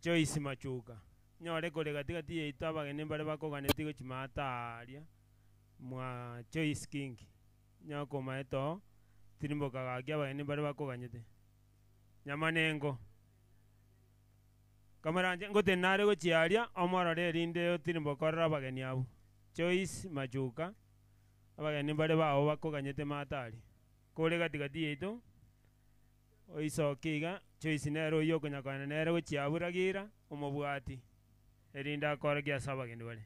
Joyce Machuka, Nyore kore gati gati yaito abageni mbare bakoganetie gochia maate aaria mwa Joyce King. Nyore komaete oo, tirimboka gaki abageni mbare bakoganyete. Nyamanengo. Kamoranche ngotenena are gochia aria omorore erinde otirimboke orore abageni abwo. Joyce Machuka, Abageni mbare bao bakoganyete maate aria. Kore gati gati yaito, Oisoke iga, Joyce nere oyio okonya kogenda nere gochia abwo Ragira, omobwati, erinde akoorokie ase abageni bare.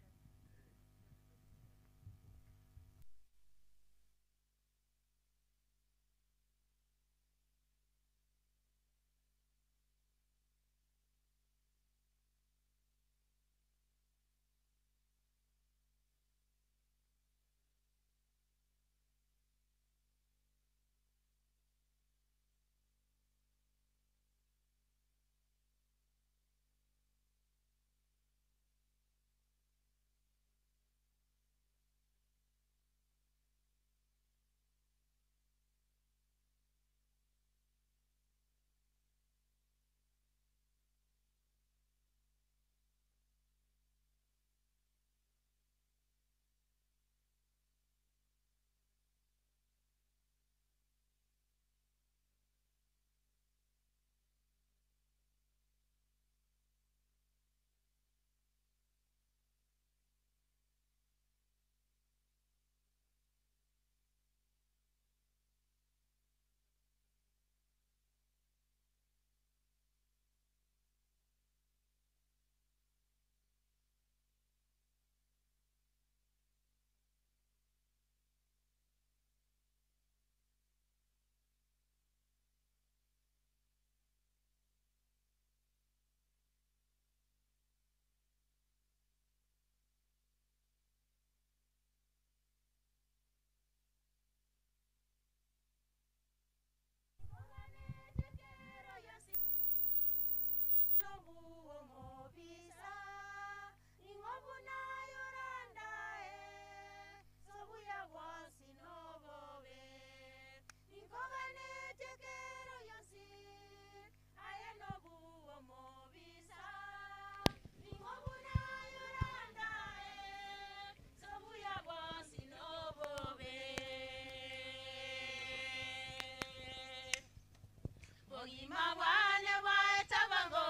Bogima bwane bwaeta bwango,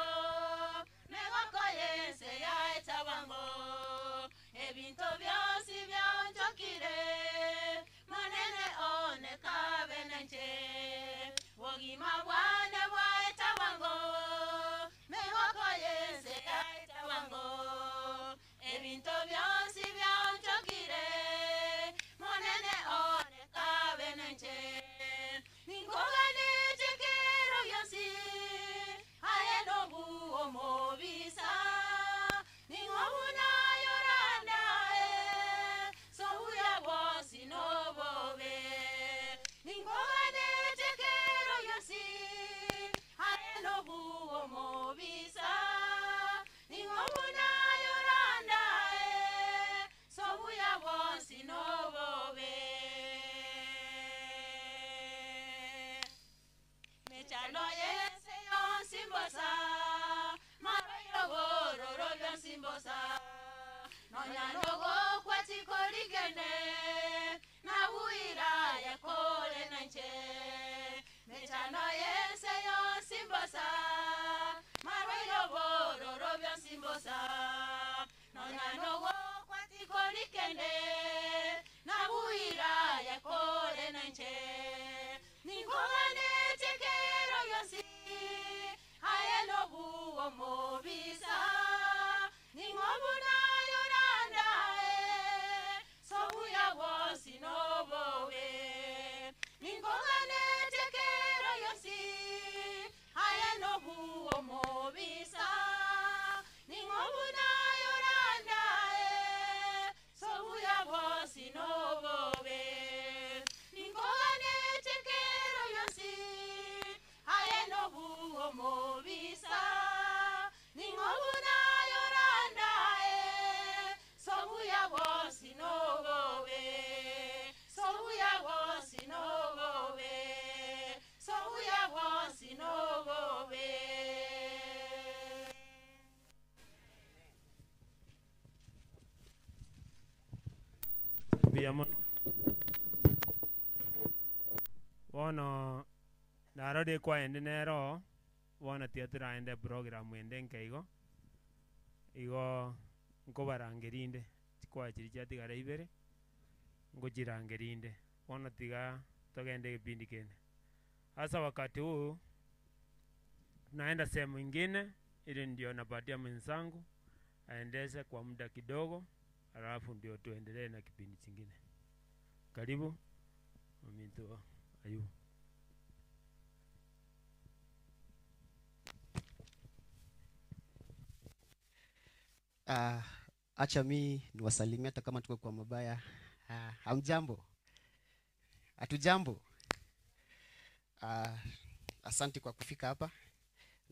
megoko y'ense yaeta bwango, ebinto bionsi bionchokire, Monene one kabe nainche. Bogima bwane bwaeta bwango, megoko y'ense yaeta bwango, ebinto bionsi bionchokire, Monene one kabe nainche. Ninkoganetie kero gionsi, aye nobu omobisa, ning'o buna yorandae, sobuya bwonsi nobobe. Ninkoganetie kero gionsi, aye nobu omobisa, ning'o buna yorandae, sobuya bwonsi nobobe. Mechando y'ense yonsi mbosa, marwaire obororo bionsi mbosa, nonya nogokwa tikorigene, nabuira yakore nainche. Mechando y'ense yonsi mbosa, marwaire obororo bionsi mbosa, nonya nogokwa tikorigene, nabuira yakore nainche. Ninkoganetie kero gionsi, aye nobu omobisa, ning'o buna yorandae, sobuya Mbuya mono. Bono narorire ekwaende nere oo, bono tiga toraende eprogram ende enke igo, igo nkobarangeria inde, chikwaya chiria chiatigara ibere, ngochirangeria inde. Bono tiga togende egepindi kende. Asa wakati huu tunaenda sehemu ingine ili ndio napatia mwenzangu aendeshe kwa muda kidogo, alafu ndio tuendelee na kipindi chingine. Karibu ominto Ayubu. Ah, acha mi niwasalimie hata kama tuko kwa mabaya. Ah, hamjambo? Hatujambo? Ah, asante kwa kufika hapa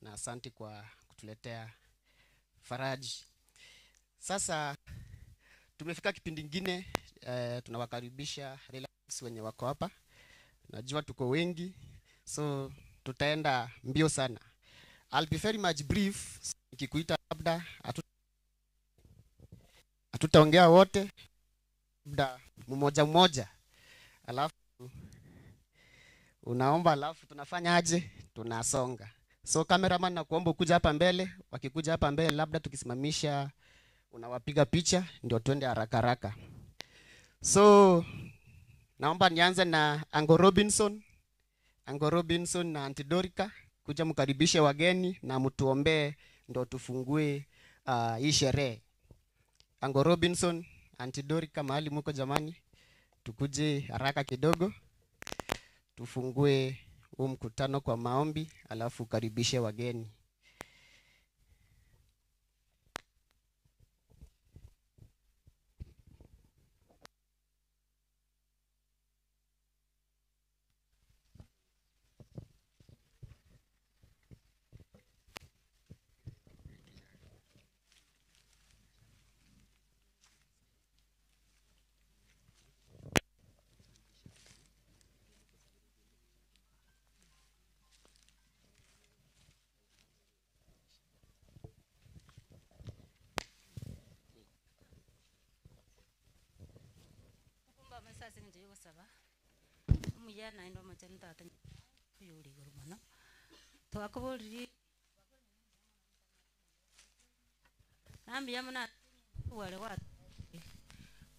na asante kwa kutuletea faraji. Sasa tumefika kipindi kingine eh, tunawakaribisha relatives wenye wako hapa. Najua tuko wengi, so tutaenda mbio sana. I'll be very much brief. Nikikuita labda hatutaongea wote, labda mmoja mmoja, alafu unaomba, alafu tunafanya aje? Tunasonga. So cameraman, nakuomba ukuja hapa mbele. Wakikuja hapa mbele, labda tukisimamisha, unawapiga picha ndio twende haraka haraka. So naomba nianze na Ango Robinson, Ango Robinson na Aunty Dorika, kuja mkaribishe wageni na mtuombee ndio tufungue hii sherehe. Ango Robinson, Aunty Dorika, mahali muko jamani, tukuje haraka kidogo tufungue huu mkutano kwa maombi, alafu ukaribishe wageni. Kumba amasasi eng'encho ya ogosaba, omuya naende omochenu tata oyore igoro mono, twakoboriri na mbuya mono ase obware gwa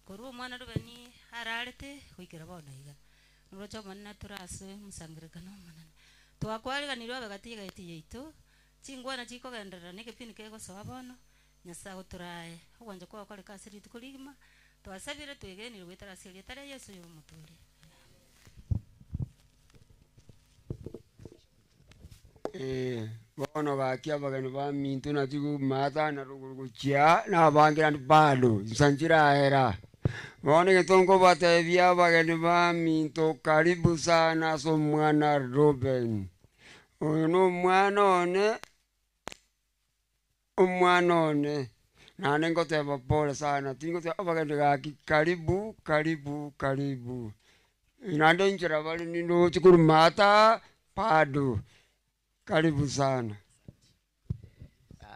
korwa omwana Rubeni ararete goikera bono iga, noroche omonene tore ase omosangererekano omonene. Twakwariganirwe abe gati egati yaito, chingwana chikogenderera na egepindi kegosoa bono, Nyasaye agotorae, ogwancha kwao koreka ase rituko rigima, twasabire twegenire goetera ase erieta ria Yeso oyo omotooria. Eh, bono gaki abageni baminto naki maatana rogoro gochia na abange naende bado insa nchirahera. Bono egento nkobatebia abageni baminto karibu sana ase omwana Reuben. Oyo na omwana one, omwana one, naende ngoteba pole sana, tingoteba abageni gaki karibu karibu karibu. Naende inchera bare nindoche korwa maata bado. Karibu sana.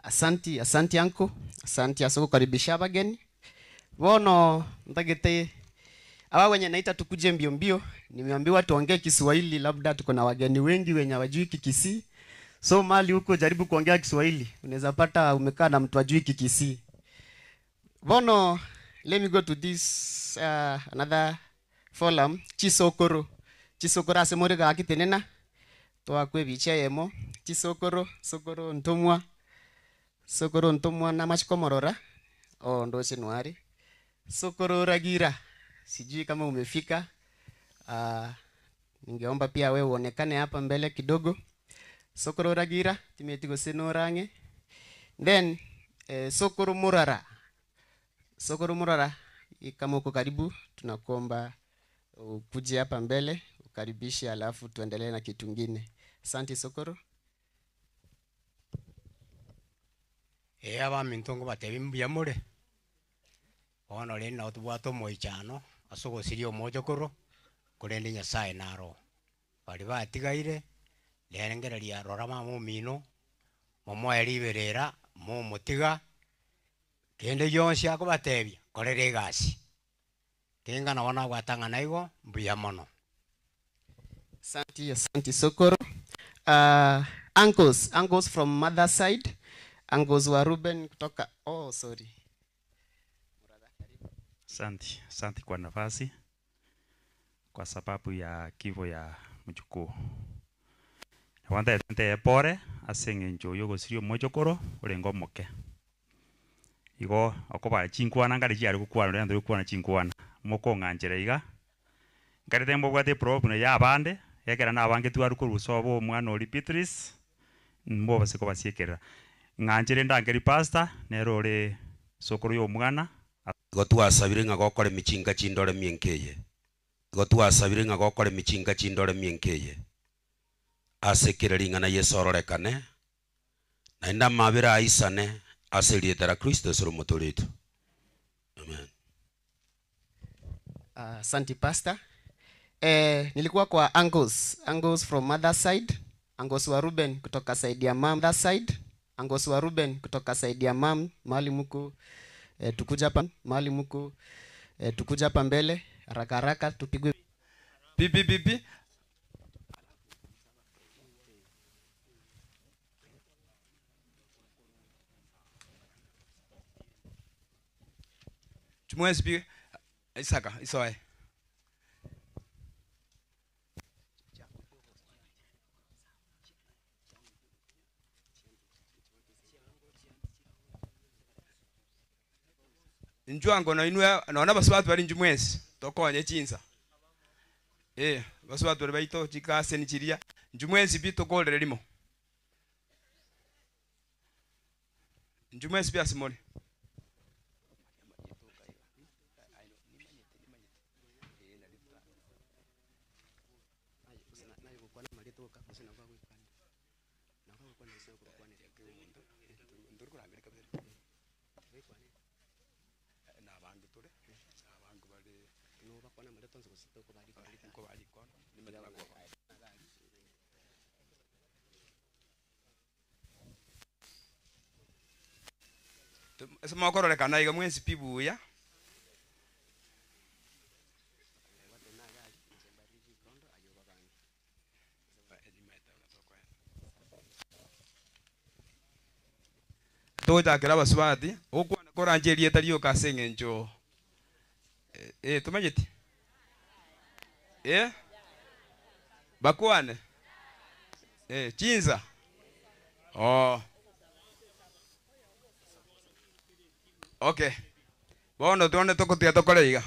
Asanti, asanti anko, asanti ase kukaribisha abageni. Bono ntagete awa wenye naita tukuje mbio mbio, nimeambiwa tuongee Kiswahili, labda tuko na wageni wengi wenye hawajui Kikisii. So mali huko jaribu kuongea Kiswahili, unaweza pata umekaa na mtu ajui Kikisii. Bono, let me go to this another forum, Chisokoro. Chisokoro ase more gaki tenena. Twakwe bicha yemo. Chisokoro, sokoro ntumwa. Sokoro ntumwa na machikomorora. Oh, ndoche nwari. Sokoro Ragira. Sijui kama umefika. Ningeomba pia wewe uonekane hapa mbele kidogo. Sokoro Ragira, timetigo senorange. Then Sokoro Murara. Sokoro Murara, kama uko karibu tunakuomba ukuje hapa mbele ukaribishe, alafu tuendelee na kitu kingine. Asante Sokoro. Abaminto ngobatebi mbuya more. Bono rende nabo tobwate omoichano ase ogosiria omochokoro, korende Nyasaye naro. Baria batigaire, rengereria rora mama omino, momoe riberera, momotiga, kende gionsi akobatebia, korera egasi. Kenga nabo nagwatang'ana igo, mbuya mono. Asanti, asanti Sokoro. Uncles, uncles from mother side, uncles wa Ruben kutoka, oh sorry. Asanti, asanti kwa nafasi kwa sababu ya kifo ya mjukuu. Nabo ntagete ntebe pore ase eng'encho ya ogosiria omochokoro orenge omoke. Igo okobaa chinkwana nkare chiare gokwana riria ntari gokwana chinkwana, mokong'anchera iga, nkarete mbobwate eproblem ya abande, ekero nabange twarwa korwa sobo omwana oria Beatrice, mbobase kobasiekerera. Ng'anchere ndangeri pastor, nere ore sokoro ya omwana. Igo twasabire ng'a gokoremia chinka chindoremie enka eye. Igo twasabire ng'a gokoremia chinka chindoremie enka eye. Ase kera ring'ana Yeso ororekane, naende amabera aisane ase erieta ria Kristo ase omotoori oito. Amen. Asante pastor. Eh, nilikuwa kwa uncles, uncles from mother side, uncles wa Ruben kutoka side ya mom, that side, uncles wa Ruben kutoka side ya mom, mahali mko eh, tukuja hapa, mahali mko eh, tukuja hapa mbele haraka haraka tupigwe Pipi pipi. Chumwezi pi Isaka isoe. Inchwango no inwe nona basubati bari inchu mwesi tokonye chinsa. Eh, basubati bari baito chikaseni chiria inchu mwesi pi tokorere rimo. Inchu mwesi pi ase more. Ase mokororekana iga mwensi pi buya. Togochakera abasubati, ogokwana koranche erieta rioka ase eng'encho eh, tomanyeti? Eh? Bakwane? Eh, chinsa? Oh. Okay. Bono twonde togotiga tokore iga.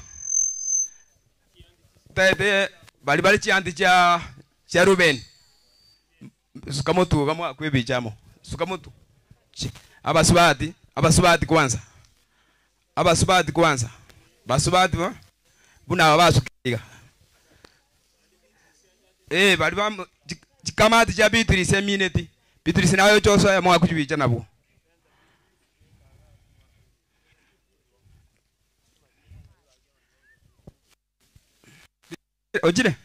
Taete bari bari chianti chia chia Ruben. Suka motu iga mwakwa ebicha amo. Suka motu. Abasubati, abasubati kwanza. Abasubati kwanza. Basubati bo buna aba basukire iga. Eh, bari ba chikamati chia Beatrice emineti. Beatrice naye oche osoe mwakwa chibicha nabwo. Ochire?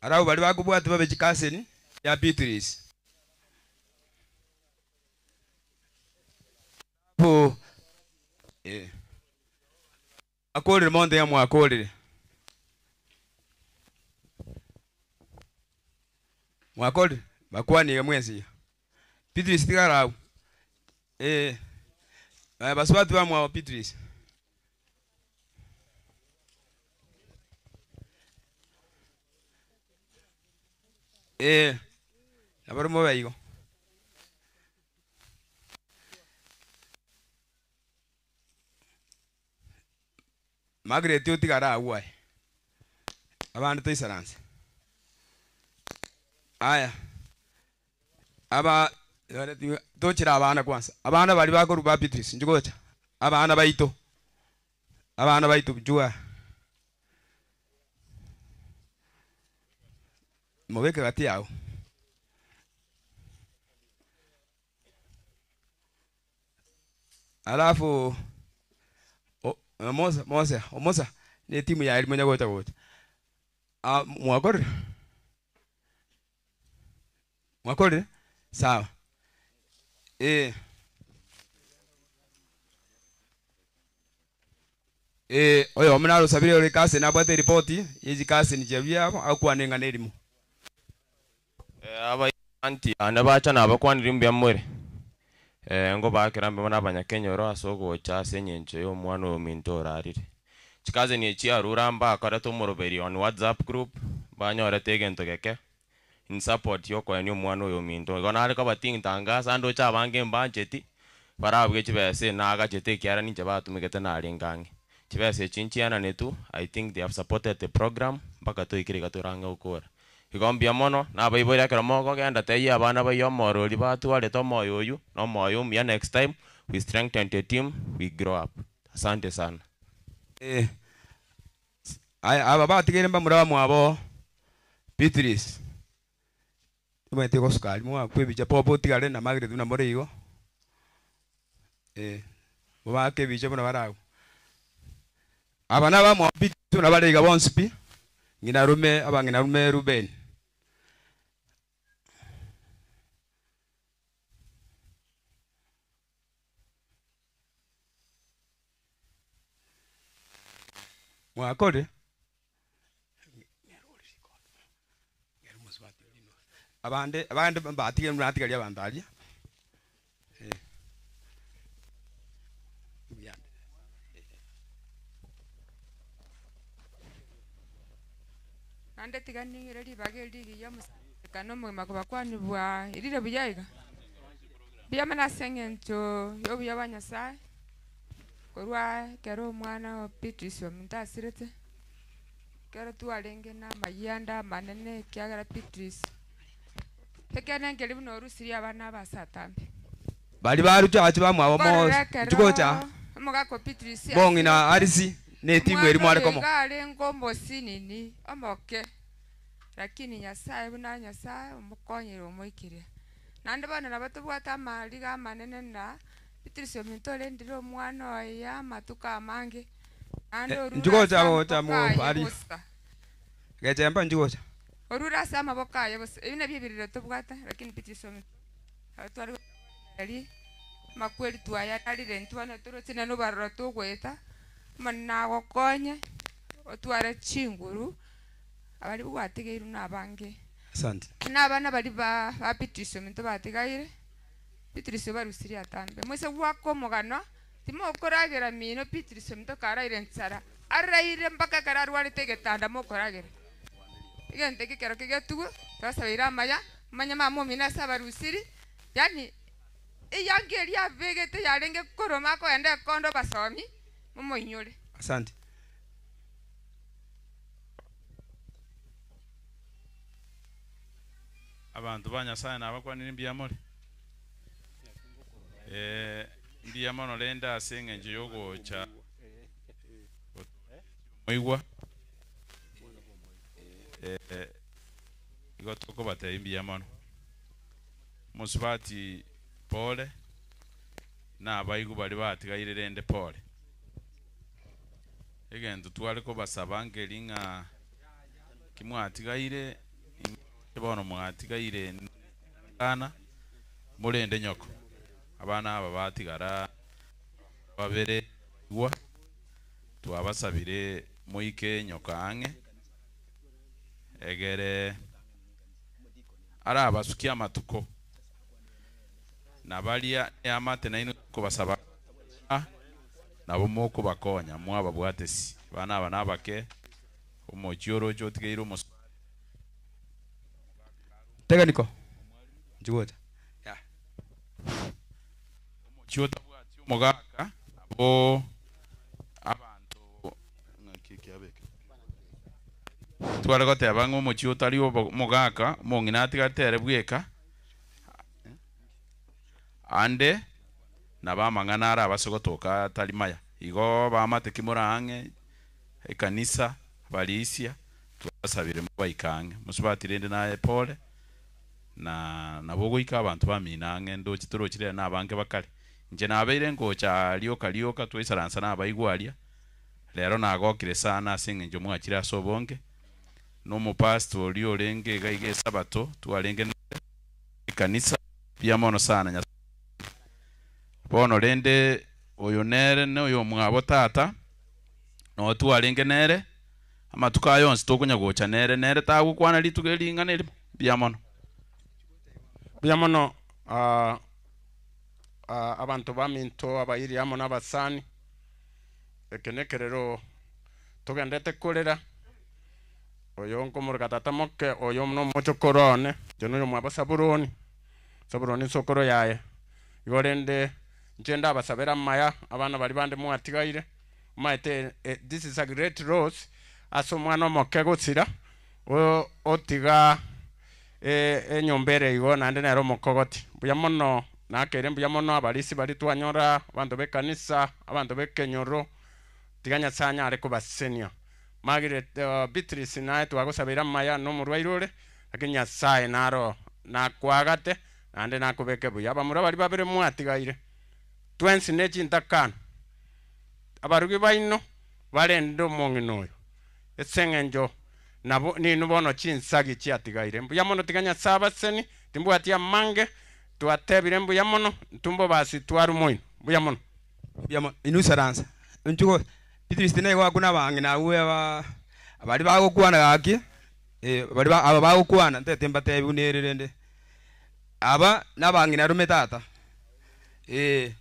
Arabwo baria bakobwatia babe chikaseni ya Beatrice. Alafu eh, akorire monto ya mwakorire. Mwakorire bakwanire mwensi iga. Beatrice tigara agwo. Eh, eh, basubati bamwabo Beatrice. Eh, nabo mobe igo. Margaret otigare agwo aye. Abande toisaranse. Aya. Aba tochire abana kwanza. Abana bari bakorwa ba Beatrice nchigocha. Abana baito. Abana baito jua. Mobeke gati yao. Alafu o, Musa, Musa, Musa ne timu ya elimu nyagocha gocha. Ah, mwakorire? Mwakorire? Sawa. Eh. Eh, oyomo narosabire ore cousin abwate eripoti ye chicousin chiaria abo akwane eng'ana erimo. Eh, aba anti ane bacha nabakwanire mbuya more. Eh, ngobakera mbuya mono abanyakenyoro ase ogocha ase eng'encho ya omwana oyo ominto orarire. Chicousin echi arure mbakorete omoroberi on WhatsApp group, banyorete egento geke in support ya okoenia omwana oyo ominto. Igo nare koba ting'tangasa ande oche abange mbancheti, barabue chibesa nagachete ekiara ninche batumegete narenge ang'e. Chibesa echi nchiananetwe, I think they have supported the program mpaka toikire iga tore ang'e gokora. Igo mbuya mono, nabaibori ekero mogogenda tebia abana baiyo omorori batwarete omoyo oywo, na omoyo omuya next time we strengthen the team, we grow up. Asante sana. Eh, aya aba batigaire mbamura bamwabo Beatrice. Omanyete gosuka aria mwakwa ebicha popo otigare na Margaret buna more igo. Eh, mobake ebicha buna bare abwo. Aba nabamwabo Beatrice buna bare iga bonsi pi, ng'ina rume abang'ina rume Reuben. Mwakorire? Abande abande mbatige muratigaria abanto aria. Eh. Naende tiga ning'ire ribaga eri rigiya omosangererekano omogima kobakwanigwa erire buya iga. Mbuya mono ase eng'encho y'obuya bwa Nyasaye, korwa ekero omwana o Beatrice ominto asirete, ekero twarenge na amayianda amanene ekiagera Beatrice, ekeene nkeri buna orusirie abana aba ase atambe. Baria baruche ache bamwabo Korora mose, ekero nchigocha omogaka o Beatrice bong'ina asirete, Arisi na etimu eria omwana mware oyo komo. iga arenge omosinini omoke, lakini Nyasaye buna Nyasaye omokonyire omoikirie. Naende bono nabo tobwate amariga amanene na Beatrice ominto orendire omwana oye amatuko amange, naende Eh, orure nchigocha ase gocha amaboko aye mobari. bosa. Gechemba nchigocha. Orure ase amaboko aye bosa. Ebi nabio ebirero tobwate, lakini Beatrice ominto nabo tware gotebereria amakweri twayararire intwe bono toroche nonye nobororo togoeta, Omonene agokonye otware chinguru abaria gwatigeirwe nabange. Asante. Na abana baria ba ba Beatrice ominto batigaire, Beatrice obarusirie atambe. Moise goaka omogano, timokoragera mino Beatrice ominto karaire nchara, araire mpaka ekero arwarete egetanda mokoragera. Egento eke ekero kegetugwe, twasabeire amaya, omanye mama omino ase abarusiri, yaani eyanga eria abegete yarenge koroma akogenda ekondo basomi, momoinyore. Asante. Abanto ba Nyasaye nabakwanire mbuya more? Eh, mbuya mono rende ase eng'encho y'ogocha omoigwa. Eh, igo tokobatebia mbuya mono. Mosubati pole, na abaigwa baria batigaire rende pole. Egento tware kobasaba nkeri ng'a ki mwatigaire, bono mwatigaire abana, morende nyoko. Abana aba batigara babere igwa, twabasabire moike nyoko ang'e, egere arabasukia amatuko. Na baria eamate nainwe kobasaba nabo mokobakonya mwababwatesi. Abana aba nabake, omochie oroche otigeire omos- Tegeniko. Nchigocha. Ya. Omochie otabwati omogaka nabo abanto ng'aki ekiabeke. Tware goteba ng'a omochie otari obo- omogaka, omong'ina atigarete ere bweka, ande nabo amang'ana arabase gotoka atari maya. Igo bamate ki more ang'e, ekanisa, barisia, twasabire mobaike ang'e. Mosubati rende naye pole, na nabo ogoika abanto bamino ang'e ndoche torochi rero nabange bakare. Inche nabeire ngocha rioka rioka twaisaransa nabaigwa aria, rero nagokire sana ase eng'encho mwachire ase obonge, Na omopastor oria orenge iga iga esabato twarenge nere ekanisa mbuya mono sana Nyasaye akoe. Bono rende oyo nere noyomwabo tata noo twarenge nere amatuko aya onsi tokonya gocha nere nere tagokwana rituko eri ring'ana erimo mbuya mono. Mbuya mono abanto baminto abairi amo nabasani, eke nekerero togendete korera, oyo nkomoroka tata moke, oyo nomochokoro one, inche noyomwabo Sabuloni, Sabuloni nsokoro yaye. Igo rende inche ndabasabere amaya abana baria bande mwatigaire, omanyete this is a great loss ase omwana omoke gosira, otiga enyomba ere igo naende nere omokogoti. Mbuya mono nakeire mbuya mono abarisia baria twanyora, abanto b'ekanisa, abanto b'ekenyoro, tiga Nyasae anyare kobasesenia. Margaret, Beatrice naye twagosabeire amaya na omorwaire ore, lakini Nyasae naro nakoagate naende nakobeke buya. Abamura baria babere mwatigaire, twensi ne chintakana, abarugi baino barende omong'ina oyo, ase eng'encho nabo ninwe bono chinsagi chiatigaire. Mbuya mono tiga Nyasae abasesenie, timbwati amange, twatebire mbuya mono, intwe mbobasi twarwa moino. Mbuya mono. Mbuya mono. Inwe isaransa. Inchuo gose. Beatrice tinaigo akwo na abang'ina abwo aba baria bagokwana gaki, eh, baria ba aba bagokwana ntete mbatebi buna ere rende. Aba nabang'ina arume tata, eh.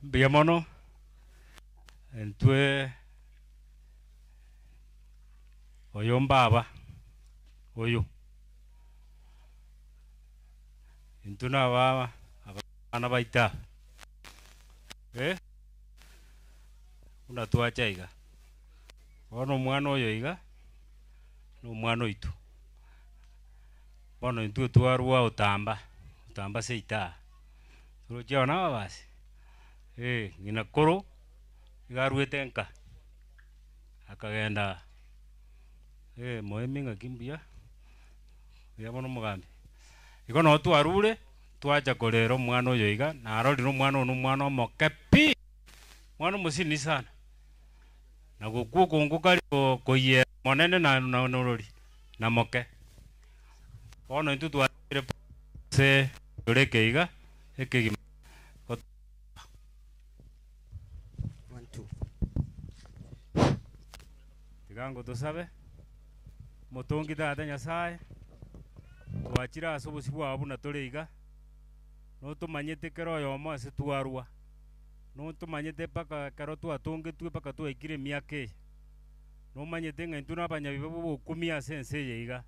Mbuya mono, intwe oyo mbaba oyo, intwe naba abana baito aba, eh, buna twacha iga. Bono omwana oyo iga, na omwana oito, bono intwe twarwa otamba, otamba seito aa, toroche abana aba basi, eh, ng'ina koro iga arwete nka, akagenda eh, moemi ng'aki mbuya, mbuya mono omogambi. Igo noo twarure, twacha korera omwana oyo iga, narorire omwana oyo na omwana omoke pi, omwana omosini sana, na gokwa okongo kari ko koiyera monene na na norori, na moke. Bono intwe twarure ase ekero eke iga, ekegima. Tiga ngotosabe, Omotongi Tata Nyasae, twachire ase obosio bwao buna tore iga, notomanyete kera oyomo ase twarwa, notomanyete mpaka ekero twatongetwe mpaka twaikire emiaka eye, nomanyete ng'a intwe nabanyabibe b'obokumia ase ense eye iga,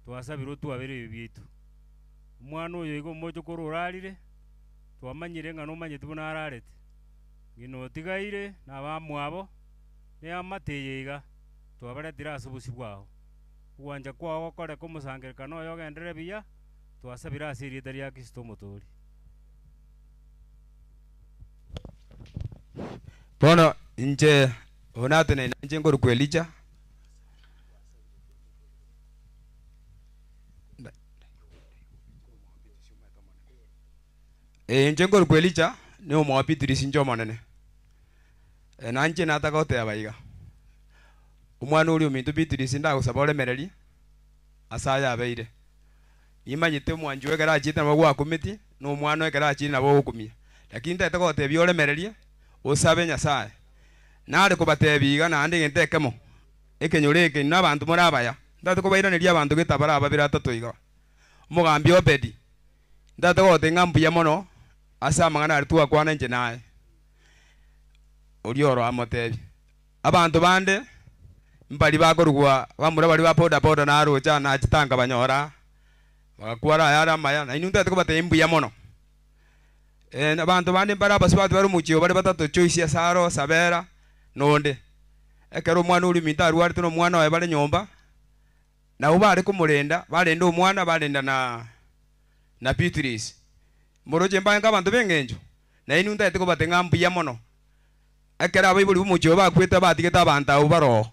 twasabire otwabere ebibe biaito. Omwana oyo iga omochokoro orarire, twamanyire ng'a nomanyete buna ararete, ng'ina otigaire na abamwabo, Neamate eye iga, twabaretire ase obosio bwao. Ogwancha kwao gokoreka omosangererekano oyo ogenderere buya, twasabire ase erieta ria Kristo Omotoori. Bono inche oyo nateneine inche nkorokwa Elija. Ee, inche nkorokwa Elija, na omwa Beatrice inche omonene. Na inche nataka goteba iga, omwana oria ominto Beatrice ndagosaba oremererie ase aya abeire. Nimanyete omwanchi oo ekero achiete nabo gwakumeti, na omwana oo ekero achire nabo ogokumia. Lakini ntagete gotebia oremererie, osabe Nyasaye. Nare kobatebia iga naende egento ekemo, ekenyoro eke inwe abanto more abaya, ntagete kobairaneria abanto gete abare ababere atato iga. Omogambi Obedi, ntagete gogotebia ng'a mbuya mono ase amang'ana aria twakwana inche naye. Oria oro amotebia, Abanto bande mbaria bakorugwa bamura baria ba boda boda naroche aa nachete aa nkabanyora aa, bagakwara ayare amaya, na inwe ntagete kobatebia mbuya mono. Abanto bande mbare abasubati bare omochie oo bare batato, Joyce ase aro, Sabera, na onde. Ekero omwana oria ominto arwarete na omwana oye bare nyomba, Nabwo bare komorenda, barenda omwana, barenda na na Beatrice. Moroche mbaye abanto b'engencho, na inwe ntagete kobatebia ng'a mbuya mono. Ekero abaibori b'omochie oyo bakwete batigete abanto abwo baroo,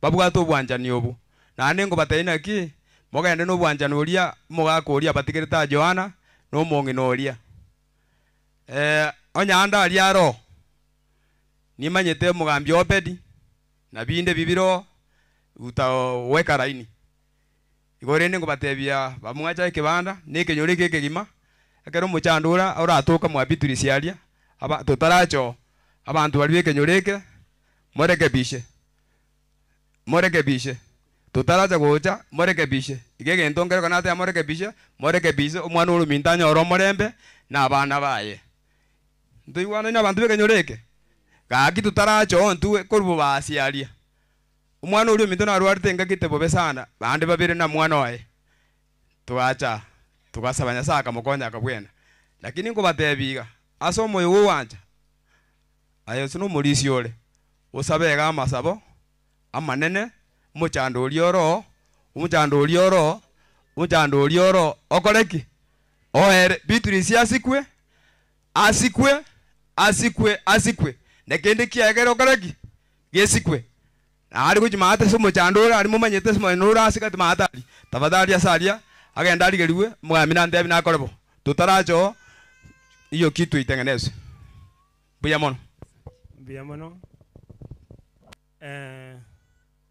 babwate obwanchani obwo. Naende nkobatebia naki, mogende nobwanchani oria omogaka oria abatigerete aa Johana, na omong'ina oria. Onye ande aria aroo, nimanyete omogambi Obedi. Na binde bibiro utaweka laini. Igo rende nkobatebia bamwacha ekebanda na ekenyoro eke ekegima, ekero omochando ora oratoka mwa Beatrice aria, aba totaracha oo, abanto baria b'ekenyoro eke morekebishe, morekebishe, totaracha gocha morekebishe. Iga egento nkere ekero nateba morekebishe, morekebise omwana ore ominto anyore omorembe na abana baye. Ntoigwanaine abanto b'ekenyoro eke? Gaki totaracha oo intwe korwa bobasi aria. Omwana oria ominto narwarete engaki ete bobe sana, bande babere na mwana oye. Togacha, togasaba Nyasae akamokonya akabwena. Lakini nkobatebia iga, ase omoyo bw'ogwancha, aye ase nomorisia ore, osabe iga amasabo amanene, omochando oria ore oo, omochando oria ore oo, omochando oria ore oo, okore ki? Oere. Beatrice asikwe, asikwe, asikwe, asikwe, na kende kiaye kere okore ki? Gesikwe. Na aria gochia maate ase omochando ore aria momanyete ase omochando ore ase gati maate aria, tafadhali ase aria agende arigerigwe, omogambi nantebie nakore bo. Totaracha oo, hiyo kitu itengenezwe. Mbuya mono. Mbuya mono. Eh,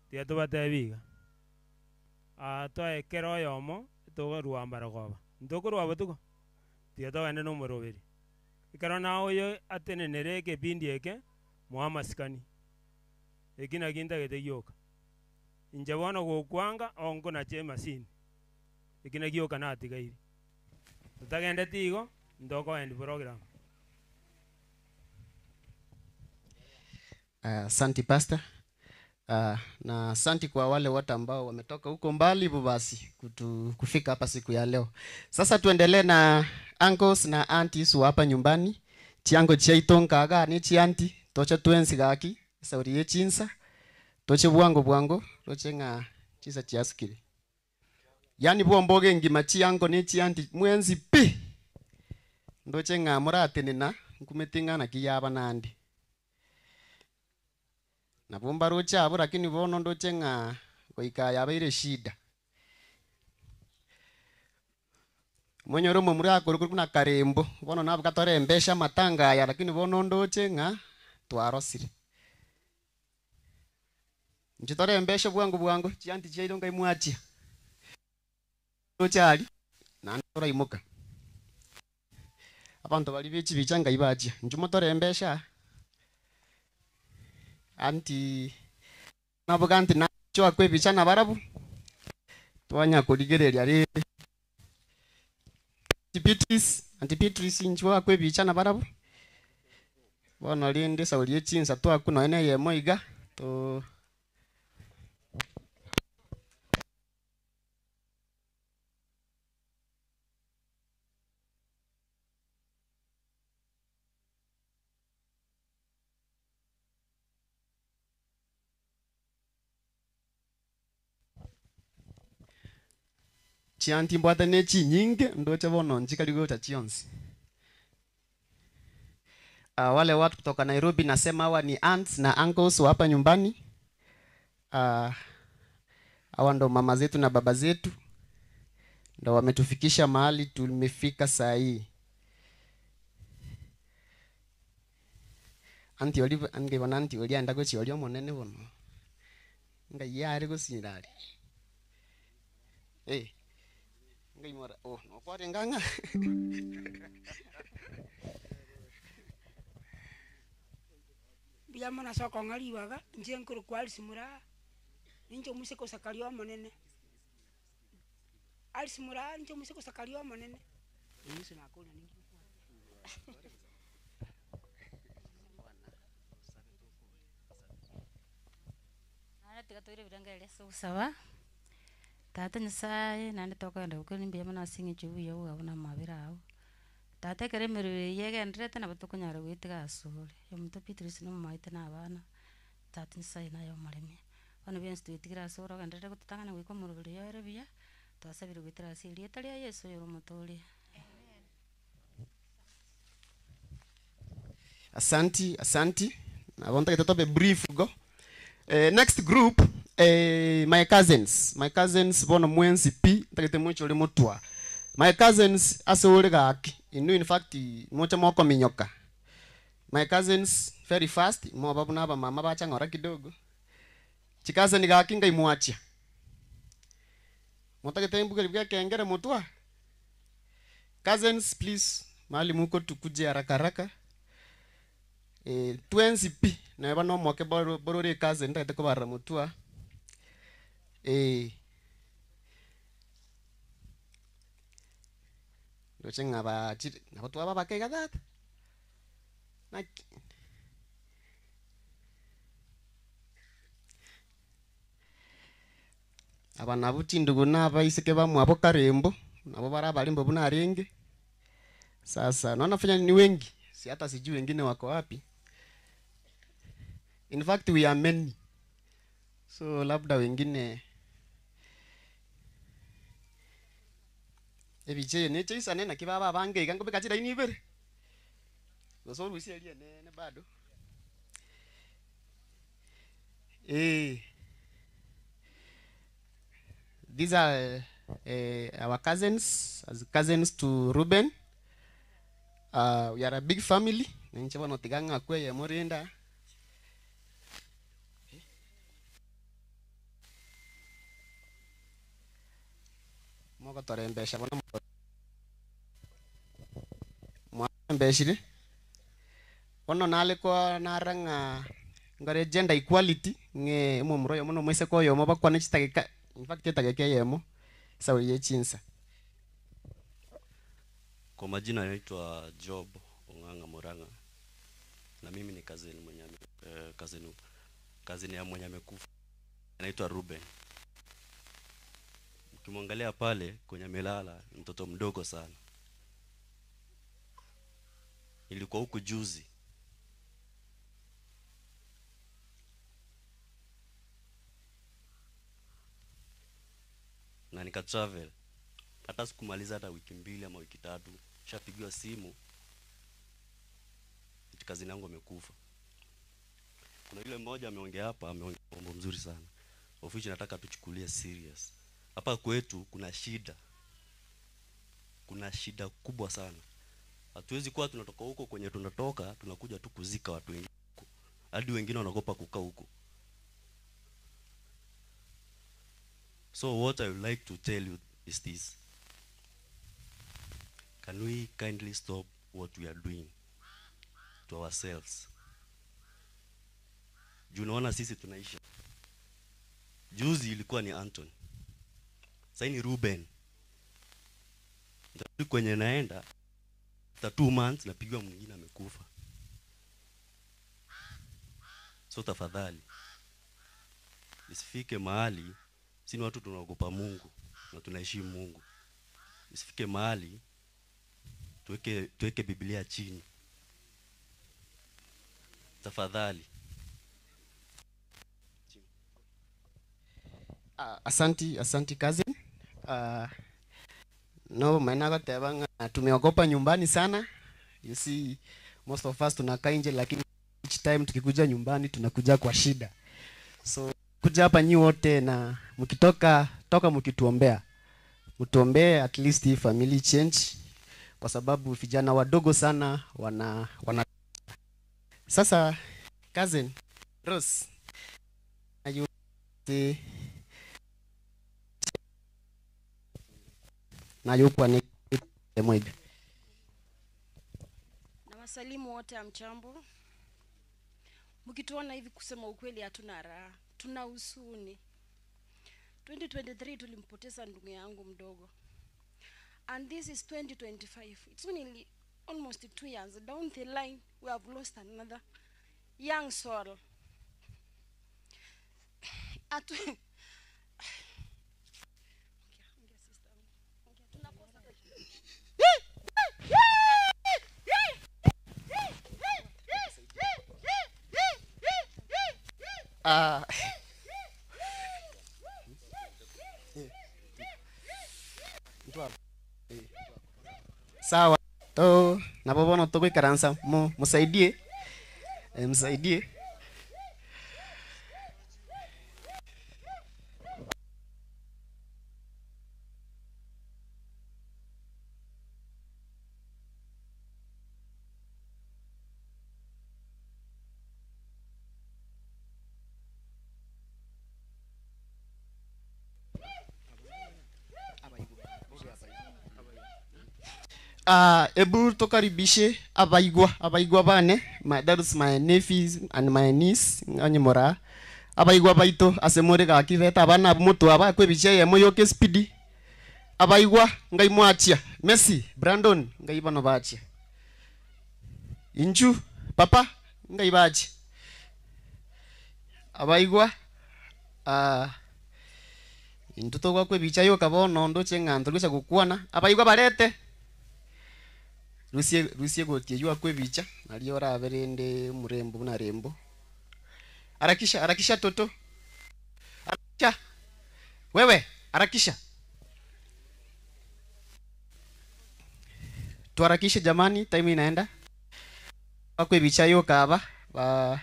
tiga tobatebi iga, aa toe kera oyomo tokorua mbarogoba, ntokorua botuko, tiga togende na omoroberi. Ekero naye oyo atenenere ekepindi eke, moe amasikani, eki naki ntagete gioka. Inche bono gokwanga oo nkonache emasini, eki naki gioka natigaire. Totagendeti igo, ntokoendi program. Asanti pastor. Na asanti kwa wale wote ambao wametoka huko mbali hivyo basi kutu, kufika hapa siku ya leo. Sasa tuendelee na uncles na aunties wa hapa nyumbani. Chiango chiaito nkaga ni chianti toche twensi gaki esauri ye chinsa toche bwango bwango roche ng'a chinsa chiasukire. Yaani bwomboge engima chiango ne chianti mwensi pi ndoche ng'a moratenena nkumete ng'a naki yaba nande. Nabo mbaroche abwo lakini bono ndoche ng'a goika yabeire eshida. Monyore omomura akorokwa buna Karembo, bono nabo gatorembeshe amatanga aya lakini bono ndoche ng'a twarosire. Inche torembeshe bwango bwango, chianti chiaito nkai mwachia. Ndoche aria, naende toraimoka. Abanto baria be chibicha nkai bachia. Inchuo motorembeshe aa. Aunty naboga aunty nacho akwa ebicha nabarabwo, twanya korigereria rende. Aunty Beatrice, Aunty Beatrice inchuo akwa ebicha nabarabwo, bono rende esauri ye chinsa twakwa nonya na eyemo iga, to. Chianti mbwate ne chinyinge, ndoche bono nchikari gocha chionsi. Uh, wale watu kutoka Nairobi nasema hawa ni aunts na uncles wa hapa nyumbani. Uh, hawa ndo mama zetu na baba zetu, ndo wametufikisha mahali tumefika saa hii. Auntie Olive, ange bona auntie Oli aenda gochia oria omonene bono. Ngai yare gosira are. Eh. Ngai mora, oh, nokwarenge ang'a. Mbuya mono ase okong'a ribaga, inche nkorokwa Alice Muraa, ninche omoiseke o Sakaria omonene. Alice Muraa, ninche omoiseke o Sakaria omonene, Yeso nakorire ninki ngokwana. Naende tiga toire ebirengererio ase ogosaba, Tata Nyasaye, naende tokogenda gokwana mbuya mono ase eng'encho ya obuya bwao na amabera ao. Tata ekero emerero eye egendererete nabo tokonyara goetiga asore, omonto Beatrice na omomaete na abana, Tata Nyasaye naye omoremia. Bono bionsi twetigire asore ogenderere gototang'ana goika omoroberi oyo ore buya, twasabire goetera ase erieta ria Yeso oyore omotoria. Asanti, asanti. Nabo ntagete tobe brief igo. Eh, next group, eh, my cousins. My cousins bono mwensi pi, ntagete moichore motwa. My cousins ase ore gaki, inwe in fact moche mokominyoka. My cousins very fast, moba buna abamama bacha ng'ora kidogo. Chikaseni gaki nkaimwachia. Motagete mbuge bwa kengere mutwa. Cousins please, mahali muko tukuje haraka haraka. Eh, twensi pi neba no moke boro borore cousin ndagete kobarra mutwa. Eh. Ndoche ng'aba chiri nabo twaba bakaiga tata. Naki aba nabo chindugu na abaiseke bamwabo karembo nabo bara abarimbo buna arenge. Sasa naona fanya ni wengi, si hata sijui wengine wako wapi. In fact we are many, so labda wengine ebiche necheisane naki baba abange iga nkobeka chiraini ibere gose orusia eria nene bado eh. These are our cousins, as cousins to Ruben. We are a big family. Ninche bono tiga ng'akwe ye morinda. Mogotorembesha bono mwarembeshire. Bono nale kwa narang'a ngore gender equality ng'e omomura oyomo na omoiseke oyomo bakwane chitageka, in fact etageka eyemo sauri ye chinsa. Kwa majina naitwa Job Ong'ang'a Murang'a, na mimi ni cousin mwenye cousin, cousin ya mwenye amekufa anaitwa Ruben. Ukimwangalia pale kwenye amelala ni mtoto mdogo sana. Nilikuwa huku juzi. Na nika travel. Hata sikumaliza hata wiki mbili ama wiki tatu, nishapigiwa simu eti cousin yangu amekufa. Kuna yule mmoja ameongea hapa, ameongea mambo mzuri sana. Of which nataka tuchukulie serious. Hapa kwetu kuna shida. Kuna shida kubwa sana. Hatuwezi kuwa tunatoka huko kwenye tunatoka, tunakuja tu kuzika watu wengine huko. Hadi wengine wanaogopa kukaa huko. So what I would like to tell you is this. Can we kindly stop what we are doing to ourselves? Juu unaona sisi tunaisha. Juzi ilikuwa ni Anton. Sasa ni Ruben. Nitarudi kwenye naenda, after 2 months napigiwa mwingine amekufa. So tafadhali isifike mahali sisi ni watu tunaogopa Mungu na tunaheshimu Mungu. Isifike mahali tuweke Biblia chini. Tafadhali. Asanti, asanti cousin. No, maana goteba nga tumeogopa nyumbani sana. You see, most of us tunakaa nje, lakini each time tukikuja nyumbani tunakuja kwa shida. So kuja hapa nyi wote na mkitoka toka mkituombea. Mtuombee at least hii family change, kwa sababu vijana wadogo sana wana Sasa cousin Rose, you see na yuko ni mwiga. Na wasalimu wote amchambo. Mkituona hivi, kusema ukweli, hatuna raha, tuna huzuni. 2023 tulimpoteza ndugu yangu mdogo, and this is 2025. It's only almost 2 years down the line we have lost another young soul. Atu Sawa to nabo bono togwikaransa mu musaidie, msaidie. Ah, ebu tokaribishe abaigwa abaigwa bane my, that is my nephews and my niece onye moraa abaigwa baito ase more gaki beta abana abo motwe aba akwebicha eyemo yoka espidi abaigwa ngai mwachia Messi Brandon ngai bono bachia inchu papa ngai bachia abaigwa ah, intwe togwakwa ebicha yoka bono ndoche ng'a ntorigocha gokwana abaigwa barete rusie rusie egoti eywo akwe ebicha nario orabe rende omorembo buna rembo harakisha harakisha toto harakisha wewe harakisha tuharakishe jamani time inaenda wakwe ebicha yoka aba ba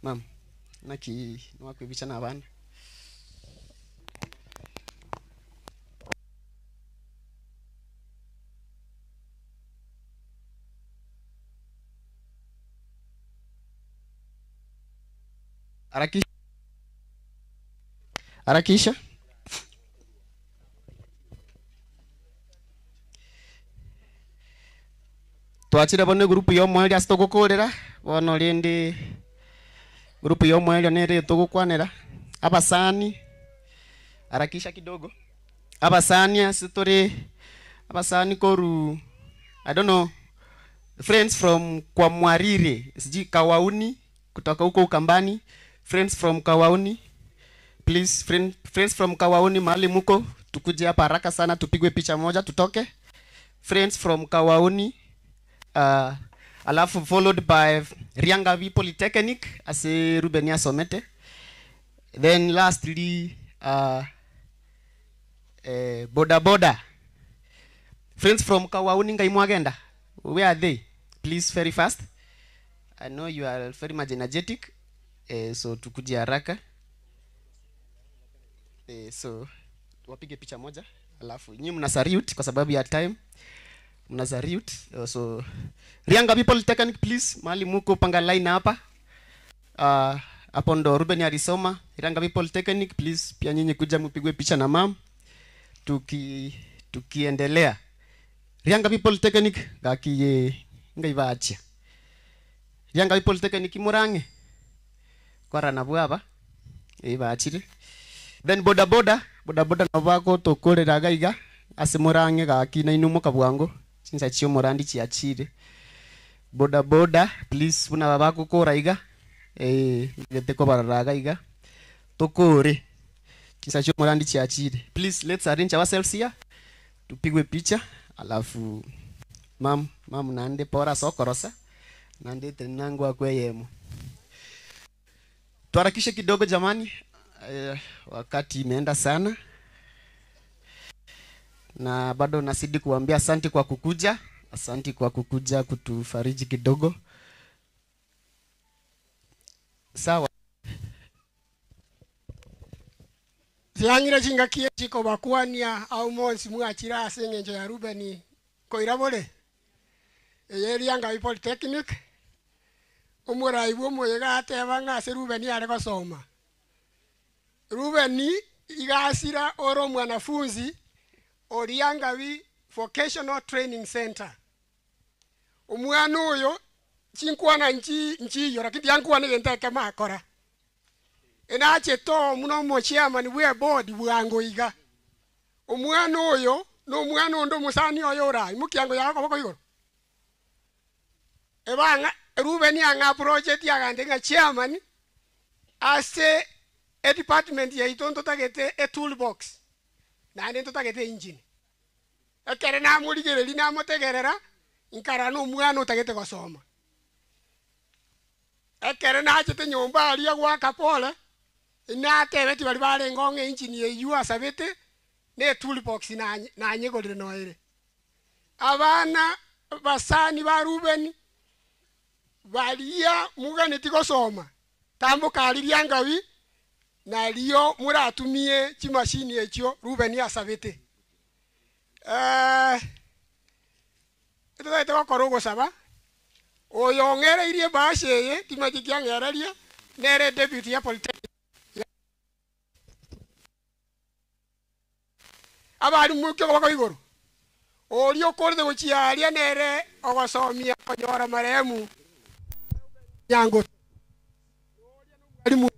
mam naki niwakwa ebicha na abana harakisha harakisha twachire bono egroup ya omwerio ase togokorera bono rende group ya omwerio nere togokwanera abasani harakisha kidogo abasani ase tore abasani koru I don't know friends from Kwamwarire sijui Kawauni kutoka huko Ukambani friends from Kawauni please friend, friends from Kawauni mahali muko tukuje hapa haraka sana tupigwe picha moja tutoke friends from Kawauni uh, alafu followed by Riangavi Polytechnic ase Ruben asomete then lastly uh, eh, boda boda friends from Kawauni ngai mwagenda where are they please very fast I know you are very much energetic eh, so tukuje haraka eh, so wapige picha moja alafu nyinyi mna salute kwa sababu ya time mna salute Eh, so Rianga Polytechnic please mahali muko panga line hapa Ah, hapo ndo Ruben alisoma Rianga Polytechnic please pia nyinyi kuja mpigwe picha na mam tuki tukiendelea Rianga Polytechnic gakiye ngaibachia Rianga Polytechnic murange kwara nabwo aba ibachire then boda boda boda boda nabo bagotokorera iga ase murange gaki nainu mokabwango chinsa chio morandi chiachire boda boda please buna babagokora iga eh gete kobararaga iga tokore chinsa chio morandi chiachire please let's arrange ourselves here tupigwe picha alafu mam mam nande pora sokorosa nande tenangu akweyemo tuharakishe kidogo jamani eh, wakati imeenda sana na bado nazidi kuambia asanti kwa kukuja asanti kwa kukuja kutufariji kidogo sawa Siang'ire chingakie chikobakwania au monsi mwachira ase eng'encho ya Ruben koirabore eye Riangabi Polytechnic omorai bwa omoyega ateba ng'a ase Ruben are gosoma Ruben igasira ore omwanafunzi o Riangabi Vocational Training Center omwana oyo chinkwana nchi nchiyo lakini tiankwana egento ekemo akora enachete omu nomochairman bwa eboard bwango iga omwana oyo na omwana onde omosani oyo orai mokiango yago koboko igoro ebang'a Ruben ang'a project agante ng'a chairman ase edepartment yaito ntotagete etoolbox naende ntotagete engine ekere namorigereria namotegerera nkara na omwana otagete gosoma ekere nachete nyomba aria gwaka pole natebeti bari barenge ng'a engine eywo asabete na etoolbox nanyegorire noere abana basani ba Ruben baria muganeti gosoma tambokari Riangabi nario muratumie chimashini echio Ruben asabete eh etotagete gokora ogosaba oyo ong'ereirie ebahasha eye timanyeti kiang'ereria nere deputy ya polytechnic abarimu kio koboko igoro Oria okorete gochia aria nere ogosomia konyora marehemu Nyangoto. Mwalimu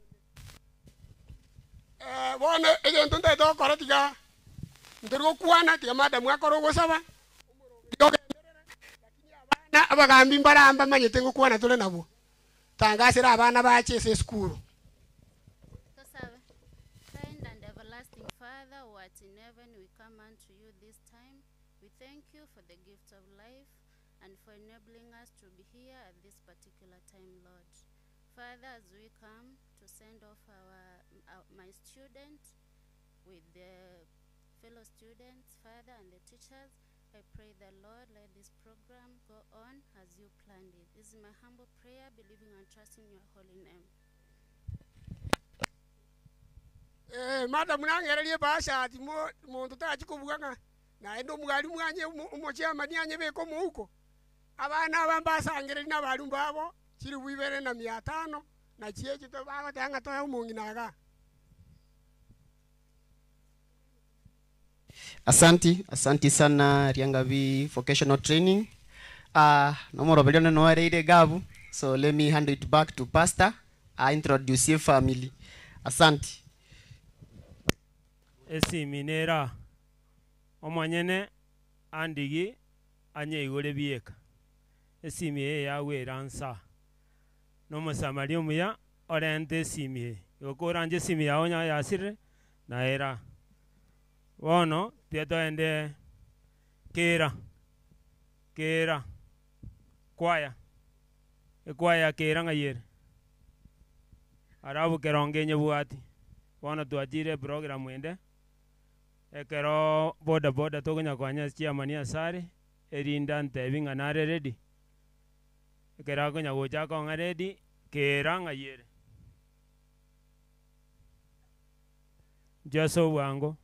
Eh, bono egento ntagete gokora tiga ntori gokwana tiga madam akore ogosaba na abagambi mbara mbamanyete ngokwana tore nabwo tangasera abana bache ase esukuru. Tosabe. Kind and everlasting Father, who art in heaven, we come unto you this time. We thank you for the gift of life and for enabling us to be here at this particular time, Lord. Father, as we come to send off our my student with the fellow students, Father, and the teachers, I pray the Lord, let this program go on as you planned it. This is my humble prayer, believing and trusting your holy name. Eh, madam nang'ererie bahasha ati mo monto tachi kobuga ng'a naende omwalimu anye omochairman anyebeke omouko abana aba mbasangereri na abarimu babo chiribu ibere na mia tano na chiechi bagoteba ng'a toe omong'ina iga. Asanti, asanti sana Riangabi Vocational Training. Nomoroberio noereire gabu, so let me hand it back to pastor. I introduce your family. Asanti. Esimi nera omonyene andigi anyeigore bieka esimi eye yagwera nsa na omosamaria omuya orente esimi eye igo koranje esimi yago onye yasirire naera bono tiga toende kera kera kwaya ekwaya ya kera ng'ai ere alafu kerongo enyebwati bono twachire eprogram ende ekero boda boda tokonya konya chairman ase are erinde antebi ng'a nare ready ekero akonya gocha akong'a ready kera ng'ai ere. Inchuo ase obwango.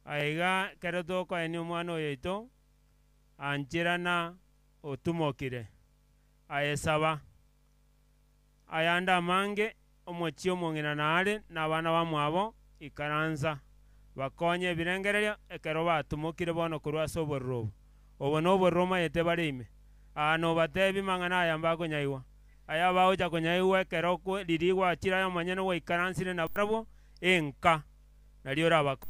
Aiga ekero tokoenia omwana oyo oito, ancherana otumokire, aye saba. Ayande amange, omochie omong'ina nare na abana bamwabo, ikaransa, bakonye ebirengererio ekero batumokire bono korwa ase obororo obo. Obo na obororo omanyete bare ime. Aa nobatebi mang'ana aya mbakonyaigwa. Aya bagocha konyaigwa ekero riria gwachire aye omonyene gwaikaransire nabarabwo enka, nario orabako.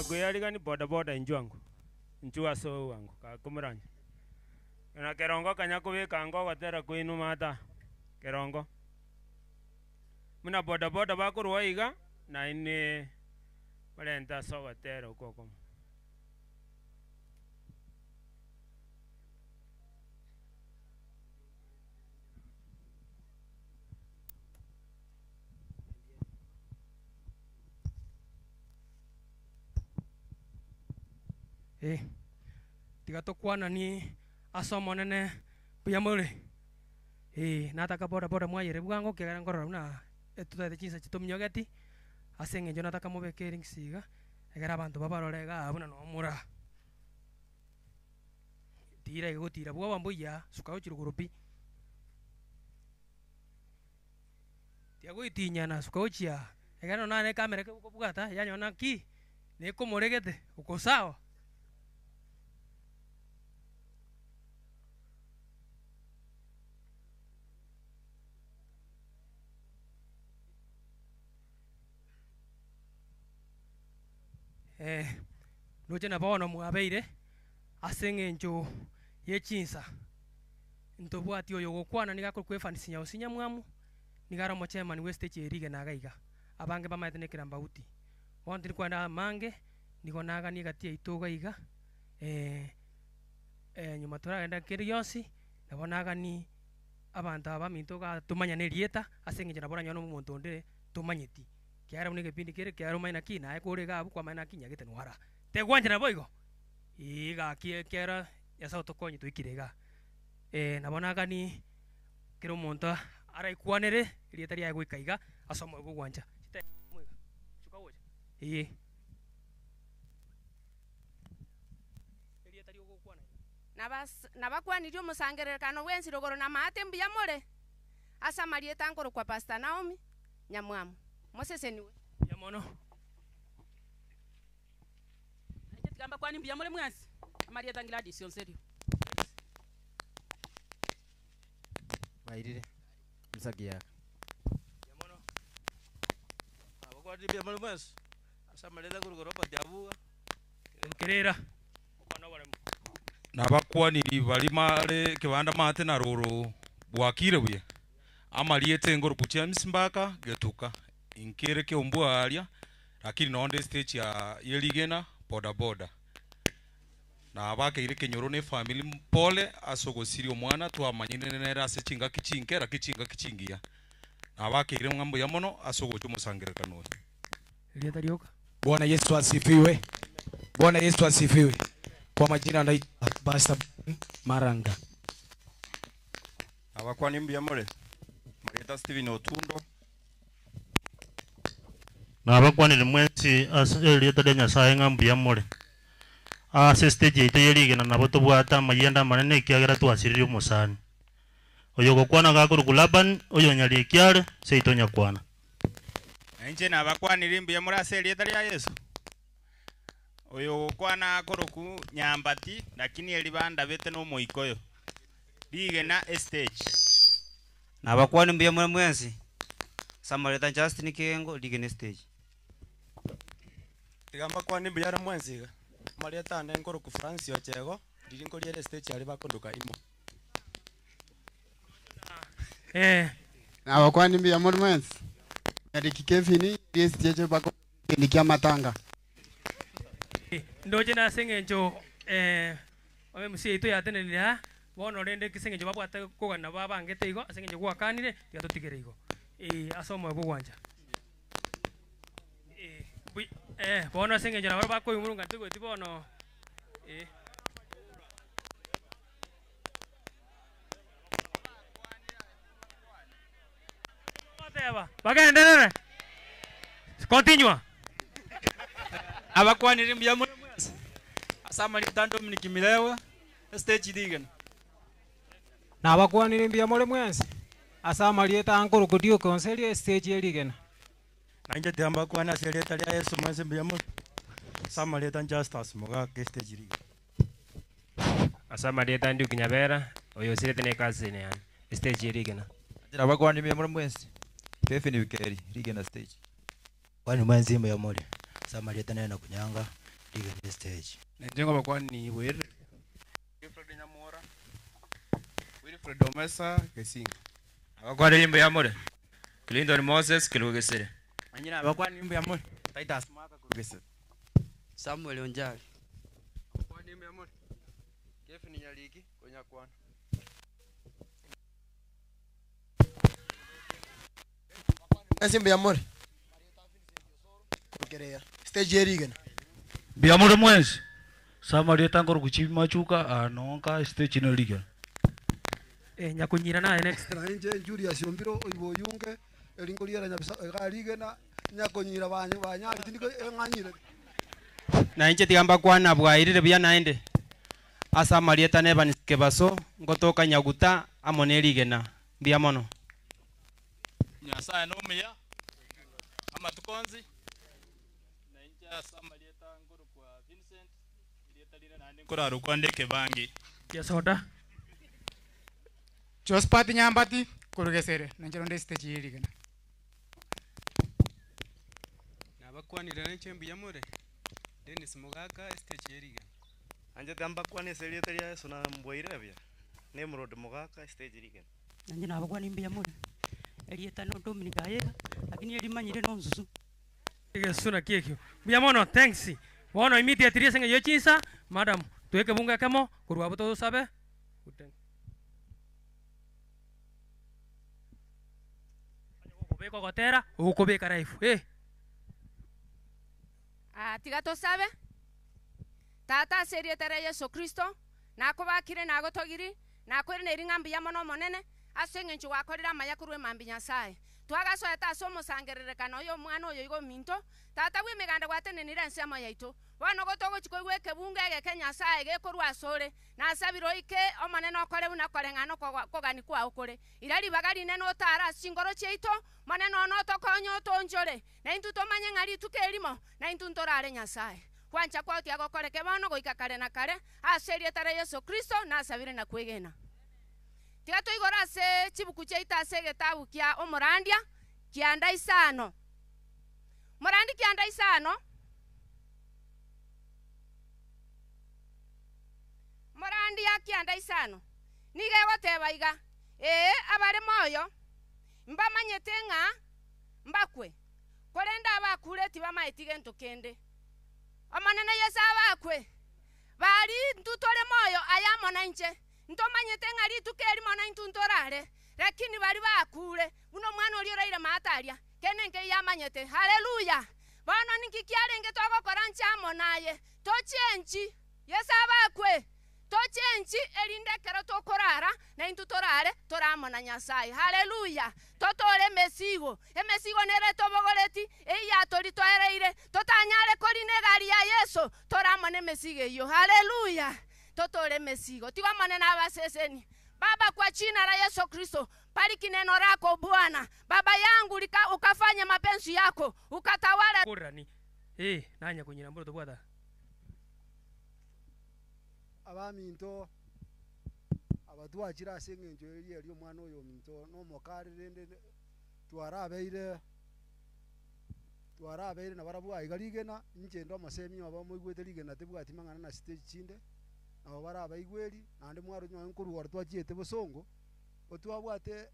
Gokoyarigani boda boda inchuango. Inchu ase owango gakomoranya. Na kerongo kanya kobeka ango ogotera kwaino mata. Kerongo. Buna boda boda bakorwa iga naine barente ase ogotera okwo okomo. Eh, tiga tokwanani ase Omonene mbuya more? Eh, nataka boda boda mwayere bwango ekiagera nkorora buna etotagete chinsa chitominyogeti, ase eng'encho nataka mobeke elinks iga, ekero abanto babarore igaa buna noo more aa. Tira iga gotira bwoba mbuya, suka gochia rogoro pi. Tiga goitinyana suka gochia aa, ekero nonye nare ekamera kegokobwata yanyora naki, nekomoregete, oko sawa. Roche na bono mwabeire ase eng'encho ye chinsa, ntobwati oyo ogokwana nigo akorokwa Evans Nyausi Nyamwamu, nigo are omochairman bwe estage eye rigena iga iga, abange bamaete na ekerambauti. Bono tindi kogenda amange, nigo naganie egati yaito iga iga, nyuma toragenda kende gionsi, nabo naganie abanto aba baminto igaa tomanyane erieta ase eng'encho nabo oranyore omonto onde tomanyeti. Kiagera buna egepindi kere kiagera omanye naki naye kore iga abwo kwamanya naki nyagete nwara. Tegwanchana boigo? Eeh gaki ekiagera Nyasaye otokonye toikire igaa. Nabo nagani kera omonto araikwanere erieta riaye goika iga ase omoyo bwa ogwancha. Chitemo iga, suka gocha, eeh. Erieta ri'ogokwana iga. Nabas nabakwanirie omosangererekano bwensi rogoro na amaate mbuya more? Ase amarieta nkorokwa Pastor Naomi Nyamwamu. Moseseniwe. Mbuya mono. Nainche tiga mbakwanie mbuya more mwensi, amarieta Gladys Onserio. Bairire Musa Kiaka. Abakwani mbuya more mwensi, ase amarieta korwa Robert Abuga. Kerera. Nabakwaniri baria mare ekebanda maate na roro bwakire buya. Amarieta engoroku James Mbaka getuka inkere keombua aria lakini nonde estage ya ye rigena boda boda. Nabakeire ekenyoro na efamily pole ase ogosiria omwana twamanyire nere ase chingaki chinke lakini chingaki chingiya. Nabakeire ng'a mbuya mono ase ogocha omosangererekano oyo. Erieta rioka. Bwana Yesu asifiwe. Bwana Yesu asifiwe. Kwa majina naitwa Pastor Maranga. Abakwani mbuya more? Marieta Stephen Otundo. Nabakwanire mwensi ase erieta ria Nyasaye ng'a mbuya more. Ase estage yaito ye rigena nabo tobwate amayianda amanene ekiagera twasiririe omosani. Oyo ogokwana gakorokwa Laban, oyo onyarieki are, seito onyakwana. Na inche nabakwanirie mbuya more ase erieta ria Yeso. Oyo ogokwana akorokwa Nyambati, lakini eri bandabete nomoika oyo. Rigena estage. Nabakwani mbuya more mwensi ase amarieta Justin Kengo, Rigena estage. Tiga mbakwane mbuya are mwensi iga. Amarieta ane nkorokwa Francis Ochego, riria nkoriera estage aria bakondoka imo. Nabakwani mbuya more mwensi. Eric Kevin, riria estage bakondoka kipindi kia amatanga. Ndoche nase eng'encho MC yaito yatenenire aa, bono rende ase eng'encho babwate kogana babangete igo, ase eng'encho gwakanire, tiga totigere igo. Ase omoyo bwa ogwancha. Bono ase eng'encho nabo bakoimurunga ntoigweti bono. Goteba, bagenderere. Continue. Abakwanire mbuya more mwensi ase amarieta a Dominic Milewa estage rigena. Nabakwanire mbuya more mwensi ase amarieta a Nkorokwa Duke Onserio estage erigena. Nainche tiga mbakwane ase erieta ria Yeso mwensi mbuya more ase amarieta Justus Mogaka estage rigena. Ase amarieta Duke Nyabera, oyo osirete ne cousin yane, estage erigena. Inche nabakwanire mbuya more mwensi, Kevin Bikeri, rigena stage. Kwani mwensi mbuya more, ase amarieta nene na kunyanga, Rigena estage. Nainche ngobakwani bwerire. Wilfred Nyamora, Wilfred Omesa, Gesinga. Abakwanirie mbuya more? Clinton Moses, Kerubo Gesere. Nainche nabakwanirie mbuya more? Titus Mwaka, korwa Gesere. Samuel Onjari. Abakwanirie mbuya more? Kevin Nyariki, korwa Nyakwana. Ase mbuya more? Korukereya stage ye rigena. Mbuya more mwensi? Ase amarieta nkorokwa Chief Machuka aa noo nka stage ino rigena. Eh, nyakunyira naye next. Na inche Julius Ombiro oibo oyunge, eri nkoriera nyabisa iga rigena, nyakonyira banyo banyari tindi eng'anyire. Na inche tiga mbakwane bwairire buya naende ase amarieta na Evans Kebaso, ngotoka Nyaguta amo ne rigena. Mbuya mono. Nyasae nomuya amatuko onsi, na inche ase amarieta nkorokwa Vincent, erieta rire naende nkorarokwa nde Ekebangi. Gesoda. Josphat Nyambati korwa Gesere, na inche rende stage ye rigena. Nabakwanire nainche mbuya more? Dennis Mogaka, estage ye rigena. Anchete mbakwane ase erieta ria Yeso na mbwaire buya. Nimrod Mogaka, estage rigena. Nainche nabakwanire mbuya more? Erieta no Dominic Ayega, lakini erimanyire nonsusu. Egesusu naki ekio. Mbuya mono, thanks. Bono immediately ase eng'encho ye chinsa, madam, toe ekebungo ekemo, korwa abwo tosabe. Onye gokobeka ogotera, ogokobeka live, eh. Ah, tiga tosabe. Tata, ase erieta ria Yeso Kristo, nakobakire, nagotogiri, nakoiraneiri ng'a mbuya mono Omonene, ase engencho gwakorire amaya korwa emambia Nyasae. Twagasoete ase omosangererekano oyo omwana oyo iga ominto, Tata bw'emeganda gwatenenire ensemo yaito. Bono gotogochia koigwa ekebungo egeke Nyasae gekorwa asore, nasabire oike, Omonene okore buna koreng'ana okogania kwao kore. Ira ribaga rinene otare ase chingoro chiaito, Monene one otokonye otoonchore, na intwe tomanye ng'a rituko erimo naintwe ntorare Nyasae. Gwancha kwao tiagokoreke bono goika kare na kare, ase erieta ria Yeso Kristo nasabire na kwegena. Tiga toigore ase chibuku chiaito ase egetabu kia Omorandia kianda isano. Morandi kianda isano. Morandia kianda isano nigo egoteba iga, Ee, abare moyo mbamanyete ng'a mbakwe, korende abakure tibamaeti gento kende. Omonene Yeso abakwe, Baria intwe tore moyo aye amo nainche, ntomanyete ng'a rituko erimo naintwe ntorare, lakini baria bakure, buna omwana oria oraire maate aria, kende nkeiyo amanyete. Haleluya! Bono ninki kiarenge togokora nche amo naye? Tochenchi. Yeso abakwe. Tochenchi, erinde ekero tokorara, naintwe torare tore amo na Nyasae. Haleluya! Totoore emesigo, emesigo nere etobogoreti, eyio yatoritoereire, totanyare korina egari ya Yeso, tore amo nemesigo eyio. Haleluya! Totoore emesigo. Tiga Omonene abasesenie. Baba, kwa jina la Yesu Kristo, bariki neno lako Bwana. Baba yangu, lika, ukafanye mapenzi yako, ukatawale. Korerani, ee, nanye konyira mboro tobwata. Abaminto aba twachire ase engencho eria eria omwana oyo ominto nomokare rende twarabeire twarabeire nabarabwo aiga rigena, inche inde omosemi obo moigwete rigena tibwati mang'ana na stage chinde, nabo barabaigweri, naende mwarwa nonye nkorwa oro twachiete bosongo, otwabwate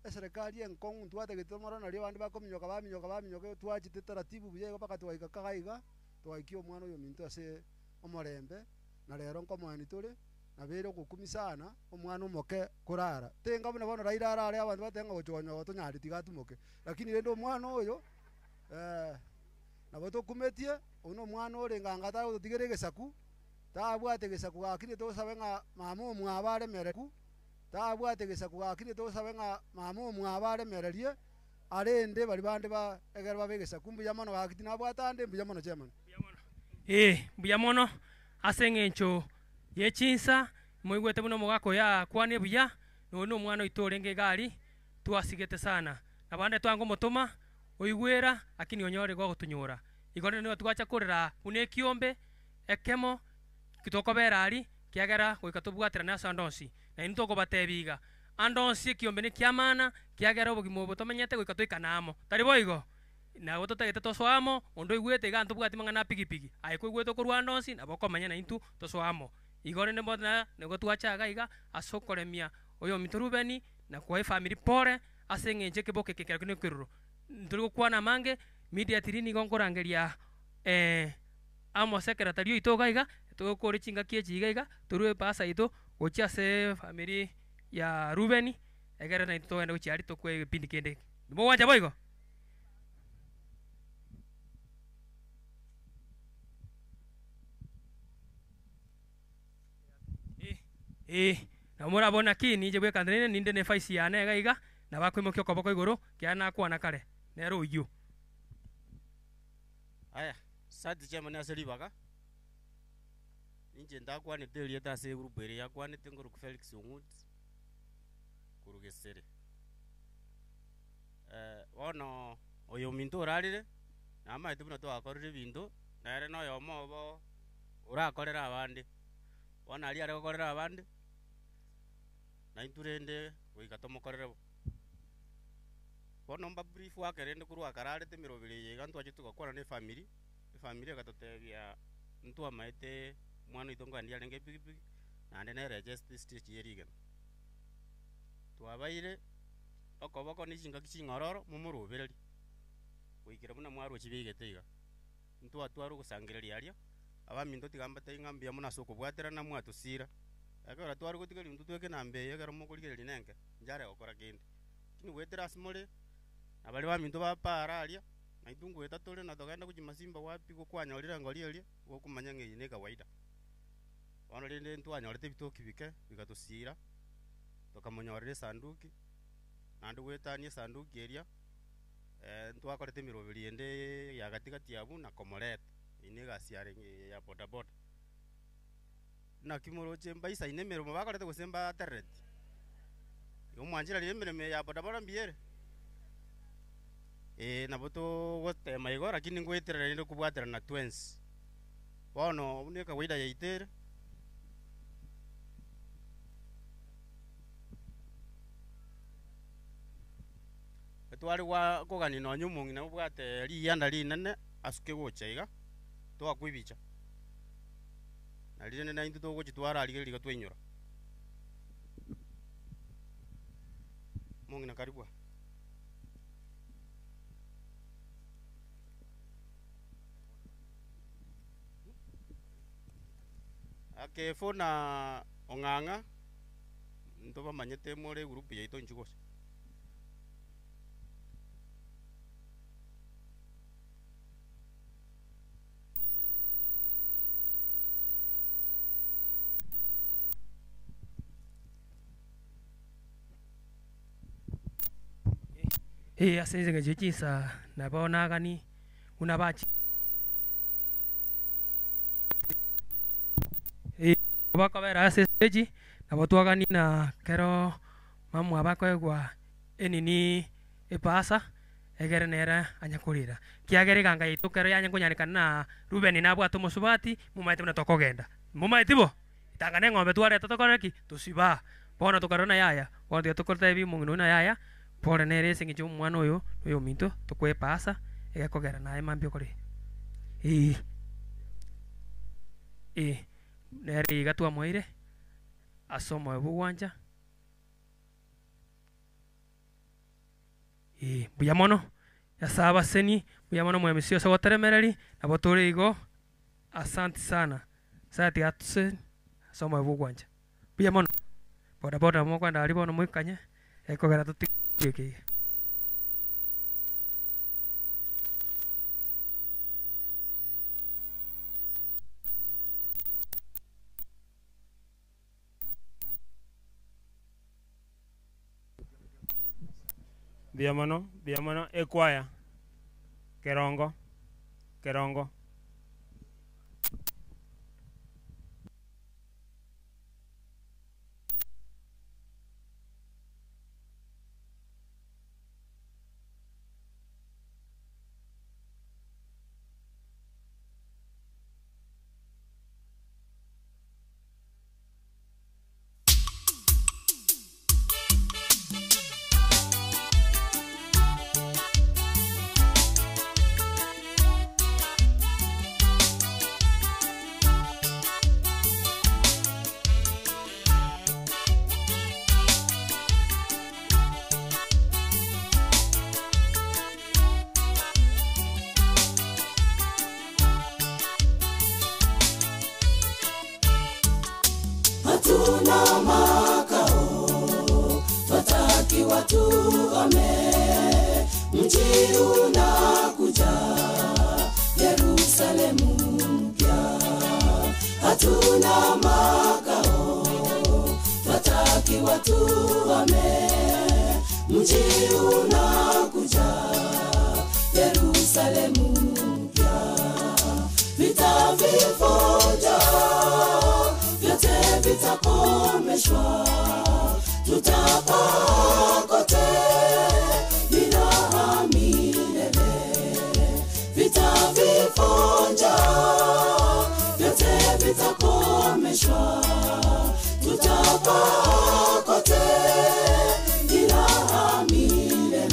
eserekari enkong'u ntwatagete tomorore nario abande bakominyoka baminyoka baminyoka twachete taratibu buya igo mpaka twaika kaga iga, twaikia omwana oyo ominto ase omorembe, na rero nkomoeni tore, nabeire ogokumia sana, omwana omoke korara. Tenga buna bono Raila arare abanto batebe ng'a gochia konyoa tonyareti iga atumoke, lakini rende omwana oyo nabo tokumetie, oyio na omwana orenge anga tagototigera egesaku, tabwate egesaku gaki tosabe ng'a mama omwabo aremereku, tabwate egesaku gaki tosabe ng'a mama omwabo aremererie, arende baria bande ba egere babe egesaku mbuya mono gaki tinabwate ande mbuya mono chairman. Ee, mbuya mono ase engencho ye chinsa, moigwete buna omogaka oyo akwane buya, na oyo nomwana oito orenge iga aria, twasigete sana. Nabo ande twanga omotoma, oigwera, lakini onyore igo agotonyora. Igo rende nigo twacha korera buna ekiombe ekemo tokobera aria, kiagera goika tobwaterane ase ande onsi. Na intwe tokobatebia iga, ande onsi ekiombe nekiamana, kiagera obogima obo tomenyete goika toikane amo. Tari boigo? Nabo totagete tosoe amo, onde oigwete iga ntobwati mang'ana a pikipiki, aye koigwete okorwa ande onsi nabo okomanya naintwe tosoe amo. Igo rende bono na nigo twacha iga iga ase okoremia oyominto Rubeni na koa efamiri pore ase eng'encho ekeboko eke kerokio nekeroro. Ntori gokwana amange, immediately nigo nkorangeria amo secretary oito iga iga, togokore chingaki echi iga iga, torue epasa yaito gochia ase efamiri ya Rubeni, egere naintwe togende gochia aria tokwe egepindi kende eke. Mogwancha boigo? Ee, nabo morabore naki ninche bweka nteneine ninde nefaisi yane iga iga, nabo akoimokia okoboko igoro, kiagera nakwana kare, nere oyio. Aya, asante chairman ase ribaga, ninche ntakwanete erieta ase egroup ere yakwanete nkorokwa Felix Ong'ut, korwa Gesere. Bono oyo ominto orarire, namaete buna twagakorire ebinto, nere na oyomo obo orakorere abande, bono aria are gokorera abande, naintwe rende goika tomokorere bo. Bono mba brief ake rende korwa akararete emeroberi eye iga ntwachete togakwana na efamiri, efamiri egatotebia ntwamaete omwana oito nkoendia arenge epikipiki, naende nere echesete estage ye rigena. Twabaire okoboko ne chingaki ching'ororo momorobererie, goikera buna mwarwa chibeigete iga. Ntwatware ogosangereria aria, abaminto tiga mbatebie ng'a mbuya mono ase okobwaterana mwatosira. Ekero tware gotiga rintwe tweke enamba eye ekero mokorigereria nenke, inchare gokora kende. Lakini goetera ase more, na baria baminto ba paara aria, naintwe ngoeta tore na togenda gochia masimba wapi gokwanyorire engori eria, gokomanya ng'a eye ne ekawaida. Bono rende ntwanyorete ebitoki bike, bigatosira, tokamonyorera esanduki, naende goetania esanduki eria, ntwakorete emeroberi ende ya gatigati abwo na komoreta, eyio na egasi yarenge ya bodaboda. Naki moroche mbaisaine emeremo bakorete gose mbaterereti? Igo mwancheranie emeremo eye ya bodaboda mbuya ere? Ee nabo togotema igo lakini ngoeterera rende kobwaterana twensi. Bono buna ekawaida yaito ere. Tware gwa kogania nonye omong'ina obwate rigianda rinene asuke gocha iga, toakwa ebicha. Nari rende naintwe togochia twararigereria iga twainyora. Omong'ina karibu aa. Akefo na ong'ang'a, ntobamanyete more egroup yaito inchuo gose? Ee, ase engencho ye chinsa nabo nagani buna bachi Ee, bakobera ase estage, nabo twagani na kero mamwabo akoegwa enini epasa, egere nere anye korera. Ekiagera eganga yaito ekero yanye konyarekana na Rubeni nabwate omosubati, momaete buna tokogenda. Momaeti bo? Tanga na eng'ombe twareta tokore ki? Tosiba. Bono tokarora ng'a yaya, bono tiga tokotebi omong'ina oyio ng'a yaya, pore nere ase eng'encho y'omwana oyo na oyominto, tokoe epasa, egekogera naye mambia okore ki? Eeh, eh, nere iga twamoeire ase omoyo bw'ogwancha. Ee, mbuya mono, Nyasae abasenie, mbuya mono mwemisi ase ogoteremereria, nabo tore igo, asanti sana. Nyasae tiga atosenie ase omoyo bw'ogwancha. Mbuya mono. Boda boda nabo mokoenda aria bono moikanye, ekogera totige eke iga. Mbuya mono, mbuya mono, ekwaya, kerongo, kerongo. Hatuna makao, twatakiwa tuhame, mji unakuja, Yerusalemu mpya. Hatuna makao, twatakiwa tuhame, mji unakuja, Yerusalemu mpya. Vita vivoja vyote vitakomeshwa, tutapaa kote ni raha milele. Vita vivoja vyote vitakomeshwa, tutapaa kote ni raha milele.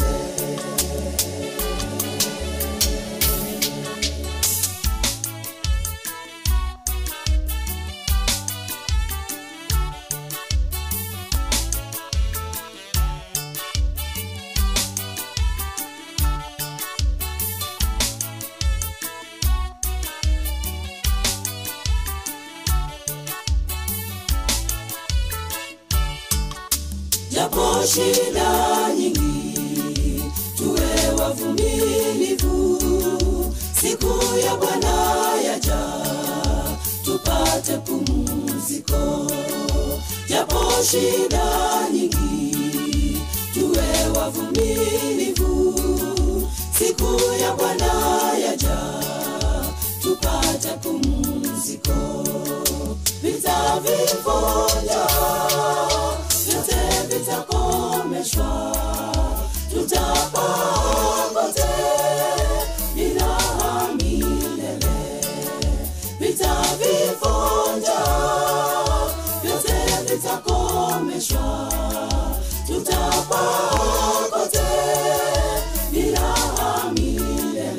Japo shida nyingi, tuwe wavumilivu. Siku ya Bwana yaja, tupate pumziko. Japo shida nyingi, tuwe wavumilivu. Siku ya Bwana yaja, tupate pumziko. Vita vivonja vyote vitakomeshwa, tutapaa kote ni raha milele. Vita vivonja vyote vitakomeshwa, tutapaa kote ni raha milele.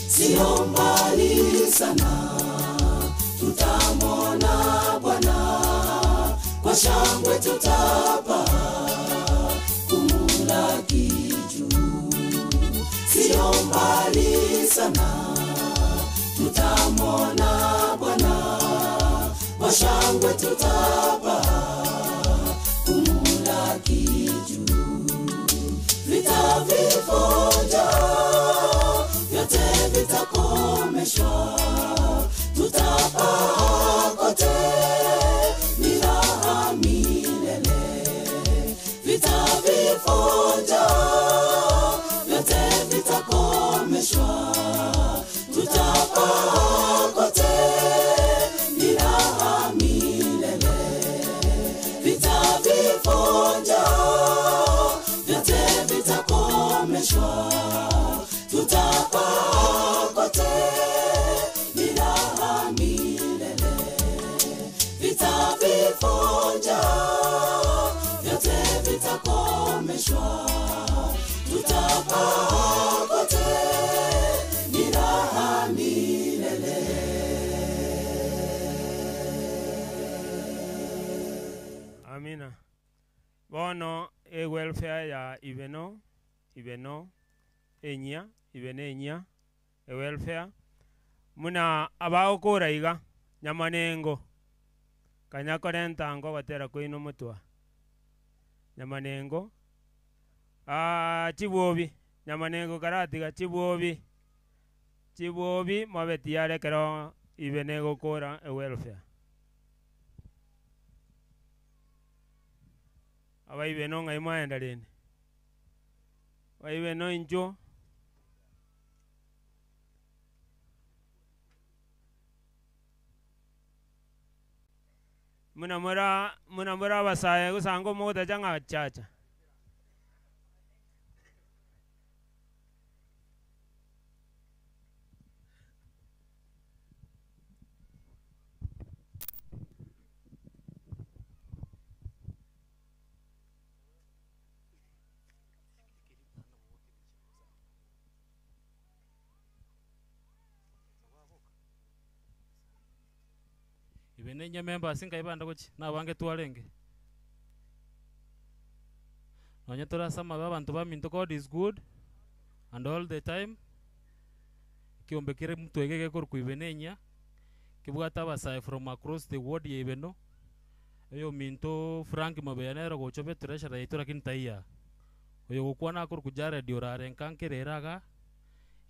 Sio mbali sana, tutamwona Bwana kwa shangwe tutapaa kumlaki juu. Sio mbali sana, tutamwona Bwana kwa shangwe tutapaa kumlaki juu. Vita vivonja vyote vitakomeshwa, tutapaa kote ni raha milele. Vita vivonja vyote vitakomeshwa, tutapaa kote ni raha milele. Vita vivonja vyote vitakomeshwa, tutapaa kote ni raha milele. Vita vivonja vyote vitakomeshwa, tutapaa kote ni raha milele. Amina. Bono ewelfare ya ibeno ibeno enyia ibeno enyia ewelfare muna abagokora iga nyamanengo kanya korenta ngo gotera koino motwa nyamanengo ah chibwobi nyamanengo karatiga chibwobi chibwobi mobetiare kero ibene gokora ewelfare abaibeno ng'ai mwaenda rende baibeno incho muna mura muna mura abasaye gosanga omogotacha ng'a chacha Ibe nenye members nkai bande gochia, nabange twarenge. Nonye tore ase amabe abanto baminto God is good and all the time, ekiombe kere motwe iga gekorokwa Ibeno enyia, kebwate abasae from across the ward ya Ibeno, oyominto Frank Mabeya nere ogocha obe treasurer yaito lakini taiyo aa. Oyo ogokwana akorokwa Jared orare nka nkere ere igaa,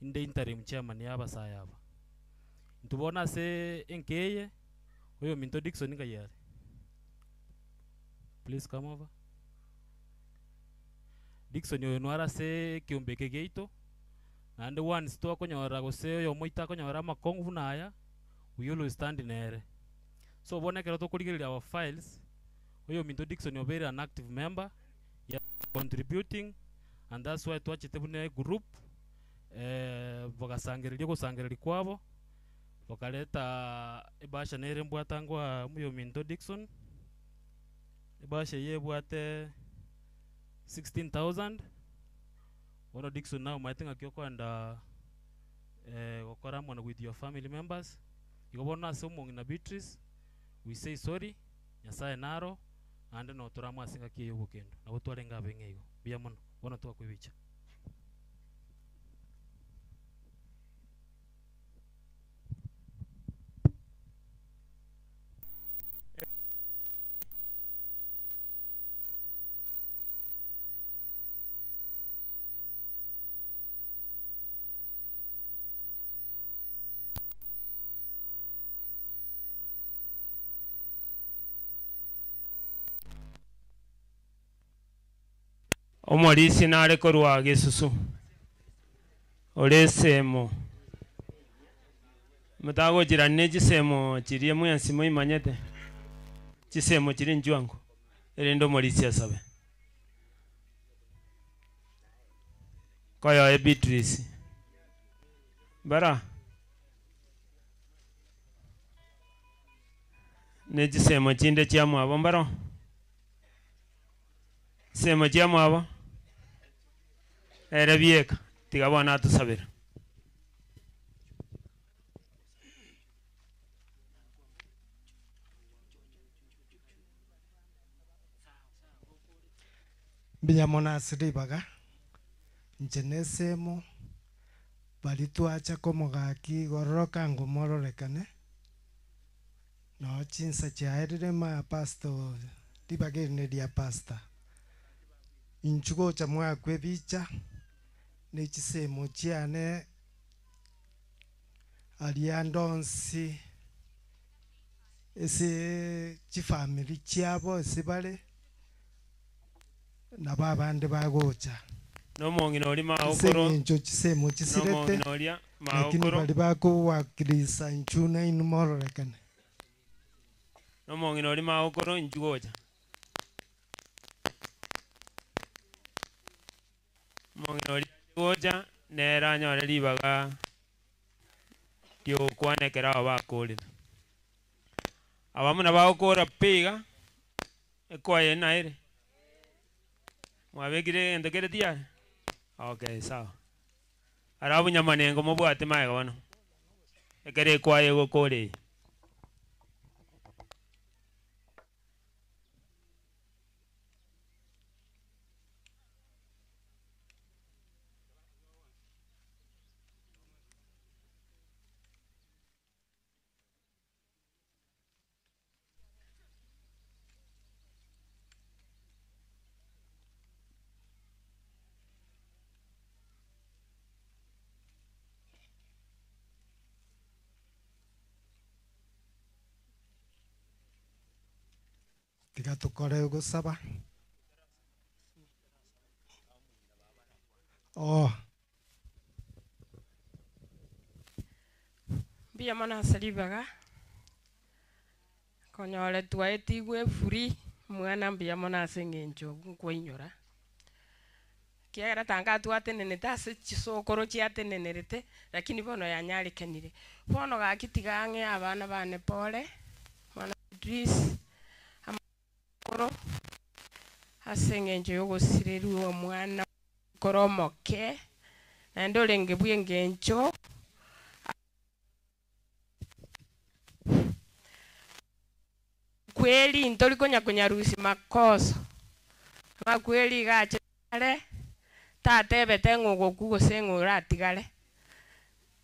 inde interim chairman ya abasae aba. Intwe bono ase enka eye, oyominto Dickson nkai are? Please come over. Dickson oyo nware ase ekiombe eke giaito, naende once twakonyora gose oyomo oito akonyora amakong'u buna aya, we always stand nere. So bono ekero tokorigereria our files, oyominto Dickson obeire an active member, he has been contributing and that's why twachete buna egroup, bagasangereria ogosangereria kwabo, bakareta ebahasha nere mbwate ango aa oyominto Dickson, ebahasha eyio ebwate 16,000, bono Dickson naye omanyete ng'aki okoenda gokora amo with your family members, igo bono ase omong'ina Beatrice, we say sorry, Nyasaye naro, naende notore amo ase engaki eye y'obokendo, nabo twarenge abeng'e igo, mbuya mono, bono twakwa ebicha. Omorisia nare korwa gesusu ore esemo, motagochirani ne chisemo chiria mwensi moimanyete, chisemo chiria inchwango, erinde omorisia asabe. Koyoe Beatrice. Bara. Ne chisemo chinde chiamwabo mbaro. Chisemo chiamwabo ere bieka tiga bono atosabere. Mbuya mono ase ribaga, inche nesemo, baria twacha komogaki igororoka ngo mororekane, Noo chinsa chiaerire ma pastor ribaga eri neria pastor. Inchu gocha mwakwa ebicha ne chisemo chiane aria ande onsi ase chifamiri chiabo ase bare nabo abande bagocha. Nomong'ina oria Ase maokoro, eng'encho chisemo chisirete, nomong'ina oria lakini maokoro. baria bakowakilisa inchu nainwe mororekane. Nomong'ina oria maokoro inchu gocha. Omong'ina oria ache gocha nere anyore ribaga riogokwana ekero aba bakorire. Aba buna bagokora pi iga, Ekwaya eye naere? Mwabekire egento kere tiyari? Okay, sawa. Arabu nyamanengo mobwate magega bono, ekero ekwaya egokora eye. Tiga tokore ogosaba. Oh. Mbuya mono ase ribaga, konyora twaetigwe efree, mwana mbuya mono ase eng'encho nkwainyora, ekiagera tanga twatenenete ase chisokoro chiatenenerete, lakini bono yanyarekanire. Bono gaki tiga ang'e abana bane pore, mwana Beatrice, amo na ase eng'encho y'ogosirerwa omwana kore omoke, naende orenge bw'engencho. Amakweri ntori konya konyarusia makoso. Amakweri iga achare tatebete ng'a ogokwa gose ng'a oratigare.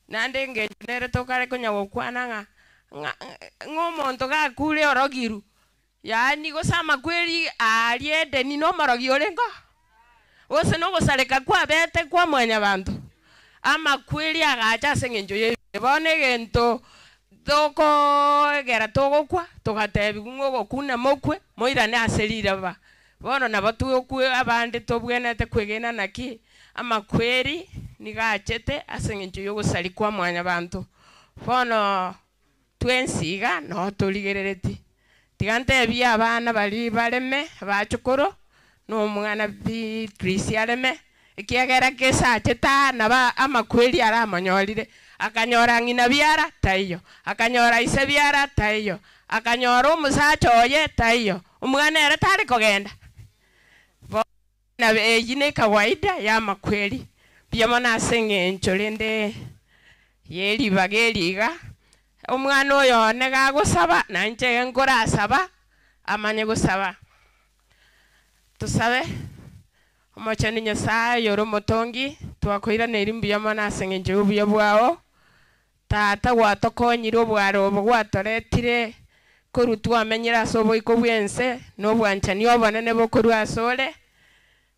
Naende engencho nere tokare konya gokwana ng'a ng'a ng'a omonto gakure orogiru, yaani gose amakweri aaria Edeni na omorogi orenge oo? Gose na ogosareka kwabete kwa mwanyabanto? Amakweri agacha ase eng'encho ya ebibe. Bono egento tokoegera togokwa, togatebigwa ng'a ogokwa namokwe, moirane ase riraba. Bono nabo togokwa abande tobwenerete kwegena naki amakweri nigo achete ase eng'encho ya ogosaria kwa mwanyabanto. Bono twensi iga noo torigerereti. Tiga ntebie abana baria bareme, abachokoro, na omwana Beatrice areme, ekiagera kesachete aa nabo amakweri aramonyorire. Akanyora ng'ina biara, taiyo, akanyora ise biara, taiyo, akanyora omosacha oye, taiyo, omwana ere tari kogenda. Bono eyio nekawaida y'amakweri. Mbuya mono ase eng'encho rende ye ribaga eri iga, omwana oyo one gagosaba, na inche iga nkorasaba, amanye gosaba. Tosabe. Omochenu Nyasae oyore omotongi, twakoiraneirie mbuya mono ase eng'encho y'obuya bwao. Tata gwatokonyire obware obo gwatoretire korwa twamenyire ase oboiko bw'ense, na obwanchani obonene bokorwa asore.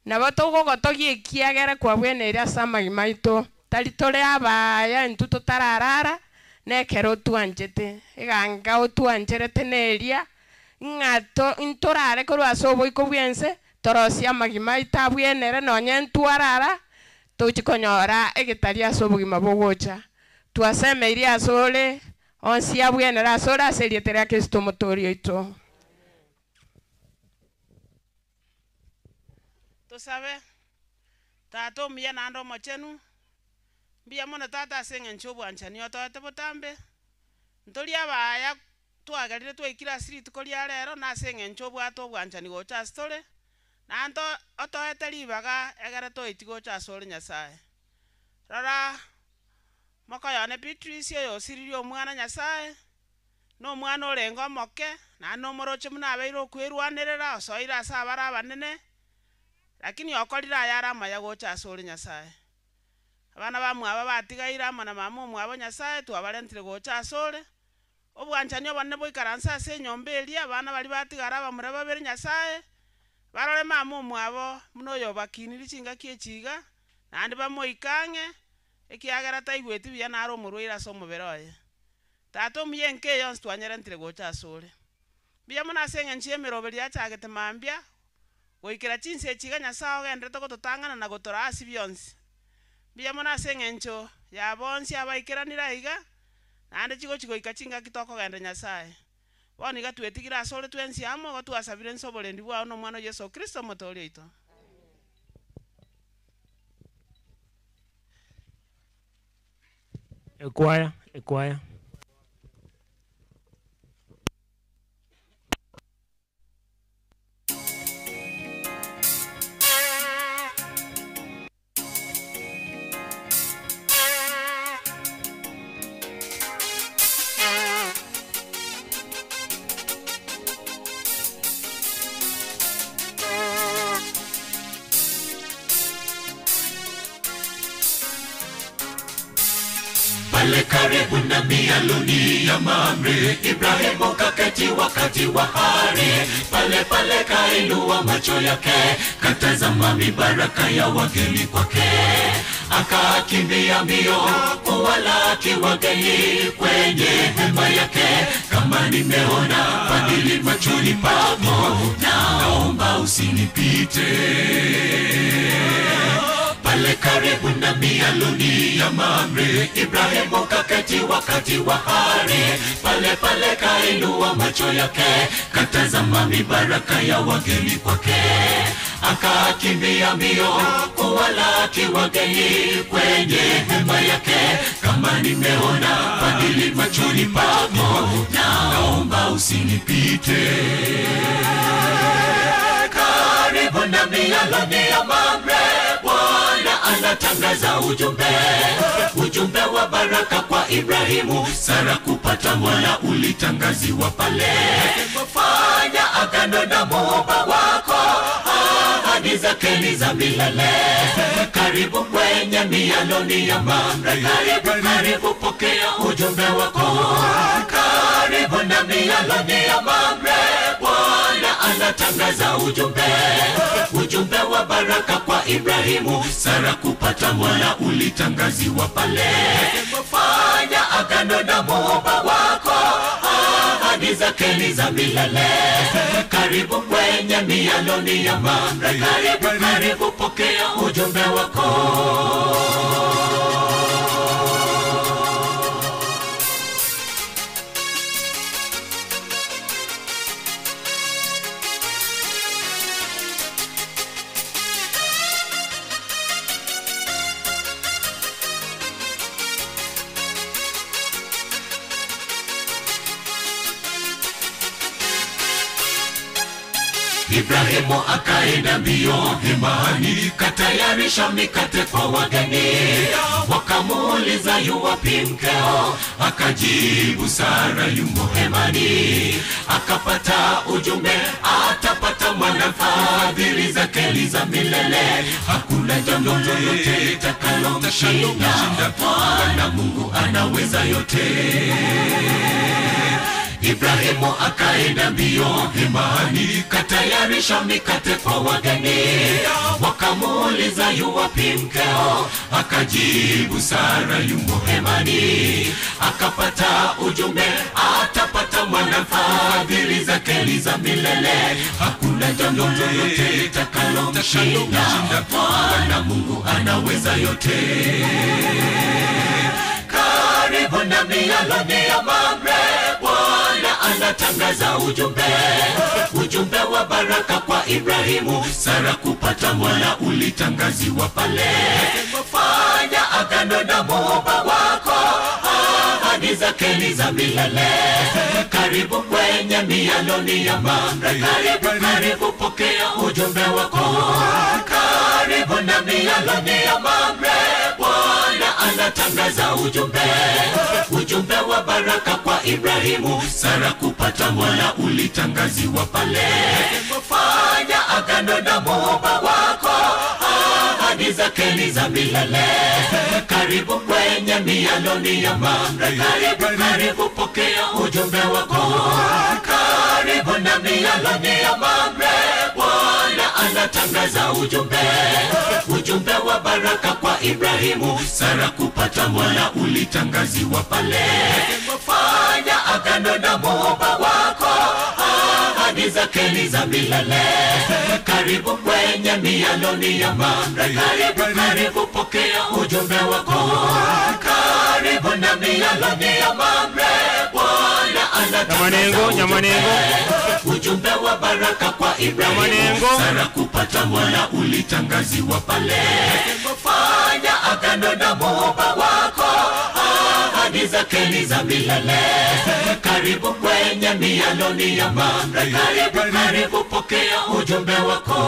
Nabo togogotogia ekiagera kwabweneire ase amagima aito, tari tore abaya intwe totararara, nekero otwanchete. Eganga otwancherete neria, ng'a to ntorare korwa ase oboiko bw'ense, torosie amagima aito abwenere nonye ntwarara, tochi konyora egetari ase obogima bogocha. Twasemeirie asore, onsi abwenere asore ase erieta ria Kristo Omotoori oito. Tosabe. Tata omuya naende omochenu, mbuya mono Tata ase eng'encho y'obwanchani otoete botambe, ntori abaya twagerire twaikire ase rituko ria rero na ase eng'encho obwate obwanchani gocha ase tore, naende otoete ribaga egere toitie gocha asore Nyasae. Rora mokoyone Beatrice oyosiririe omwana Nyasae, na omwana orenge omoke, naende nomoroche buna abeire okwerwanerera, osoire ase abare abanene, lakini okorire ayare amaya gocha asore Nyasae. Abana bamwabo batigaire amo na mama omwabo Nyasae, twabarentire gocha asore, Obwanchani obonene boikaranse ase enyomba eria, abana baria batigare abamura babere Nyasae, barore mama omwabo buna oyobakiniri chingaki echi iga, naende bamoike ang'e, ekiagera taigweti buya nare omorwaire ase omobere oye. Tata omuya enka eye yonsi twanyerentire gocha asore. Mbuya mono ase eng'encho y'emeroberi yachagete mambia, goikera chinsa echi iga Nyasae ogenderete gototang'ana na gotoraa ase bionsi. Mbuya mono ase eng'encho ya bonsi abaikeranire aiga, naende chigochia goika chingaki tokogenda Nyasae. Bono iga twetigire asore twensi amo, igo twasabire inse oborendi bwao na Omwana o Yeso Kristo Omotooria oito. Ekwaya, ekwaya. Pale karibu na mialoni ya Mamre, Ibrahimu kaketi wakati wa hari. Pale pale kainua macho yake, katazama mibaraka ya wageni kwake. Akakimbia mbio kuwalaki wageni kwenye hema yake. Kama nimeona fadhili machoni pako, naomba usinipite pale karibu na mialoni ya Mamre, Ibrahimu kaketi wakati wa hari. Pale pale kainua macho yake, katazama mibaraka ya wageni kwake. Akakimbia mbio kuwalaki wageni kwenye hema yake. Kama nimeona fadhili machoni pako, naomba usinipite karibu na mialoni ya Mamre, Bwana anatangaza ujumbe, ujumbe wa baraka kwa Ibrahimu. Sara kupata mwana ulitangaziwa pale. agano na muumba wako, ahadi zake ni za milele. Karibu kwenye mialoni ya Mamre, karibu karibu, pokea ujumbe wako. Karibu na mialoni ya Mamre, Bwana anatangaza ujumbe, ujumbe wa baraka kwa Ibrahimu, Sara kupata mwana ulitangaziwa pale. Fanya agano na muumba wako, ahadi zake ni za milele. Karibu kwenye mialoni ya Mamre, karibu karibu, pokea ujumbe wako. Ibrahimu akaenda mbio hemani, katayarisha mikate kwa wageni. Wakamuuliza yu wapi mkeo, akajibu Sara yumo hemani. Akapata ujumbe atapata mwana, fadhili zake ni za milele, hakuna jambo lolote litakalomshinda. Bwana Mungu anaweza yote. Ibrahimu akaenda mbio hemani, katayarisha mikate kwa wageni. Wakamuuliza yu wapi mkeo, akajibu Sara yumo hemani. Akapata ujumbe atapata mwana, fadhili zake ni za milele, hakuna jambo lolote litakalomshinda. Bwana Mungu anaweza yote. Karibu na mialoni ya Mamre, Bwana anatangaza ujumbe, ujumbe wa baraka kwa Ibrahimu, Sara kupata mwana ulitangaziwa pale. Fanya agano na muumba wako, ahadi zake ni za milele. Karibu kwenye mialoni ya Mamre, karibu karibu, pokea ujumbe wako. Karibu na mialoni ya Mamre, Bwana anatangaza ujumbe, ujumbe wa baraka kwa Ibrahimu, Sara kupata mwana ulitangaziwa pale. Fanya agano na muumba wako, ahadi zake ni za milele. Karibu kwenye mialoni ya Mamre, karibu karibu, pokea ujumbe wako. Karibu na mialoni ya Mamre, Bwana anatangaza ujumbe, ujumbe wa baraka kwa Ibrahimu, Sara kupata mwana ulitangaziwa pale. Fanya agano na muumba wako, ahadi zake ni za milele. Karibu kwenye mialoni ya Mamre, karibu karibu, pokea ujumbe wako. Karibu na mialoni ya Mamre, Bwana anatangaza Nyamanengo, Nyamanengo. ujumbe wa baraka kwa Ibrahimu, Nyamanengo. Sara kupata mwana ulitangaziwa pale. Fanya agano na muumba wako, ahadi zake ni za milele. Karibu kwenye mialoni ya Mamre, karibu karibu, pokea ujumbe wako.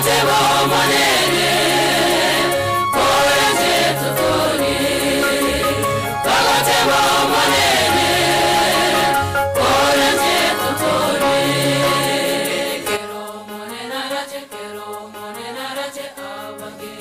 Bagatebo monene Korenze tutoni Bagatebo monene Korenze tutoni Kero monena rache kero monena rache abange.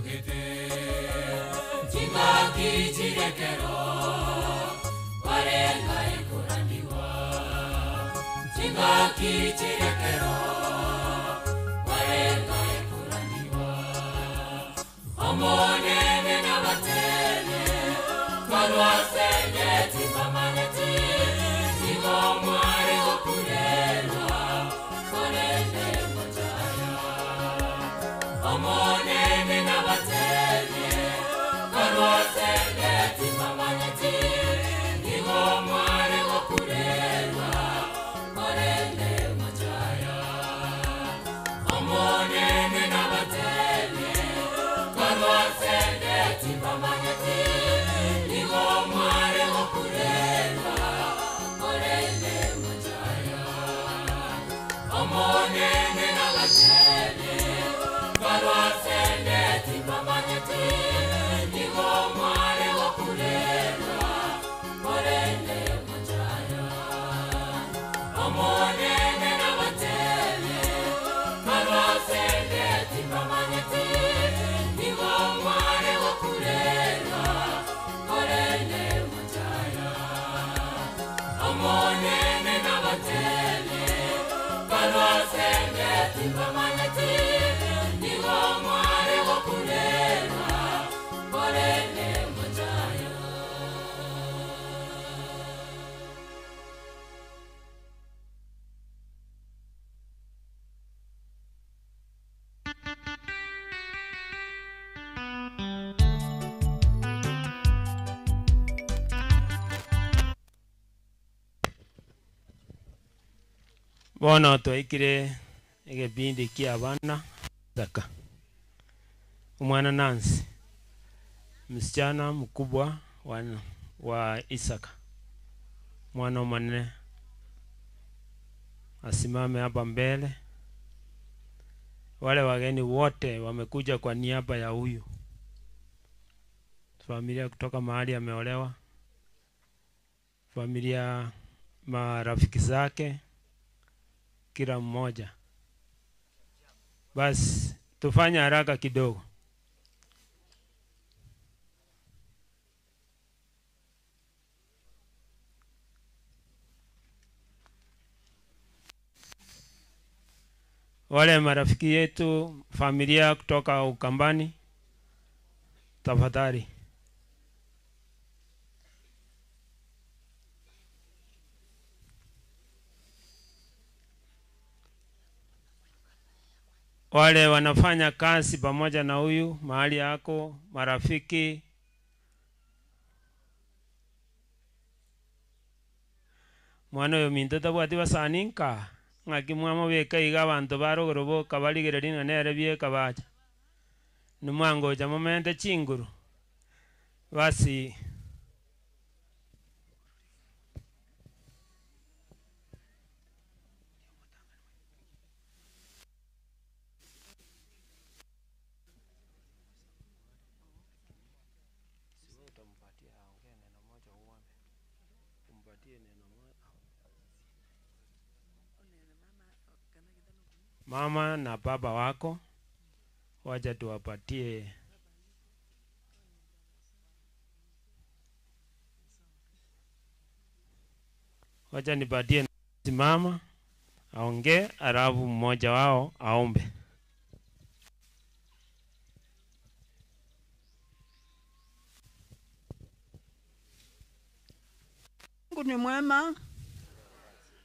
Batogete chingaki chirekero barenga ekurandiwa chingaki chirekero barenga ekurandiwa omonene nabatene barwasengeti bamaneti nigo mware gokurerwa korende mojaya omonene nabatene barwasengeti bamaneti nigo mware gokurerwa korende mojaya omonene nabatene barwasengeti bamaneti nigo mware gokurerwa korende mojaya omonene nabatene barwasengeti bamaneti nigo mware gokurerwa korende mojaya omonene nabatene barwasengeti bamaneti nigo mware gokurerwa korende mojaya omonene nabatene barwasengeti bamaneti nigo mware gokurerwa korende mojaya. Bono twaikire egepindi kia abana Isaka. Omwana Nancy, msichana mkubwa wa Isaka, mwana omonene asimame hapa mbele. Wale wageni wote wamekuja kwa niaba ya huyu familia kutoka mahali ameolewa, familia, marafiki zake, kila mmoja. Basi tufanye haraka kidogo. Wale marafiki yetu, familia kutoka Ukambani, tafadhali. Wale wanafanya kazi pamoja na huyu mahali yako, marafiki, mwana oyo minto tabwati basani nka ng'aki mwamobeka iga abanto barogoro boka barigereria ng'a nere bieka bacha nimwangocha momente chinguru basi. Mama na baba wako wacha tuwapatie wacha nipatie mama aongee, alafu mmoja wao aombe. Mungu ni mwema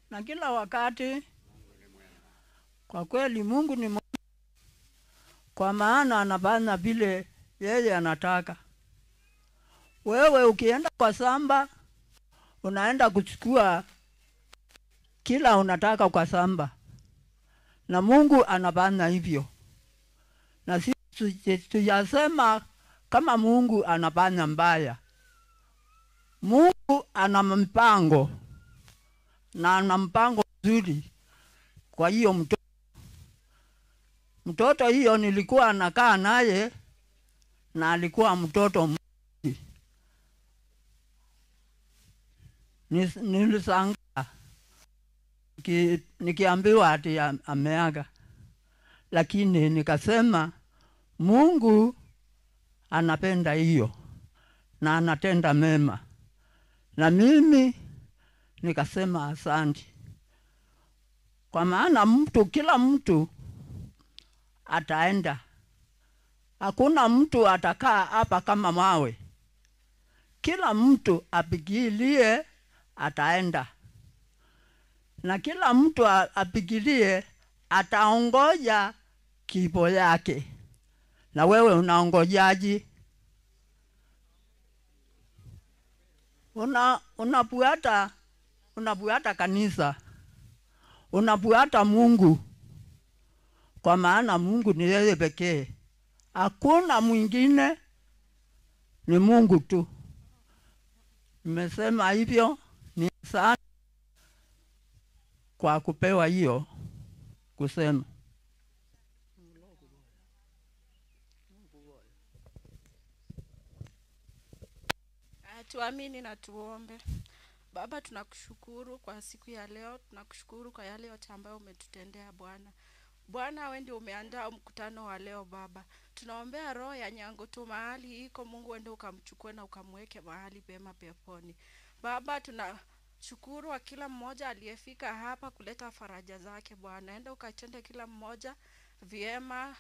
na kila wakati. Kwa kweli Mungu ni mwema, kwa maana anafanya vile yeye anataka. Wewe ukienda kwa samba, unaenda kuchukua kila unataka kwa samba, na Mungu anafanya hivyo, na sisi tujasema kama Mungu anafanya mbaya. Mungu ana mpango na ana mpango mzuri. Kwa hiyo mtoto hiyo nilikuwa nakaa naye na alikuwa mtoto mzuri. Nilishangaa nikiambiwa ati ameaga, lakini nikasema Mungu anapenda hiyo na anatenda mema, na mimi nikasema asante, kwa maana mtu, kila mtu ataenda, hakuna mtu atakaa hapa kama mawe. Kila mtu apigilie ataenda, na kila mtu apigilie ataongoja kifo yake. Na wewe unaongojaji? Una unafuata unafuata kanisa, unafuata Mungu, kwa maana Mungu ni yeye pekee, hakuna mwingine, ni Mungu tu. Nimesema hivyo ni sana kwa kupewa hiyo kusema. Tuamini na tuombe. Baba, tunakushukuru kwa siku ya leo, tunakushukuru kwa yale yote ambayo umetutendea Bwana. Bwana, wewe ndio umeandaa mkutano wa leo Baba. Tunaombea roho ya Nyangutu mahali iko, Mungu uende ukamchukue na ukamweke mahali pema peponi. Baba, tunashukuru kwa kila mmoja aliyefika hapa kuleta faraja zake Bwana. Enda ukatende kila mmoja vyema,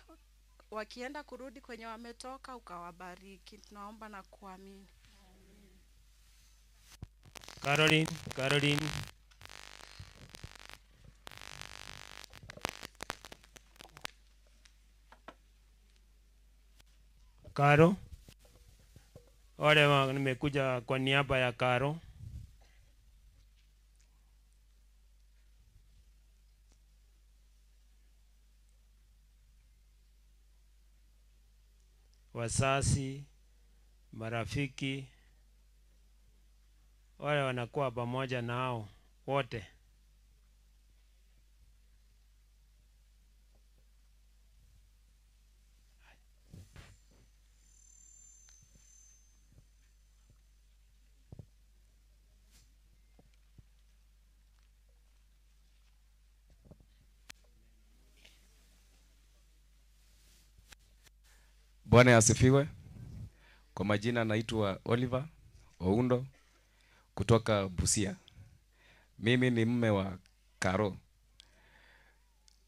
wakienda kurudi kwenye wametoka, ukawabariki. Tunaomba na kuamini. Caroline, Caroline. Karo, wale nimekuja kwa niaba ya Karo. Wazazi, marafiki, wale wanakuwa pamoja nao wote. Bwana asifiwe. Kwa majina naitwa Oliver Oundo kutoka Busia. Mimi ni mume wa Karo,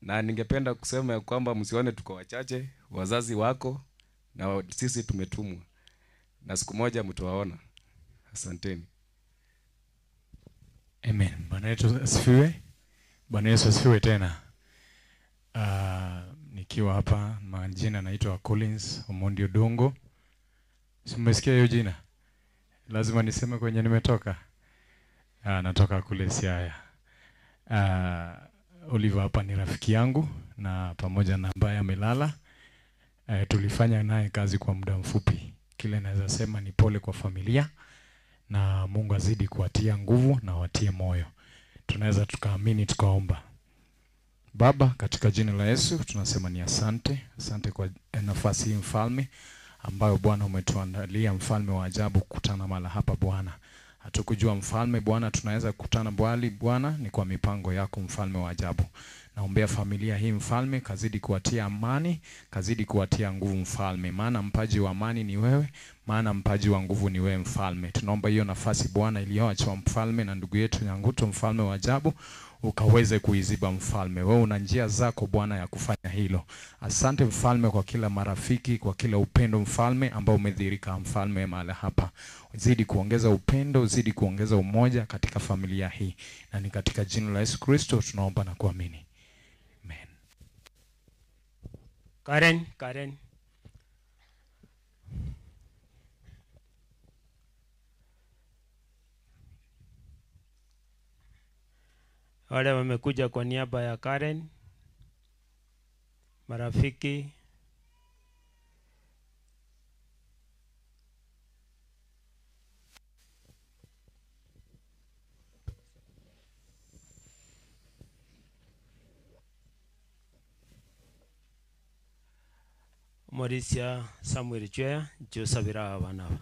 na ningependa kusema ya kwamba msione tuko wachache, wazazi wako na sisi tumetumwa, na siku moja mtawaona. Asanteni. Amen. Bwana yetu asifiwe. Bwana Yesu asifiwe tena. Nikiwa hapa majina naitwa Collins Omondi Odongo. Si mmesikia hiyo jina? Lazima niseme kwenye nimetoka. Natoka kule Siaya. Oliver hapa ni rafiki yangu na pamoja na ambaye amelala. Tulifanya naye kazi kwa muda mfupi. Kile naweza sema ni pole kwa familia na Mungu azidi kuwatia nguvu na watie moyo. Tunaweza tukaamini tukaomba. Baba, katika jina la Yesu tunasema ni asante. Asante kwa nafasi hii mfalme ambayo Bwana umetuandalia, mfalme wa ajabu, kukutana mahala hapa Bwana. Hatukujua mfalme Bwana tunaweza kukutana bali Bwana ni kwa mipango yako mfalme wa ajabu. Naombea familia hii mfalme, kazidi kuwatia amani, kazidi kuwatia nguvu mfalme, maana mpaji wa amani ni wewe, maana mpaji wa nguvu ni wewe mfalme. Tunaomba hiyo nafasi Bwana iliyoachwa mfalme na ndugu yetu Nyanguto, mfalme wa ajabu, ukaweze kuiziba mfalme. Wewe una njia zako Bwana ya kufanya hilo. Asante mfalme kwa kila marafiki, kwa kila upendo mfalme ambao umedhihirika mfalme mahali hapa. Zidi kuongeza upendo, zidi kuongeza umoja katika familia hii, na ni katika jina la Yesu Kristo tunaomba na kuamini. Karen, Karen. Wale wamekuja kwa niaba ya Karen, marafiki, Mauricia Samuel Chweya, Josabira abana aba.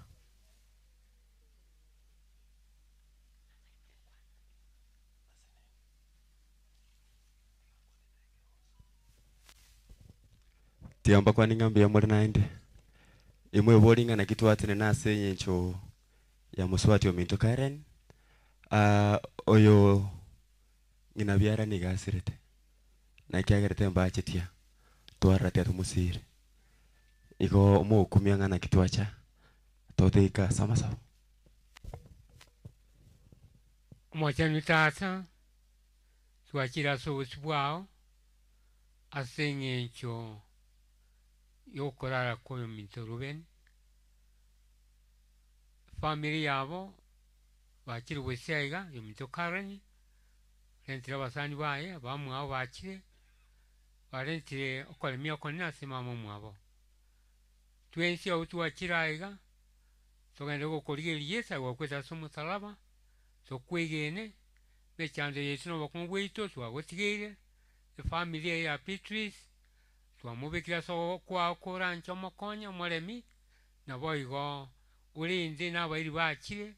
Tiomba kwani ng'ambi ya muri naende. Imwebori ng'a naki twatenena ase eng'encho ya mosubati ominto Karen, ah, oyo ng'ina biara nigo asirete, na ekiagerete mbachetia, twarora tiga tomosire. Igo mokumia ng'a naki twacha, toteika ase amasabo. Omochenu Tata, twachire ase obosio bwao ase eng'encho y'okorara kw'oyominto Reuben, efamiri yabo bachire gosia iga, oyominto Karen, barentire abasani baye, abamwabo bachire, barentire okoremia okonene ase mama omwabo. Twensi abwo twachire aiga, togende gokorigereria Yeso agokwete ase omosalaba, tokwegene, emechando yaito na obokong'u bwaito twagotigeire, efamiri eye ya Beatrice, Twamobekire ase okwao koranche omokonye omoremi, naboigo orende nabairi bachire,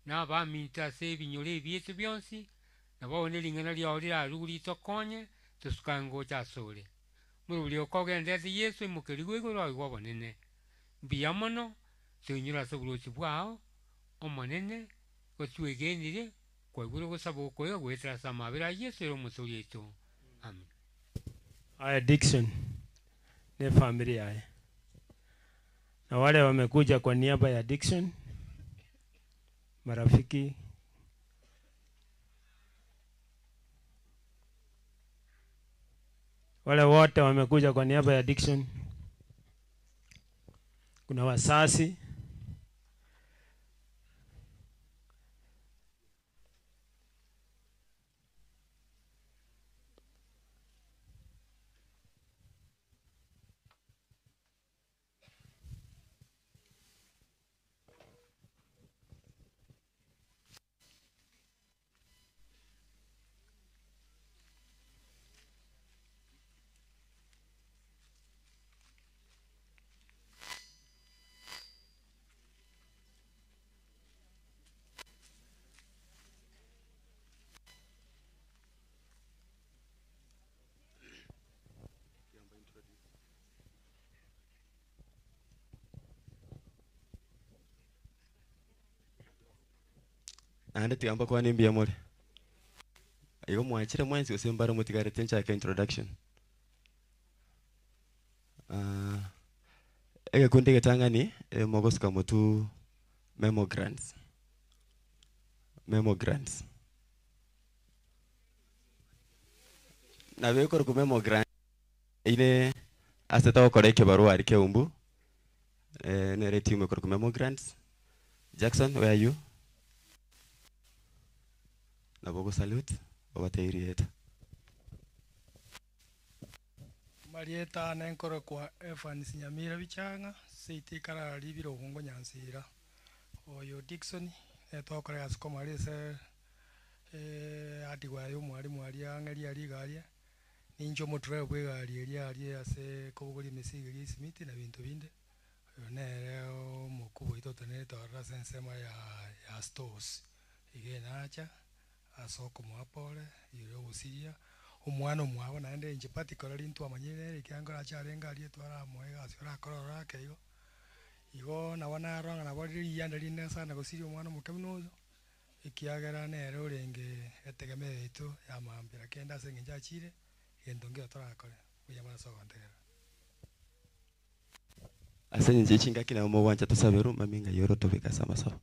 na abaminto ase ebinyoro ebiaito bionsi, naboigo ne ring'ana riao rirarue ritokonye, tosukange gocha asore. Morobori okogenderete Yeso imokerigwe igoro aigwe obonene. Mbuya mono, toinyore ase oboruoti bwao, Omonene, gotwegenire, kwaigure ogosaba okoiga goetera ase amabera a Yeso ere Omotoori oito. Amen. Aya Dickson ne efamiri yaye. Na wale wamekuja kwa niaba ya Dickson, marafiki wale wote wamekuja kwa niaba ya Dickson. Kuna wasasi Naende tiga mbakwane mbuya more. Igo mwachire mwensi gose mbare motigarete nchake introduction? Ah, egekundi egetang'ani eh, mogosuka motwe memo grants, memo grants. Nabo ekorokwa memo grants ere ase togokora ekebarua aria Keumbu, eh, nere etimu ekorokwa memo grants. Jackson where are you? Nabo ogosalute obatebie rieta. Amarieta ane nkorokwa Evans Nyamira Bichang'a, seito ikarara ribire obongo Nyansira. Oyo Dickson nere twakora egasi komara ase hardware ya omwalimu aria ang'e riaria iga aria, ninche omodriver bwa egari eria aria ase kobogoria emesigo eria ya esimiti na binto binde. Oyo nere omokubwa oito otenerete ororo ase ensemo ya ya stores, iga enacha ase okomoa pore igoro ya ogosiria omwana omwabo naende inche particularly ntwamanyire nere ekiagera nkorache arenge aria twaramoa egasi orakore ororo ake igo. Igo nabo narora ng'a nabo rire riyianda rinde sana gosiria omwana omoke buna oyo, ekiagera nere orenge etegemeo yaito ya mambia kende ase eng'encho achire, egento nkeiyo torakore, mbuya mono ase ogontegerera. Ase engencho ye chingaki nabo mogwancha tosaberwe, mambia ng'ai ore otobeke ase amasabo.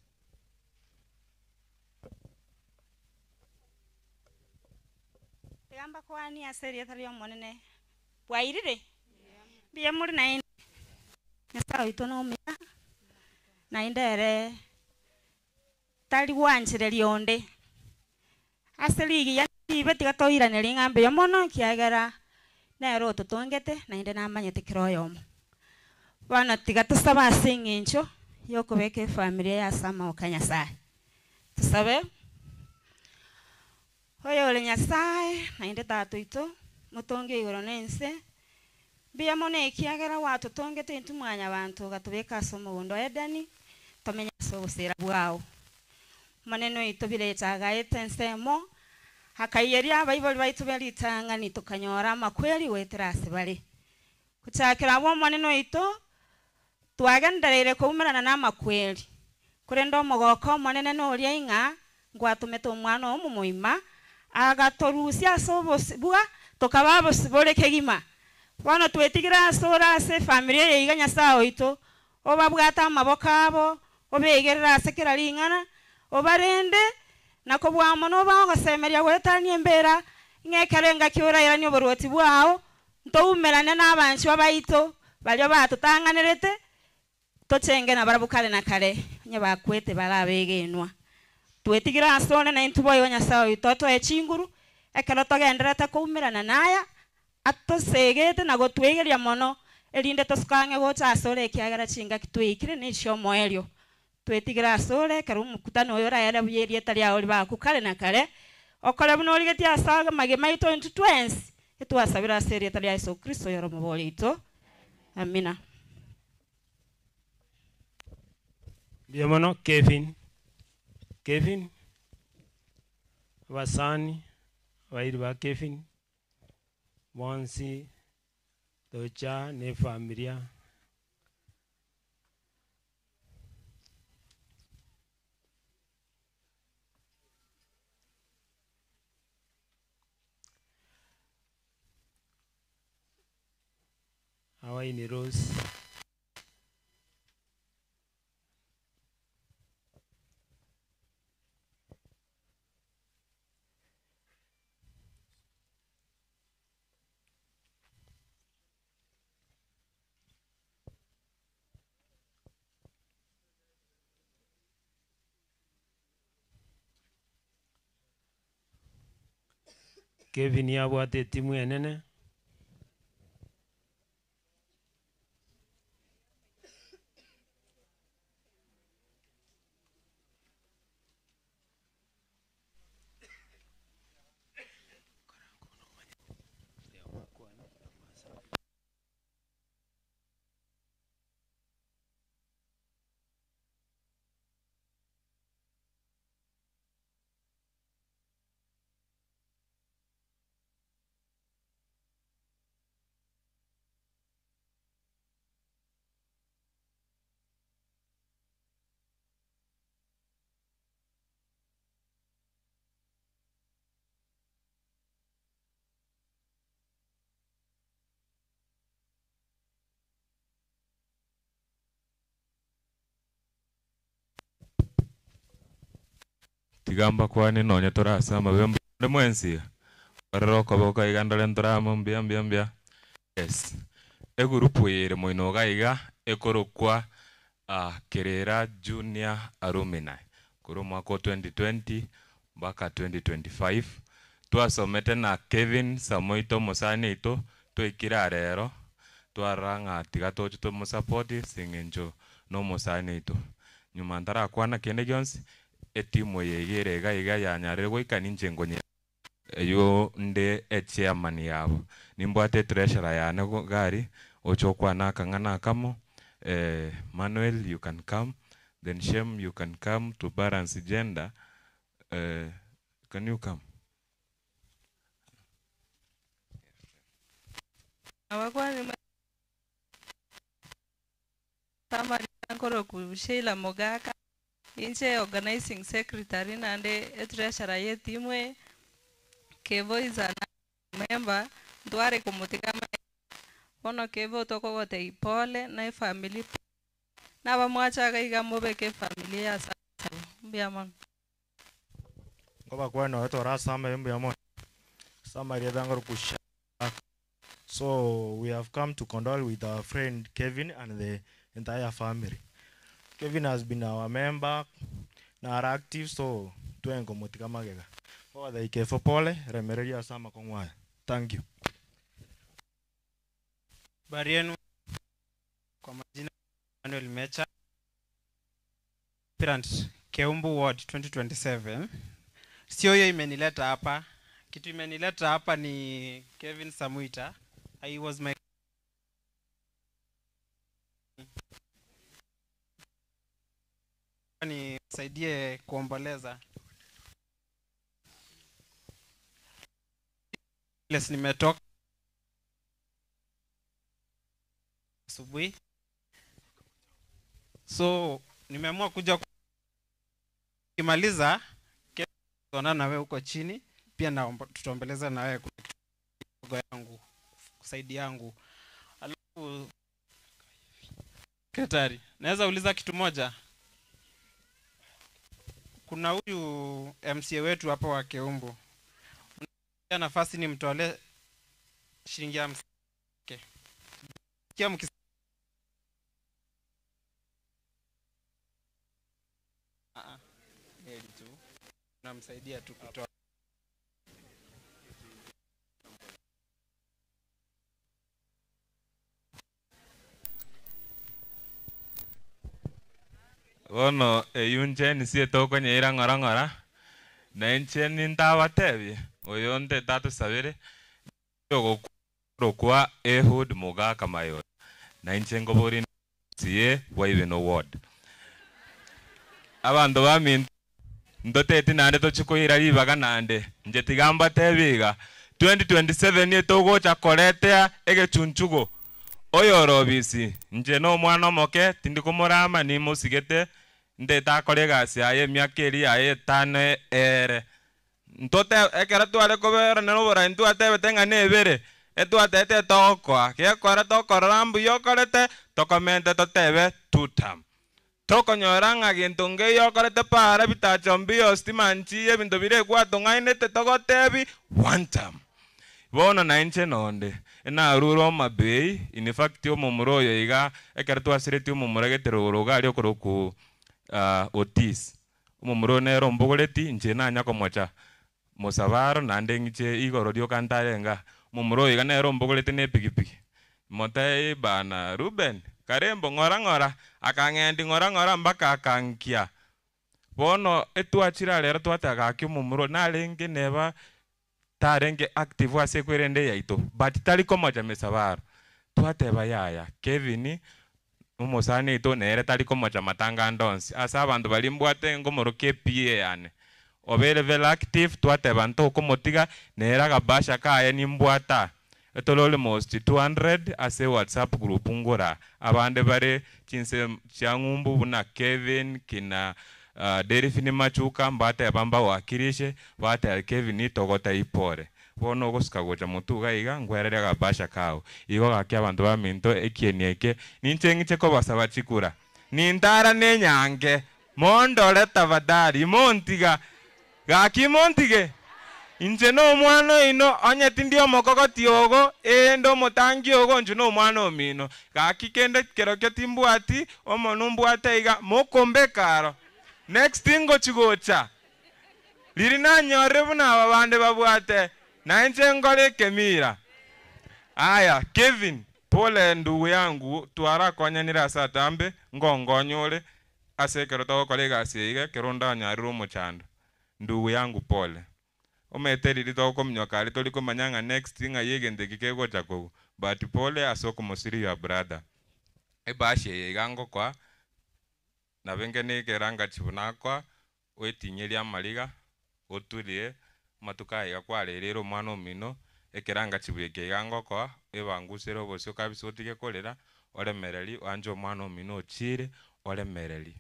Tiga mbakwanie ase erieta ri'Omonene. Bwairire? Mbuya more naende? Nyasae oito nomuya, naende ere Tari gwanchereria onde. Ase rigiya ribe tiga toiranerie ng'a mbuya mono, ekiagera nere ototongete, naende namanyete kera oyomo. Bono tiga tosabe ase eng'encho y'okobeka efamiri eye ase amaboko a Nyasae. Tosabe, Oyore Nyasae, naende Tata oito, Motongi o igoro na ense, mbuya mono ekiagera gwatotongete intwe mwanyabanto ogatobeka ase omogondo o Edeni, tomenye ase oboseera bwao. Omonene oito birecha agaeta ensemo, akaiyeria abaibori baito be ritang'ani tokanyora amakweri goetera ase bare. Gochakera abwo Omonene oito, Twagendereire koumerana na amakweri, korende omogoko omonene noria ing'a ngwatomete omwana oo omomoima, agatorusia ase obosibwa, tokaba abosibore kegima. Bono twetigire asore ase efamiri eye iga Nyasae oito, obabwate amaboko abo, obegerere ase kera ring'ana, obarende, na kobua mono obae ogosemeria goetania embera, ng'a ekero engaki orairanie oboruoti bwao, ntoumerane nabanchwa baito baria batotang'anerete, tochenge nabarabwo kare na kare, onye bakwete bare abegenwa. Twetigire asore naintwe boigo Nyasae oito otoe chinguru, ekero togendererete koumerana naya, atosegete na gotwegeria mono, erinde tosuke ang'e gocha asore ekiagera chingaki tweikire nechi'omoerio. Twetigire asore ekero omokutano oyo oraere buya erieta riao ribaakwe kare na kare, okore buna origetie ase amagima aito intwe twensi, etwasabire ase erieta ria Yeso Kristo oyore Omobori oito. Amina. Mbuya mono Kevin, Kevin, abasani, abairi ba Kevin, bonsi tocha na efamilia. Our in-laws. Kevin abwate etimu enene. Tiga mbakwane nonye tore ase amabe mbuya mwensi, orore okoboko iga ndore ntore amo mbuya mbuya mbuya. Yes, egurupu eye ere moino iga iga ekorokwa Kerera Junior Alumni korwa omwaka o 2020 mpaka 2025. Twasomete na Kevin Samoito omosani oito, twaikire aa rero, twarora ng'a tiga toche tomosupport ase eng'encho na omosani oito. Nyuma ntarakwana kende gionsi, etimu eye iga ere iga iga yanyarire goika ninche nkonye eywo nde echairman yabo. Nimbwate etreasurer yane iga aria, oche okwane akang'ana akamo, Manuel you can come, then Shem you can come to balance gender, can you come? Abakwane nkoroku Sheila Mogaka, inche organizing secretary naende etreasurer ye etimu eye, Kevo is an member, ntware komotiga amaiga, bono Kevo tokogotebia pole na efamily pole, na abamwacha iga iga mobeke efamily eye ase amasabo, mbuya mono. Nkobakwana oyo tore ase amabe mbuya mono, ase amarieta ngoroku Shadrack. So we have come to condole with our friend Kevin and the entire family. Kevin has been our member nare active so twenkomotiga magega. Ngobatebia Kevo pole, remereria ase amakong'u aya. Thank you. Habari yenu, kwa majina Manuel Mecha, aspirant Keumbu Ward 2027. Sio hiyo imenileta hapa. Kitu imenileta hapa ni Kevin Samuita. I was my nisaidie kuomboleza. Yes, nimetoka asubuhi. So nimeamua kuja kimaliza tutaonana na wewe huko chini pia naomba tutaombeleza na wewe kuna kitu kidogo yangu saidi yangu. Alafu sekretari, naweza uliza kitu moja? Kuna huyu MCA wetu hapa wa Keumbu, Unanipatia nafasi nimtolee shilingi 50. Sikia mkis Ah, ah. Heri tu namsaidia tu kutoa. Bono eywo inche nisiete okonyeira ng'ora ng'ora, na inche nintabatebie, oyo ntete atosabere, ogokwa Ehud Mogaka Mayora, na inche nkobori MCA bwa Ibeno ward. Abanto baminto ntoteti naende tochi koira ribaga naende, inche tiga mbatebie iga, 2027 etogocha koretea egechunchugo. Oyo ore obisi, inche na omwana omoke, tindi komorama nimosigete, ntete akore egasi yaye emiaka eria yaye etano eere. Ntote ekero tware kobera na oborai ntwatebete ng'a na ebere, etwatebete etogokoa, gekora tokorora mbuya okorete, tokomente totebe two term. Tokonyora ng'a gento nkeiyo okorete para bitacho mbiyo stima nchiyo ebinto biria ekwatong'ainete togotebi one term. Bono nainche nonde, enarure Homa Bay, in fact omomura oyo iga ekero twasiretie omomura gete rogoro iga aria okorokwa Otis, omomura oyo nere ombogoreti inche nanya komocha mosabaro naende ng'iche igoro rioka ntarenge aa. Omomura oyo iga nere ombogoreti na epikipiki, motebie bana Reuben, karembo ng'ora ng'ora, akang'endi ng'ora ng'ora mpaka akankia. Bono etwachire aa rero twateba gaki omomura oyo narenge neba tarenge active ase ekwerende yaito, but tari komocha mesabaro. Twateba yaya, Kevin omosani oito nere tari komocha matanga ande onsi. Ase abanto baria mbwate nkomorokia ePA yane, obeire very active, twateba ntokomotiga, nere agabasha kaye nimbwate aa. Etore almost 200 ase whatsapp group ngora, abande bare chinse chia ng'umbu buna Kevin, kina Delphine Machuka mbateba mbawakilishe, bateba Kevin togotebia pole. Bono ogosuka gocha motwe iga iga nkwerere agabasha kao. Igo gaki abanto baminto ekieni eke ninche ng'iche kobasaba chikura. Nintara nenyange, mondore tafadhali, montiga. Gaki montige! Inche nomwana oino, onye tindi omokogoti ogo, ee, nde omotangi ogo, inche nomwana omino. Gaki kende kerokio timbwati, omonwe mbwate iga, mokombeka aro. Next ngochi gocha, riria nanyorire buna aba bande babwate, na inche nkore ekemira. Aya, Kevin, pole ndugu yangu, twarakonyanire ase atambe, ngonkonye ore, ase ekero togokora egasi eye iga, ekero ondanyarire omochando. Ndugu yangu pole. Omanyete riria togokominyoka aria tori komanya ng'a next ng'ai egento eke kegocha kogwa. But pole ase okomosiria your brother. Ebashi eye iga ngokoa, nabo inge nekerangachi buna akoa, oetinyerie amariga, oturie, amatuko aya iga kwarereire omwana omino, ekerangachibu eke iga ngokoa, ebangusere obosio kabisa otige korera, oremereri, oanche omwana omino ochire, oremereri.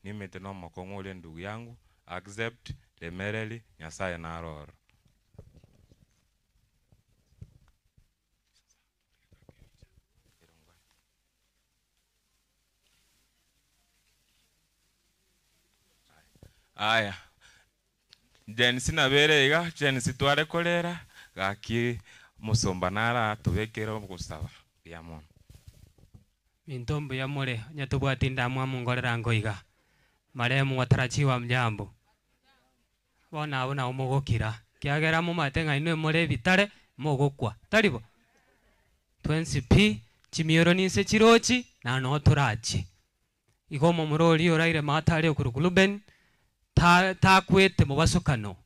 Nimete na omokong'u ore ndugu yangu, accept, remereri, Nyasaye naro ororo. Aya, Gen Z nabere iga, Gen Z tware korera, gaki omosomba nare aa tobekere ogosaba mbuya mono. Minto mbuya more, onye tobwati endamwamu nkorera nko iga. Marehemu watarajiwa hamjambo. Bono abwo nabo mogokira, ekiagera momanyete ng'a inwe more ebitare, mogokwa, tari bo? Twensi pi, chimioro ninse chirochi, na noo torachie. Igo omomura oria oraire maate aria okorokwa Reuben, ta takwete mobasokano.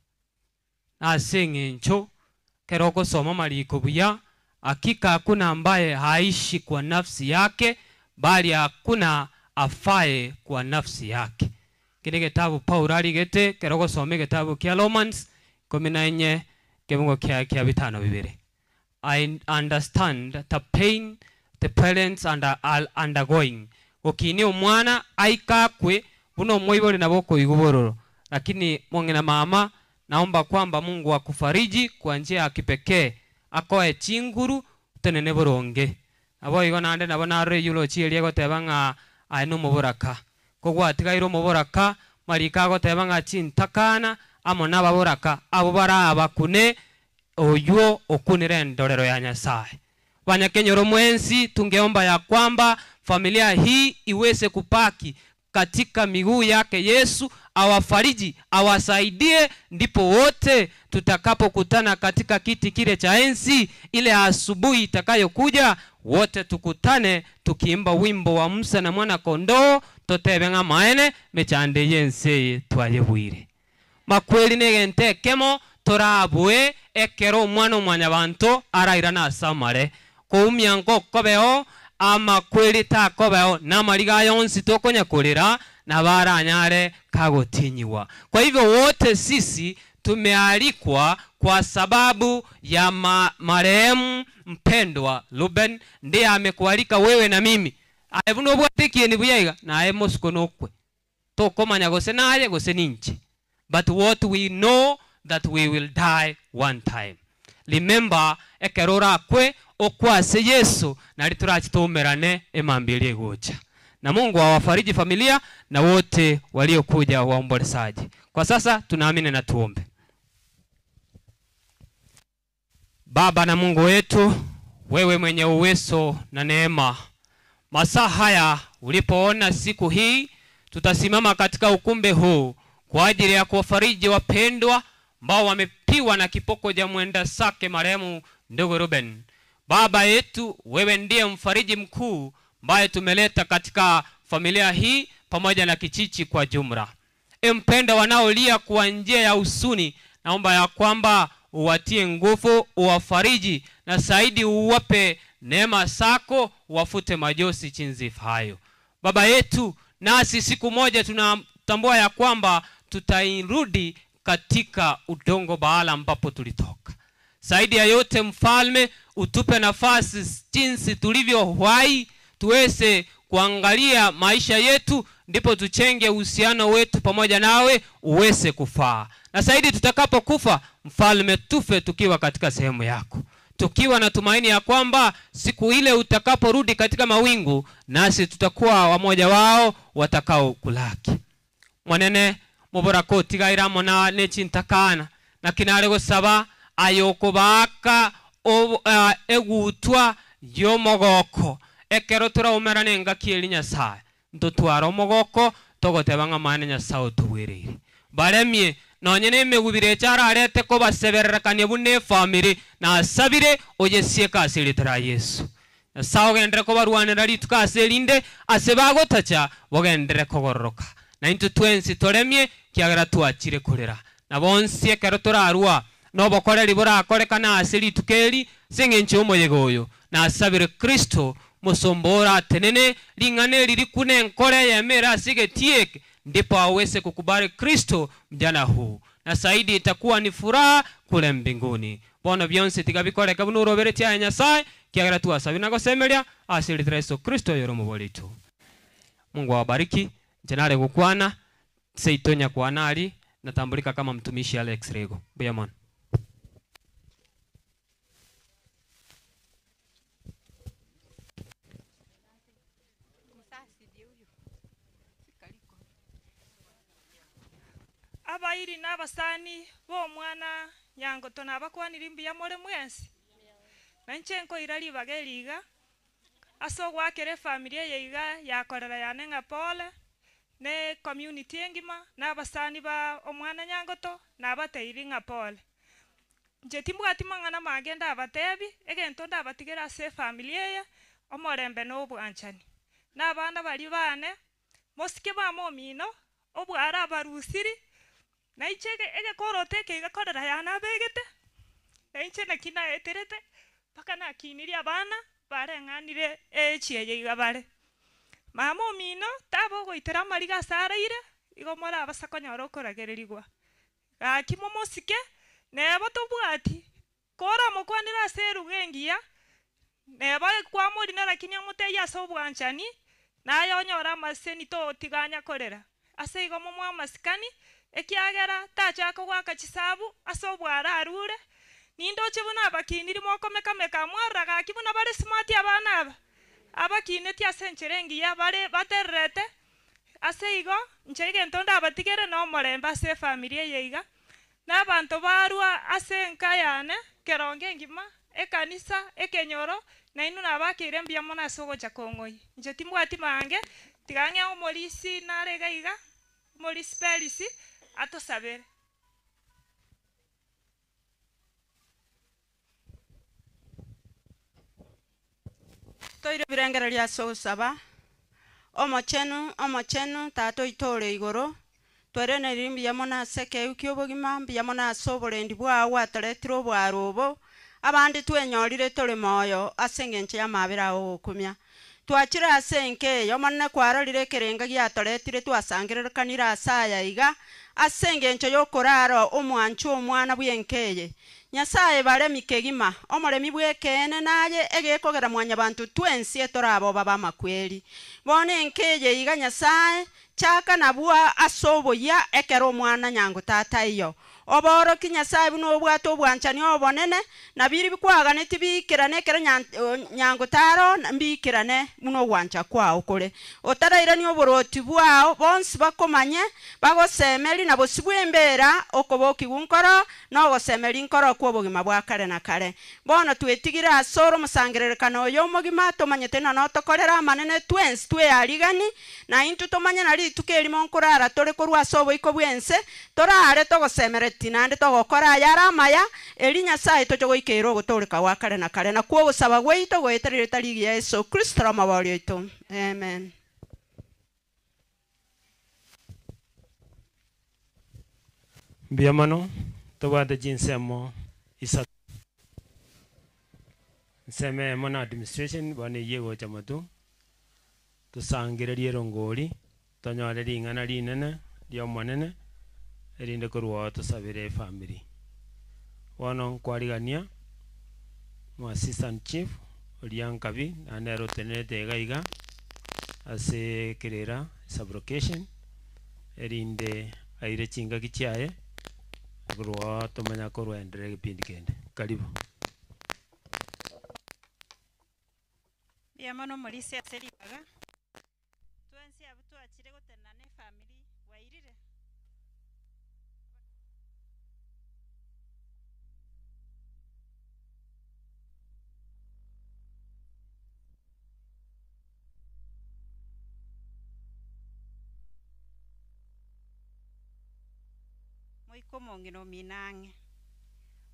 Ase eng'encho ekero ogosoma amariko buya, hakika hakuna ambaye haishi kwa nafsi yake, bali hakuna afaye kwa nafsi yake. Eke negetabu Paulo arigete ekero ogosoma egetabu kia Romans ikomi na inye ekemungo kiaye kia bitano bibere. I understand the pain the parents under are undergoing. Gokinia omwana aike akwe buna omoibori nabo okoigwa bororo. Lakini mong'ina mama naomba kwamba Mungu akufariji kwa njia ya kipekee akoe chinguru otenene boronge. Naboigo naende nabo narora eulogy eria egoteba ng'a aye nomoboraka. Kogwatigaire omoboraka, mariko agoteba ng'a chintakana amo nababoraka abwo barabakune oywo okunire endorero ya Nyasae. Banyakenyoro mwensi tungeomba ya kwamba familia hii iweze kupaki katika miguu yake Yesu, awafariji, awasaidie, ndipo wote tutakapokutana katika kiti kile cha enzi ile asubuhi itakayokuja, wote tukutane tukiimba wimbo wa Musa na mwana kondoo, totebe ng'a maene mechande yense twayebwire. Makweri negento ekemo torabue ekero omwana omwanyabanto arairane ase amare koumia nkokobeo amakweri takobeo na amariga yonsi tokonyakorera na baranyare kagotinyiwa. Kwa hivyo wote sisi tumealikwa kwa sababu ya marehemu mpendwa Ruben ndiye amekualika wewe na mimi. Aye buno bwatikie ni buyaiga naye mosuko nokwe tokomanya gose naye gose ninche. But what we know that we will die one time. Remember ekero orakwe okwase Yesu nari turachitumerane emambiri egocha. Na Mungu awafariji familia na wote waliokuja waombolezaji. Kwa sasa tunaamini na tuombe. Baba na Mungu wetu, wewe mwenye uwezo na neema, masaa haya ulipoona siku hii tutasimama katika ukumbi huu kwa ajili ya kuwafariji wapendwa ambao wamepiwa na kipoko cha mwenda sake marehemu ndugu Ruben. Baba yetu, wewe ndiye mfariji mkuu ambaye tumeleta katika familia hii pamoja na kichichi kwa jumla. E mpendwa, wanaolia kwa njia ya huzuni, naomba ya kwamba uwatie nguvu, uwafariji na zaidi uwape neema zako, uwafute majosi chinzi hayo. Baba yetu, nasi siku moja tunatambua ya kwamba tutairudi katika udongo bahala ambapo tulitoka. Zaidi ya yote mfalme, utupe nafasi jinsi tulivyo hai tuweze kuangalia maisha yetu, ndipo tuchenge uhusiano wetu pamoja nawe uweze kufaa. Na zaidi tutakapokufa mfalme, tufe tukiwa katika sehemu yako, tukiwa na tumaini ya kwamba siku ile utakaporudi katika mawingu, nasi tutakuwa wamoja wao watakao kulaki. Mwanene muborako tigaira mona nechintakana na kinare gosaba ayokobaka egutwa yomogoko ekero turaumerane ngaki eri Nyasaye ntotwara omogoko togoteba ng'a mane Nyasaye otubwereire baremie nonye nemegubire echararete kobasebererekania buna efamiri nasabire oyesieka ase erieta ria Yesu. Nyasaye ogendere kobarwanera rituko ase erinde ase bagotacha bogendere kogororoka na intwe twensi toremie kiagera twachire korera na bonsi ekero torarwa nobokoreri borakorekana ase rituko eri ase eng'encho y'omoyega oyo nasabire Kristo mosombora atenene ring'ana eri rikune enkore eyemo ase egetieke ndipo aweze kukubali Kristo mjana huu, na zaidi itakuwa ni furaha kule mbinguni. Bono byonsi tigabikoreka buno uroberetie aya Nyasaye kiagera twasabi na gosemeria ase erieta ria Yesu Kristo yoromo boritu. Mungu awabariki. Jenare gukwana seitonya kwanari natambulika kama mtumishi Alex Rego. Buyamon. Abairi n'abasani b'omwana nyangoto nabakwanire mbuya more mwensi na inche nkoira ribaga eriga ase ogwakera efamiri eye iga yakorera yane ng'a pole ne community engima n'abasani ba omwana nyangoto nabateiri ng'a pole. Inche timbwati mang'ana mange ndabatebi egento ndabatigera ase efamiri eye omorembe na obwanchani na abana bari bane mosike bamomino obwara abarusiri na inche egekorote eke igakorera yanabegete na inche naki naeterete mpaka nakinirie abana bareng'anire echieye iga bare. Mama omino taba ogoitera amariga ase araire igo morabasa konyora okoragererigwa gaki momosike neba tobwati kora mokwanera ase eruga engiya neba kwamorina lakini amotebie ase obwanchani Naye onyore amaseseni togotiganya korera. Ase igo momoe amasikani, ekiagera tachaka goaka chisabu ase obware arure. Nindoche buna abakiniri mokomeka-meka, mwarora gaki buna bare smart abana aba, abakineti ase enchera engiya bare batererete. Ase igo, inche egento ndabatigere nomorembe ase efamiri eye iga, na abanto barwa ase enka yane, kerongo engima, ekanisa, ekenyoro, nainwe nabakeire mbuya mono ase ogocha kong'oyia. Inche timbwati mange, tiga ng'e omorisia nare iga iga, omorisia Perisi, atosabere. Toire ebirengererio ase ogosaba, Omochenu, Omochenu, Tata oito ore igoro, twairaneria mbuya mono ase ekeegwa ki'obogima, mbuya mono ase oborendi bwao gwatoretire obwaro obo, abande twenyorire tore moyo ase engencho y'amabera ao ogokumia. Twachire ase enka eye, Omonene kwarorire ekerenga giatoretire twasangererekanire ase aya iga, ase engencho y'okorara omwanchwa omwana bw'enka eye. Nyasae baremi kegima, omoremi bw'ekeene naye egekogera mwanyabanto twensi etoraboba b'amakweri. Bono enka eye iga Nyasae, chaka nabwo ase oboyia ekero omwana nyango tataiyo. Obooroki Nyasae buna obwate obwanchani obonene, na biria bikwaganeti biikerane ekero nyango taro mbiikerane buna ogwancha kwao kore. Otarairania oboroti bwao, bonsi bakomanye, bagosemerie na bosibwe embera, okobokigwa nkoro, na ogosemeria nkoro kw'obogima bwa kare na kare. Bono twetigire asore omosangererekano oyo omogima, tomanyete ng'a notokorere amanene twensi twearigani, Na intwe tomanye na rituko erimo nkorara tore korwa ase oboiko bw'ense, torare togosemeretie naende togokora ayare amaya, erio Nyasae toche goikeera ogotooreka gwa kare na kare. Nakwo ogosaba gwaito goetera erieta rigiya Yeso Kristo Omoboori oito. Amen. Mbuya mono, tobwate chinsemo isato. Ensemo eyemo na administration, bono eyio egocha motwe. Tosangererie erongori, tonyore ring'ana rinene ri'Omonene, erinde korwa oo tosabere efamiri. Bono nkwarigania omo assistant chief oria Nkabi, naende nere otenerete iga iga ase Kerera sub-location, erinde aire chingaki chiaye, korwa oo tomanya korwenderera egepindi kende. Karibu. Mbuya mono omorisia ase ribaga. Twensi abwo twachire gotenena ne efamiri bwairire. Moika omong'ina omino ang'e.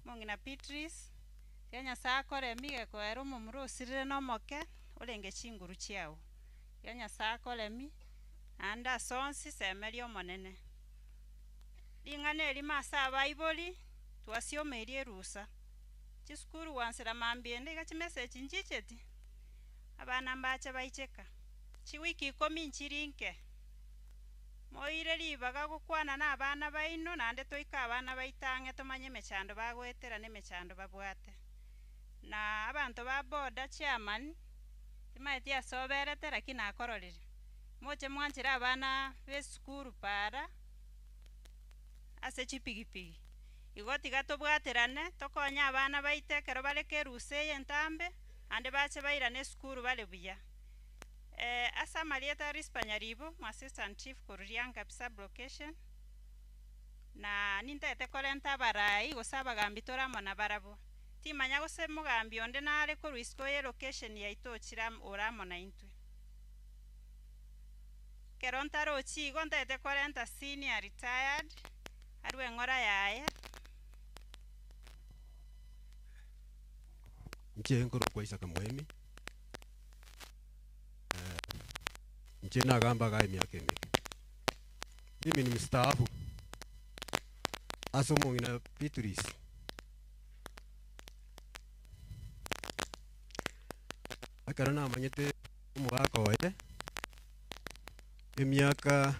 Omong'ina Beatrice, tiga Nyasae akore emiga ekoera omomura osirire na omoke, orenge chinguru chiao. Tiga Nyasae akore emi, naende ase onsi semeria Omonene. Ring'ana erimo ase abaibori, twasiomeiri erusa. Chisukuru gwansera mambia ende iga chimessage nchicheti, abana mbache baicheka. Chiwiki ikomi nchiri nke. Moire ribaga gokwana nabana baino, naende toike abana baito ang'e tomanye emechando bagoetera na emechando babwate. Na abanto ba boda chairman, timaeti ase oberete lakini nakororire. Moche mwanchere abana b'esukuru para ase chipigipigi. Igo tiga tobwaterane, tokonye abana baito ekero bare kerusa eye entambe, naende bache bairane esukuru bare buya. Ase amarieta a Rispa Nyaribo, mo assistant chief korwa Riangabi sub location, na nintagete korenta abarai gose abagambi tore amo nabarabwo. Timanya gose mogambi onde nare korwa isiko ye location yaito ochire amo ore amo naintwe. Ekero ntarochi igo ntagete korenta senior retired arwe eng'ora yaye. Inche nkorokwa Isaac Moemi. Inche nagamba igaa emiaka emeke. Mimi ni mstaafu ase omong'ina Beatrice. Ekero namanyete omogaka oye, emiaka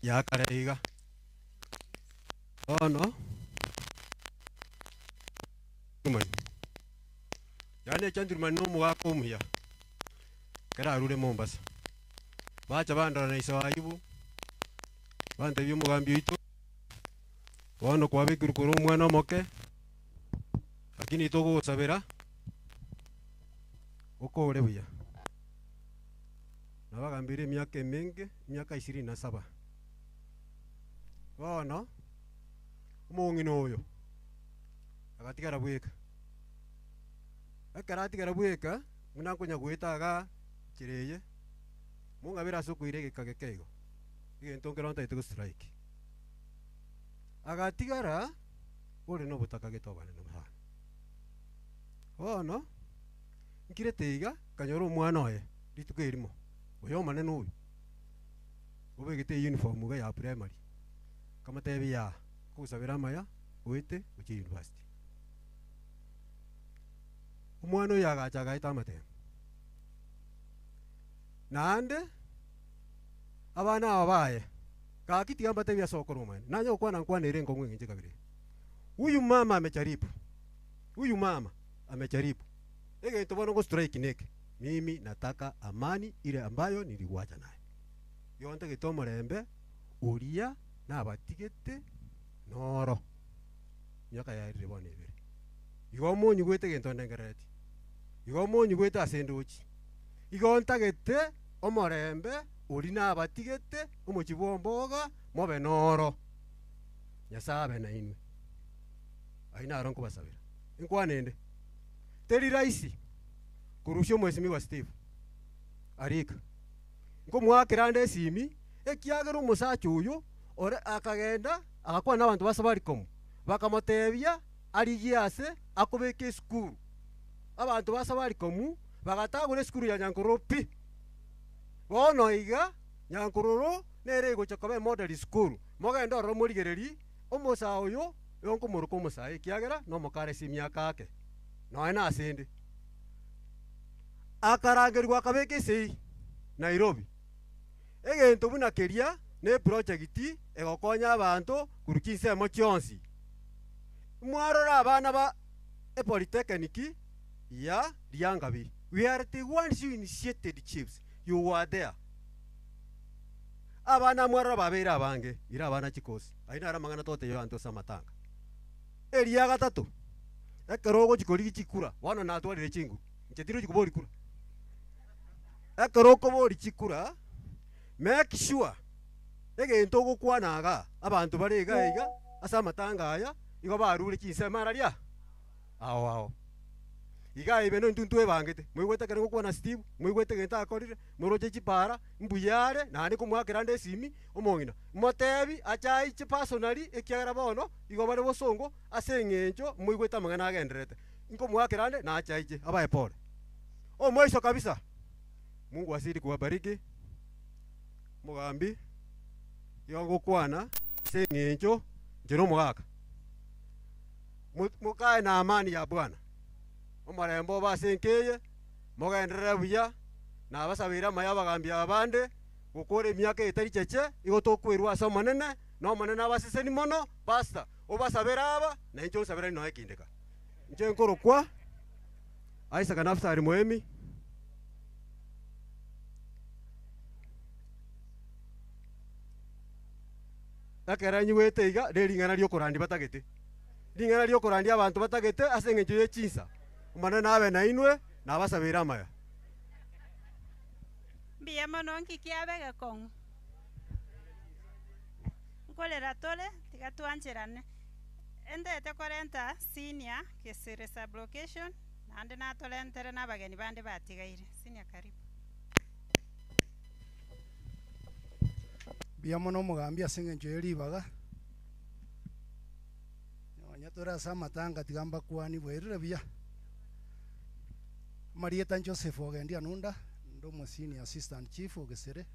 ya kare iga, bono Yaani egentleman na omogaka omuya, ekero arure Mombasa. Bacha bandora na iso Ayubu, bantebia omogambi oito, bono kwabekirwe korwa omwana omoke, lakini togosabera, okore buya. Nabagambire emiaka emenge, emiaka ishirini na saba. Bono, omong'ina oyo, agatigara bweka. Ekero atigara bweka, buna nkonya goeta igaa nchera eye, mong'abere ase okoira egeka geke igo, egento nkero ntagete go strike. Agatigara ore na obotaka gete obonene sana. Bono, nkirete iga, nkanyora omwana oye rituko erimo, oyo omonene oyo, obegete euniform iga ya primary, nkamotebia yaa, nkogosabera amaya oete gochia university. Omwana oyo agacha agaeta amatemo. Naende, abana aba baye, gaki tiga mbatebie ase okorwa omonene, nanye gokwana nkwane ere enkong'u eng'encho ekabere eye. Huyu mama amejaribu, huyu mama amejaribu, egento bono ngo strike neke, mimi nataka amani ile ambayo nilikuacha nayo. Igo ntagete omorembe oria nabatigete noro. Emiaka yaerire bono ebere. Igo monyigwete egento ndengerereti, igo monyigwete ase ndochi, igo ntagete omorembe oria nabatigete omochie bw'omboga mobe noro. Nyasae abe nainwe. Ayio naro nkobasabera. Enkwana ende, teri rahisi korusia omwesimigwa Steve arika. Nkomoakera ande esimi, ekiagera omosacha oyo ore akagenda agakwana na abanto ba Safaricom, bakamotebia arigie ase akobeka esukuru. Abanto ba Safaricom bagatagora esukuru ya Nyankororo pi. Bono iga, Nyankororo nere egocha koba emodel school. Mogende ororo morigererie omosae oyo, igo nkomoroka omosae ekiagera nomokare ase emiaka ake, nonya nase ende. Akarangerigwa akabeka esei Nairobi. Egento buna keria ne eproject egokonya abanto korwa chinsemo chionsi. Mwarora abana ba epolytechnic ya Riangabi, we are the ones who initiated chiefs, you were there. Abana mwarora babeire abange, ira abana chikosi. Ayio naro amang'ana totebia abanto ase amatanga. Eria gatato, ekero ogochia korigia chikura, bono natwarire chinguru, inche tirochi koboria kura. Ekero okoboria chikura, make sure egento ogokwana igaa, abanto bare iga iga ase amatanga aya, igo barure chinsemo araria ao ao. Iga ibe no intwe ntwebangete, moigwete ekero ngokwana Steve, moigwete egento akorire, moroche chipara, mbuya are, naende nkomoakera ande esimi, omong'ina, motebi ache aiche personally ekiagera bono igo bare bosongo ase eng'encho moigwete amang'ana agendererete. Nkomoakera ande nache aiche, abae pole. Omoiso kabisa, Mungu azidi kuwabariki, omogambi, igo ngokwana ase eng'encho inche na omogaka. Mo- Mokae na amani ya Bwana, omorembe obe ase enka eye, mogenderere buya, nabasabeire amaya abagambi aba bande, gokora emiaka eye etari cheche, igo tokwerwa ase Omonene, na Omonene abaseseni mono, pastor, obasabere aba, na inche onsabere nonya ekindeka. Inche nkorokwa Isaac Nafutali Moemi. Ekero nyigwete iga, nering'ana riokorandia batagete. Ring'ana riokorandia abanto batagete ase eng'encho ye chinsa. Omonene abe nainwe, na abasabeire amaya. Mbuya mono nki kiabe gekong'u? Nkorera tore, tiga twancherane. Entete korenta senior Gesere sub-location, naende natorentere na abageni bande batigaire. Senior karibu. Mbuya mono omogambi ase eng'encho ye ribaga, nonya tore ase amatanga tiga mbakwanie bwairire buya. Amarieta Joseph Ogendi Anunda, nde omo senior assistant chief o Gesere,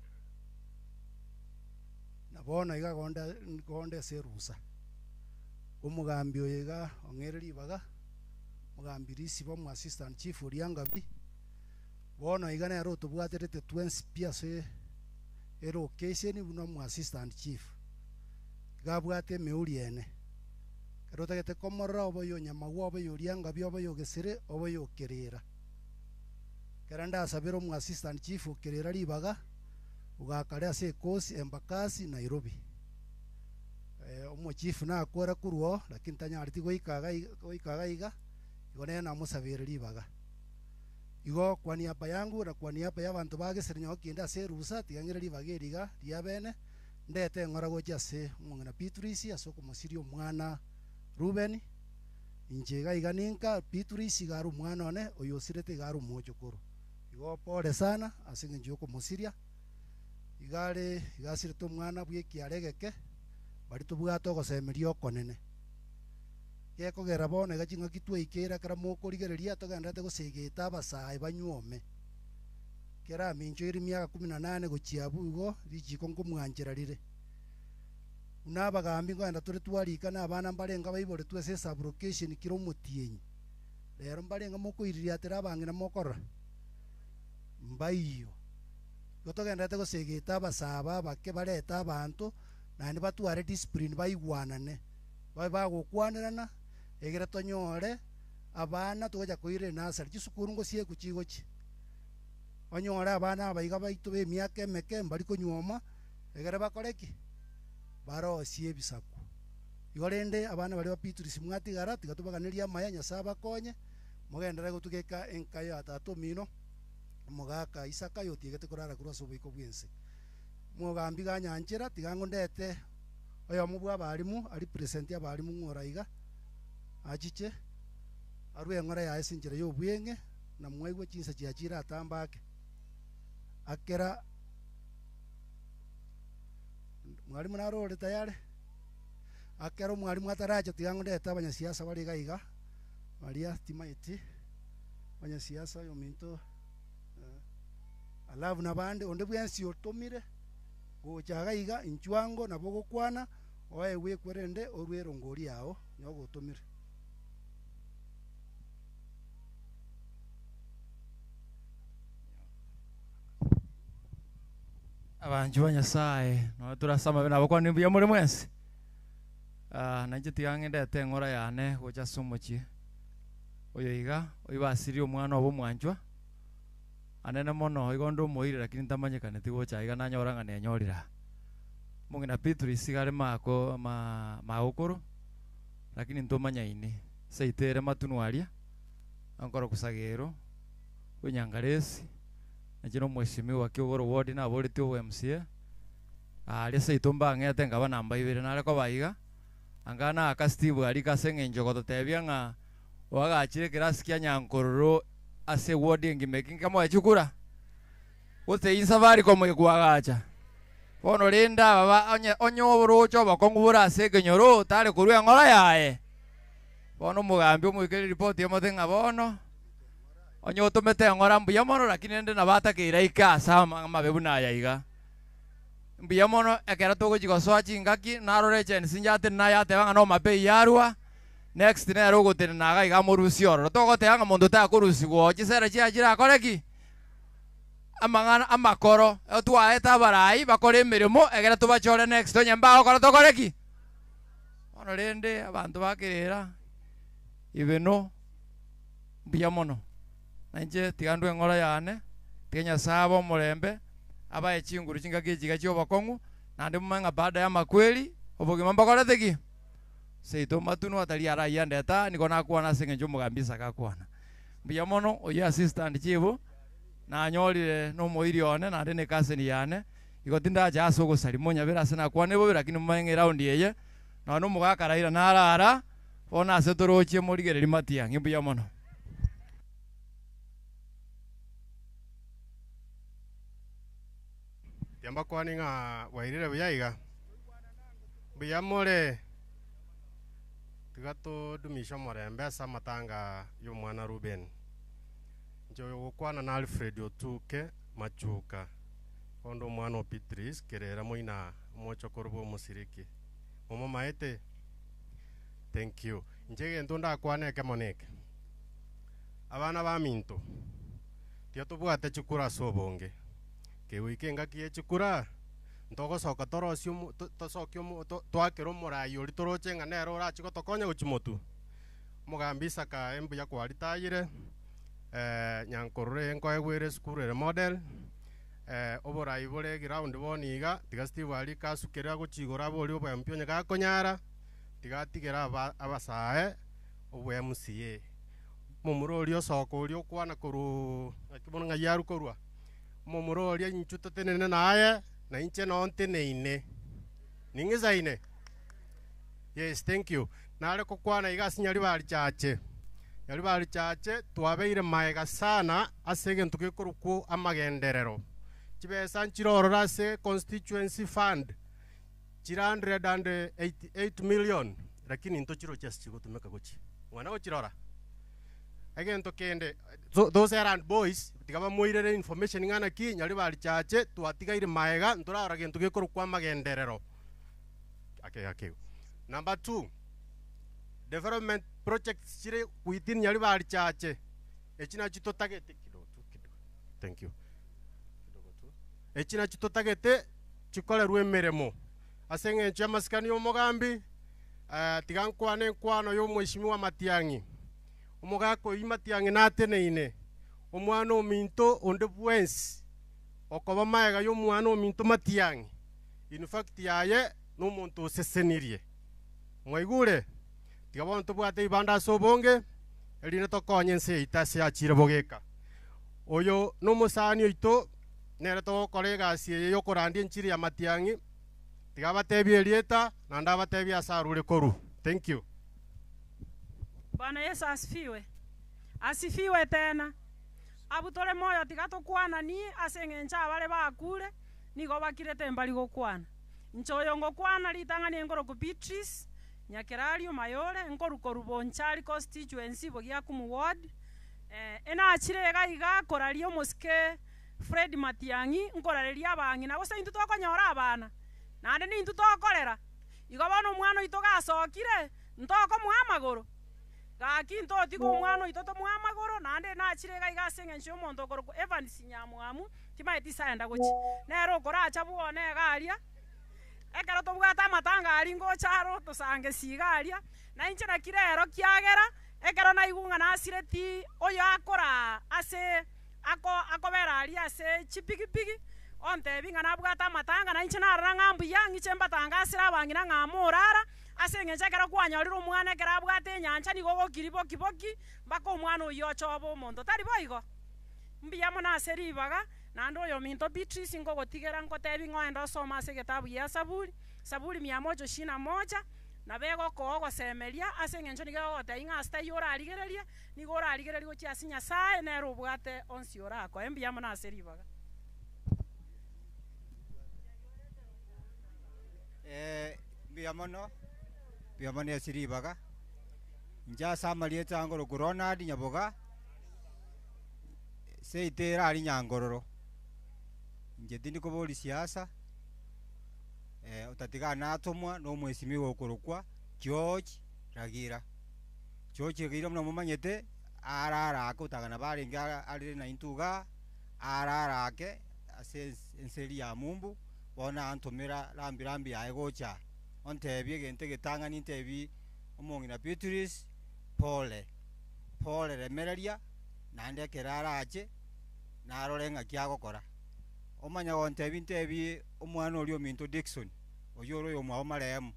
na bono iga gonde gonde ase erusa. Omogambi oyo iga ong'eire ribaga, omogambi Risiba omo assistant chief oria Ngabi, bono iga nere otobwaterete twensi pi ase elocation buna omo assistant chief. Iga abwate emeuri ene, ekero otagete komorora obe oyo Nyamagwa, obe oyo oria Ngabi, obe oyo Gesere, obe oyo Kerera. Ekero ndasabere omo assistant chief o Kerera ribaga, Ogakare ase ekosi Embakasi Nairobi. Omochifu nakore korwa oo, lakini tanyareti goika iga goika iga iga, igo nere namosabere ribaga. Igo kwa niaba yangu na kwa niaba ya abanto ba Gesere nyoka kende ase erusa, tiga ng'ire ribaga eri iga ria bene, ndete eng'ora gochia ase omong'ina Beatrice ase okomosiria omwana Reuben, inche iga iga ninka, Beatrice iga are omwana one, oyo osirete iga are omochokoro. Igo pole sana ase eng'encho yokomosiria, iga are iga asirete omwana bw'ekiara egeke, baria tobwate ogosemeria okonene. Gekogera bono iga ching'aki twaikeire ekero mokorigereria togendererete gosegeta abasae banyuome. Kera aminchoire emiaka kumi na nane gochia abwo igo richiko nkomwanchera rire. Buna abagambi nkogenda tore twarika na abana mbarenge abaiboretwe ase esublocation kera omotienyi. Rero mbarenge mokoiririatera abang'ina mokorora? Mbaiyo. Igo togendererete gosegeta abasae aba abake barete abanto naende batware discipline baigwanane, babe bagokwanerana egere tonyore abana togocha koira enursery, chisukuru ngosiekwa chigochia. Onyore abana aba iga baito ba emiaka emeke mbari konyuoma, egere bakore ki? Barosie ebisaku. Igo rende abana baria ba Beatrice mwatigara, tiga tobaganerie amaya, Nyasae abakonye, mogenderere gotugeka enka ya tata omino, omogaka Isaka oyotiegete korara korwa ase oboiko bw'ense. Mogambi ganyanchera, tiga ngondete oyomo bw'abalimu arepresente abalimu ng'ora iga, achiche, arue eng'ora yaye ase enchera y'obweng'e, na mwaigwe chinsa chiachire atambe ake. Akera mwalimu naro ore tayari? Akero omwalimu ataracha tiga ngondete abanyasiasa bare iga iga, baria timaeti, abanyasiasa oyominto alafu nabande onde bwensi otomire gocha iga iga inchuo ango nabo ogokwana, oegwe ekwerende orue erongori yao nyogotomire. Abanchwa ba Nyasaye, nonya tore ase amabe nabakwanire mbuya more mwensi. Ah, nainche tiga ng'endete eng'ora yane gocha ase omochie oyo iga, oibasirie omwana obo omwanchwa, anene mono igo onde omoire lakini ntamanyekaneti gocha iga nanyora ng'a nenyorire aa. Omong'ina Beatrice iga are mako ma magokoro, lakini ntomanyaini, seito ere matunwa aria, ankoroku Sagero, bw'Enyangaresi, Inche nomweshimiwa Kiogoro Ward naboretie obo MCA, aaria seito mbang'ete nkaba namba ibere nare koba iga, anga naaka Steve arika ase eng'encho gototebia ng'a oagachire ekerasi kia Nyankororo ase eward engima eki nkemoe chikura? Gose inse Safaricom ekwagacha? Bono rende aba ba onye onye oroche obokong'u bore ase ekenyoro tare korwa eng'ora yaye. Bono omogambi omoikere ripoti omote ng'a bono. Onye otomete eng'ora mbuya mono, lakini rende nabo atakeire aike ase amabe buna aya iga. Mbuya mono ekero togochia gosoa chingaki, narora echensi inche atenene aye ateba ng'a nomapei yarwa, next nere ogotenena iga iga amorusie ororo. Togoteba ng'a monto takorusigwa oo, chisera chiaye chirakore ki? Amang'ana amakoro, twaete abarai bakore emeremo egere tobachore next onye mbagokora tokore ki? Bono rende abanto bakerera ibeno. Mbuya mono. Na inche tiga ndwe eng'ora yane, tiga Nyasae abe omorembe, abae chinguru chingaki echi iga chi'obokong'u, naende momanye ng'a baada y'amakweri, obogima mbokorete ki? Seito matunwa atari arayia andete aa, nigo nakwana ase engencho omogambi Isaka akwana. Mbuya mono, oyio assistant chief, nanyorire nomoiri one naende ne cousin yane, igo tindacha ase ogosaria monyabere ase nakwanire bobe, lakini momanye ng'a eround eye, nonya na omogaka Raila narara, Bono ase torochie morigererie matiang'i mbuya mono. Tiambakwani ng'a bwairire buya iga? Mbuya more? Tiga todumishe omorembe ase amatanga y'omwana Reuben. Inche oyogokwana na Alfred Otuke Machuka, onde omwana o Beatrice Kerera moina omochokoro bw'omosiriki. Momomaete? Thank you. Inche egento ndakwane ekemo neke, abana baminto, tiga tobwate chikura ase obonge, kegoika engaki ye chikura, ntogosoka torosie omo to- tosokie omo to- toakere omorai oria toroche ng'a nere orache gotokonya gochia motwe. Omogambi Isaka mbuya kwaritayire, nyankororo eye nkoegwa ere esukuru ere model. Oborai bore eground bono iga, tiga Steve arike asukere agochia igoro abore obo MP onye gakonyara, tiga atigere aba abasae obo MCA. Omomura oria osoka oria okwana korwa naki bono ng'ai arwa korwa, omomura oria inchuo totenene naye, na inche noo nteneine. Ning'isaine? Yes, thank you. Nare kokwana iga ase Nyaribari Chache. Nyaribari Chache twabeire maega sana ase egento gekorokwo amagenderero. Chibesa nchire ororo ase constituency fund chire 188 million lakini ntochirochi ase chigotumeka gochia. Mwana gochirora. Egento kende those errand boys tiga bamoirere information ng'a naki Nyaribari Chache twatigaire maega ntorarora gento gekorokwa amagenderero. Ake ake igo. Number two, development projects chire within Nyaribari Chache, echi nachio totagete kidogo tu kidogo, thank you, kidogo tu, echi nachio totagete chikorerwe emeremo ase eng'encho y'amasikani y'omogambi, tiga nkwane enkwano y'omweshimiwa Matiang'i, omogaka oyio Matiang'i nateneine, omwana ominto onde bwensi okoba magega y'omwana ominto Matiang'i, In fact yaye nomonto osesenirie. Mwaigure? Tiga bono tobwate ebibanda ase obonge, erinde tokonye ense yaito ase yachire bogeka. Oyo nomosani oito, nere togokora egasi eye yokorandia enchiri ya matiang'i. Tiga abatebie erieta, naende abatebie ase arure korwa. Thank you. Bwana Yesu asifiwe. Asifiwe tena. Abwo tore moyo tiga tokwananie ase eng'encho abare bakure, nigo bakirete mbari gokwana. Inche oyo ngokwana ritang'ani enkorokwa Beatrice Nyakerario Mayore, nkorwa korwa Bonchari constituency, Bogiakumu ward. Enachire iga iga koraria omosike Fred Matiang'i, nkorareria abang'ina gose intwe tokonyora abana, naende nintwe tokorera. Igo bono omwana oito gasokire, ntokomoa amagoro? Gaki ntotiga omwana oito tomoe amagoro, naende nachire iga iga ase engencho y'omonto okorokwa Evans Nyamwamu, timaeti ase aenda gochia. Nere okoracha bwone iga aria, ekero tobwate amatanga aria ngocha aro tosangesie iga aria, na inche naki rero kiagera, ekero naigwa ng'a nasireti oyo akoraa ase ako akobera aria ase chipigipigi, ontebia ng'a nabwate amatanga, na inche narora ng'a mbuya, ng'iche mbatangasere abang'ina ng'a morara, Ase engencho ekero kwanyorire omwana ekero abwate enyancha nigo ogokiri boki boki mpaka omwana oyio oche obe omonto. Tari boigo? Mbuya mono ase ribaga, naende oyominto Beatrice nkogotigera nkotebi ng'a oende osome ase egetabu gia Saburi, Saburi mia moja ishirini na moja, nabo egokoa ogosemeria ase engencho nigo egogotebia ng'a ase taiyo orarigererie, nigo orarigererie gochia ase Nyasae nere obwate onsi orakoe. Mbuya mono ase ribaga. Mbuya mono, mbuya mono ase ribaga, inche ase amarieta angorokwa Ronald Nyaboga, seito ere aria Nyankororo, inche tindi koboria siasa, otatiga natomwa na omwesimigwa okorokwa George Ragira. George Ragira buna momanyete, arare ake otagana nabo arenge arere naintwe igaa, arare ake ase ense eria ya mumbu. Bono antomera rambi rambi yaye gocha aa, ontebie egento egetang'ani ntebie omong'ina Beatrice, pole, pole remereria, naende ekero arache, narore ng'aki agokora. Omanya gontebia ntebie omwana oria ominto Dickson, oyio ore oyomwabo marehemu,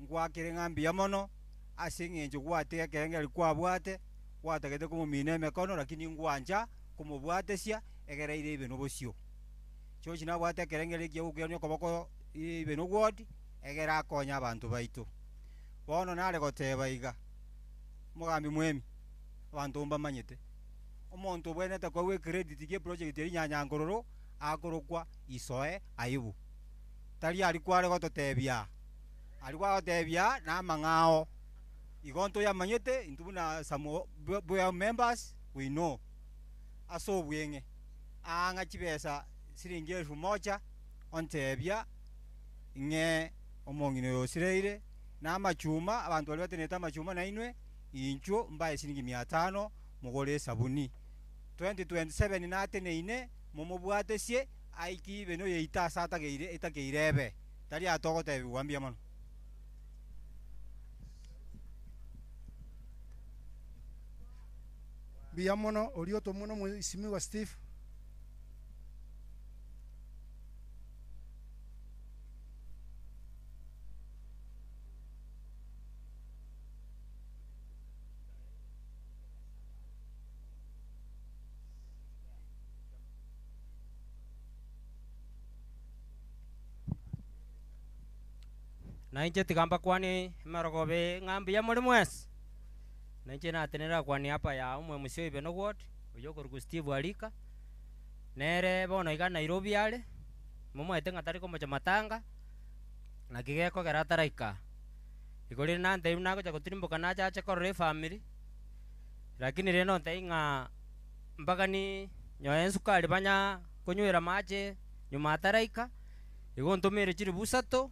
ngwakere ng'a mbuya mono, ase eng'encho gwatiga ekerengererio kwabwate, gwatagete komomina emekono lakini ngwancha komobwatesia, egere eire ibe nobosio. Chiochi nabwate ekerengererio ekiya gokwirania okoboko ibe nogwoti, egere akonye abanto baito. Bono nare goteba iga, Omogambi mwemi, abanto mbamanyete, omonto obwenerete koegwa ecredit gie project eria Nyanyankororo akorokwa Isoe Ayubu. Tari aria kware gototebia aa, aria kwagotebia aa na amang'ao. Igo ntoyamanyete intwe buna some board members we know ase obweng'e. Aang'a chibesa siringi elfu moja, ontebia, Ing'ee omong'ina oyo osireire, na amachuma, abanto baria batenenete amachuma nainwe, inchuo mbae siringi mia tano, mogore esabuni. 2027 nateneine, momobwatesie, aike ibe noyoito ase atageire etakeire ebe. Tari aa togotebigwa mbuya mono. Mbuya mono oria otomwa nomoisimigwa Steve. Na inche tiga mbakwanie emerogoba eye ng'a mbuya more mwensi. Na inche natenenera kwa niaba ya omwemusi o Ibeno Ward, oyio okorokwa Steve Arika, nere bono iga Nairobi are, momanyete ng'a tari komocha matanga, naki gekogera ataraika aa. Igo rende nantebia buna agocha gotirimboka nache ache korora efamiri, lakini rende ontebia ng'a mpaka ni nyoe esukari banya konywera amache nyuma ataraika, igo ntomere chiribu isato,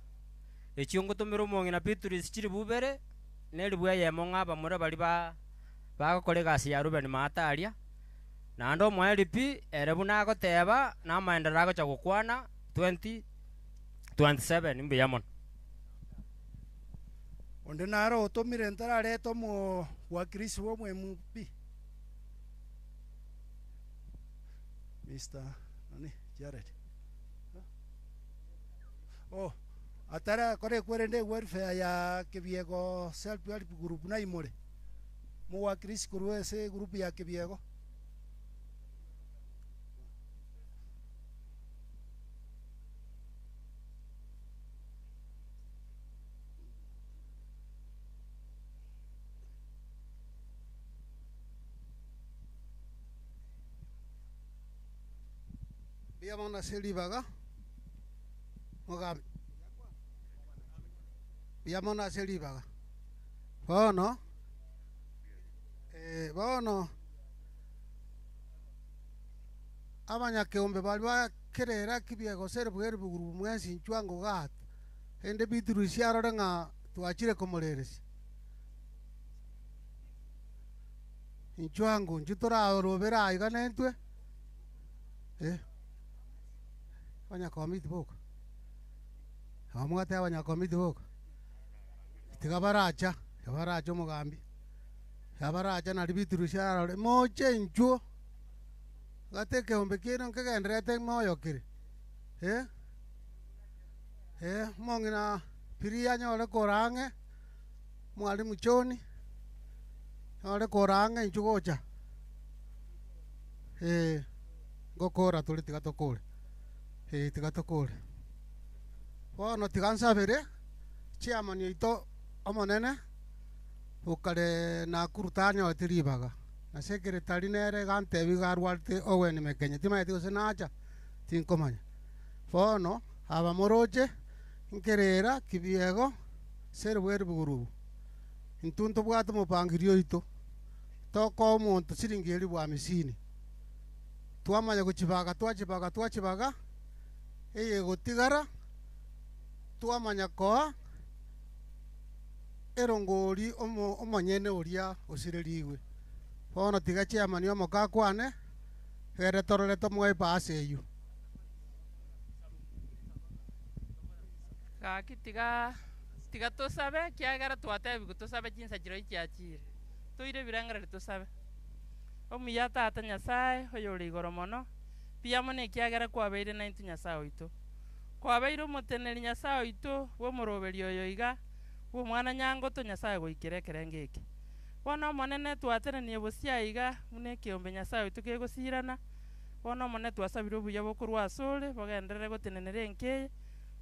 echio ngotomera omong'ina Beatrice chiribu ibere, na eribu eyemo ng'a abamura baria ba bagokora egasi ya Reuben maate aria, naende omoerio pi, ere buna agoteba, na amaenderero agocha gokwana 2027 mbuya mono. Onde naro otomire ntarareta omowakilisi bw'omwemu pi. Mister nani Jared Oh atarakora ekwerende ewelfare ya Kibiego self help group naimore omowakilisi korwa ase egroup ya Kibiego. Mbuya mono ase ribaga, mogambi, mbuya mono ase ribaga. Bono, bono abanyakeombe baria ba kerera kibiego gose eribuga eribugurubu mwensi inchuo ango igaa, rende Bitrus arore ng'a twachire komoreresia. Inchuo ango, inchuo torarobere aa iga nentwe. Eh, abanyakomiti boka, abamwate abanyakomiti boka, tiga baracha, tiga baracha omogambi, tiga baracha naria Bitrus ararore, moche inchuo, gati ekeombe kiaino nkegendererete moyo kere, eh, eh, omong'ina Piria anyore kora ang'e, Mwalimu John, anyore kora ang'e inchuo gocha. Ee, ngokora tore tiga tokore, ee tiga tokore. Bono tiga nsabere chairman oito omonene okare Nakuru tanyoreti ribaga, na secretary nere iga antebi iga arwarete Owen Mekenye, timanyeti gose nacha tinkomanya. Bono aba moroche nkerera kibiego ase eribugurubu, intwe ntobwate omopangirio oito. Tokoa omonto siringi elifu hamisini, twamanya gochibaga twachibaga twachibaga, eyegotigara twamanya koa erongori omo omonyene oria osirerigwe. Bono tiga chairman omoke akwane, egere torore tomoe ebahasa eyio. Gaki tiga tiga tosabe ekiagera twatebigwe tosabe chinsa chirochio chiachire. Toire ebirengererio tosabe. Omuya Tata Nyasae, oyore igoro mono, mbuya mono ekiagera kwabeire naintwe Nyasae oito. Kwabeire omoteneneri Nyasae oito bw'omoroberio oyo iga, bw'omwana nyangoto Nyasae goikera ekerengo eke. Bono Omonene twatenenie bosio aiga buna ekeombe Nyasae oito kegosirana, bono Omonene twasabire obuya bokorwa asore bogenderere gotenenera enka eye,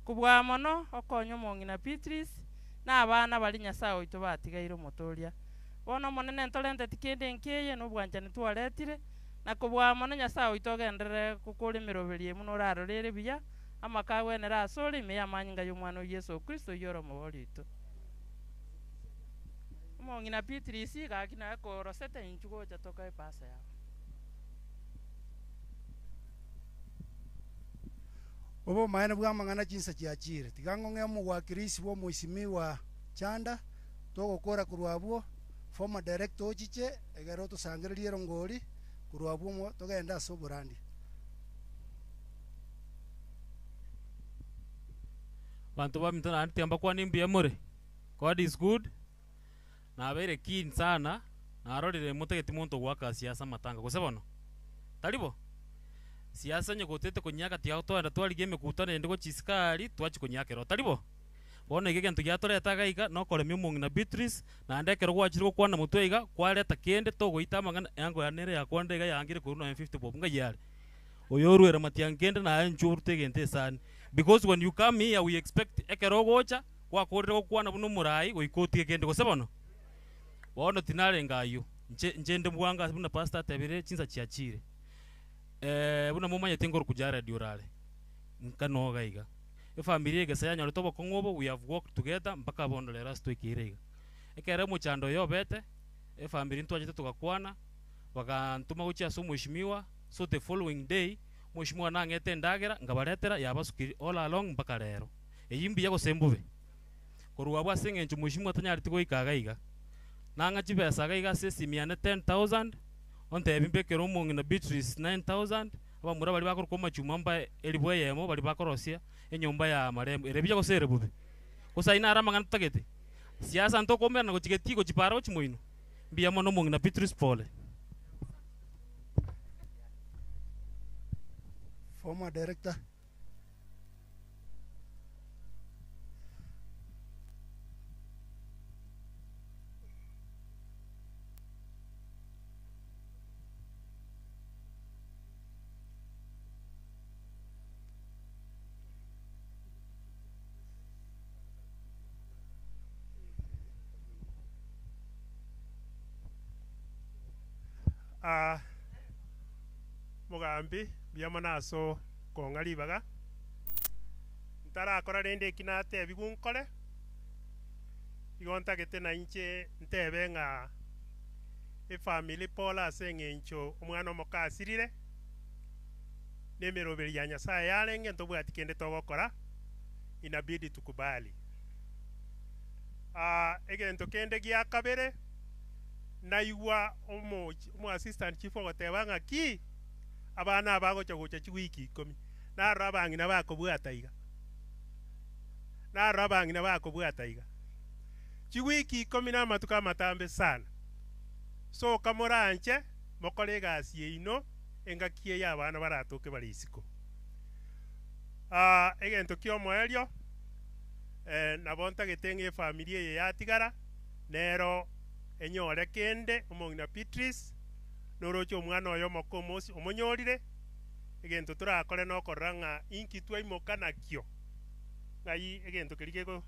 kobua mono okonya omong'ina Beatrice, na abana baria Nyasae oito batigaire omotoria. Bono Omonene ntorenteti kende enkeye na obwanchani twaretire, na kobua mono Nyasae oito ogenderere gokora emeroberio eye buna orarore ere buya, amaka agwenere asore ime y'amanyinga y'Omwana o Yeso Kristo oyio ore Omobori oito. Omong'ina Beatrice, gaki naye korosete inchuo gocha tokae epasa yao. Obomaene bw'amang'ana chinsa chiachire. Tiga ng'ong'e omogwakirisi bw'omoisimiwa Chanda, togokora korwa abwo, former director ochiche egere otosangererie erongori korwa abwo mo togende ase oborandia. Abanto baminto naende tiga mbakwanie mbuya more, God is good, nabeire keen sana, narorire motageti monto ogoaka siasa amatanga gose bono? Tari bo? Siasa onye gotete konyiaka tiga togenda twarigia emekutano ende gochia isiko aria twachia konyiaka ero, tari bo? Bono iga egento giatoreta iga iga nokoremia omong'ina Beatrice, naende ekero gwachire gokwana motwe iga, kwareta kende togoita amang'ana eango yane nere yakwanire iga yaangire korwa nonya 50 bob ng'ai are? Oyo oruere matiang'i kende naye inchuo orute egento esani because when you come here we expect ekero ogocha. Gwakorire gokwana buna omorai goika otige kende gose bono? Bono tinarenge ayio, inche inche inde bwango ase buna pastor atebire chinsa chiachire. Buna momanyete nkorokwa Jared orare, nka noga iga. Efamiri egesa yanyorete obokong'u obo, we have worked together mpaka bono rero ase twaikeire iga. Ekero omochando oyo obete, efamiri ntwachete togakwana, bagantoma gochia ase omweshimiwa, so the following day, omweshimiwa nang'ete endagera, nkabaretera, yabasukiri all along mpaka rero. Eyio mbuya gose mbobe? Korwa abwo ase eng'encho mweshimiwa tanyareti goika iga iga, nang'a chibesa iga iga ase esimi yane 10,000, ontebi mbekere omong'ina Beatrice 9,000, abamura baria bakorokwa amachuma mbae elifu eyemo baria bakorosia enyomba ya marehemu. Ere buya gose ere bobe? Gose ayio naro amang'ana totagete? Siasa ntokoumerana gochia getii gochia para gochia moino? Mbuya mono omong'ina Beatrice pole. Former director. Ah, Mogambi, mbuya mono ase okong'a ribaga, ntarakora rende eki natebigwe nkore, igo ntagete nainche ntebe ng'a efamiri pole ase eng'encho omwana omoke asirire, na emeroberi ya Nyasaye yarenge ntobwati kende togokora, inabidi tukubali. Ah, egento kende gia kabere, naigwa omo omo assistant chief ogoteba ng'a ki, abana aba bagocha gocha chiwiki ikomi, narora abang'ina bakobwata iga, narora abang'ina bakobwata iga. Chiwiki ikomi na amatuko amatambe sana. Soka moranche mokore egasi yaino engaki eye abana baratoke bare isiko. Ah, egento ki'omoerio, eh, nabo ntagete ng'a efamiri eye yatigara, nero enyore kende omong'ina Beatrice, noroche omwana oye omoke omosi omonyorire, egento torakore nokorora ng'a inki twaimoka nakio, ng'ai egento keria gego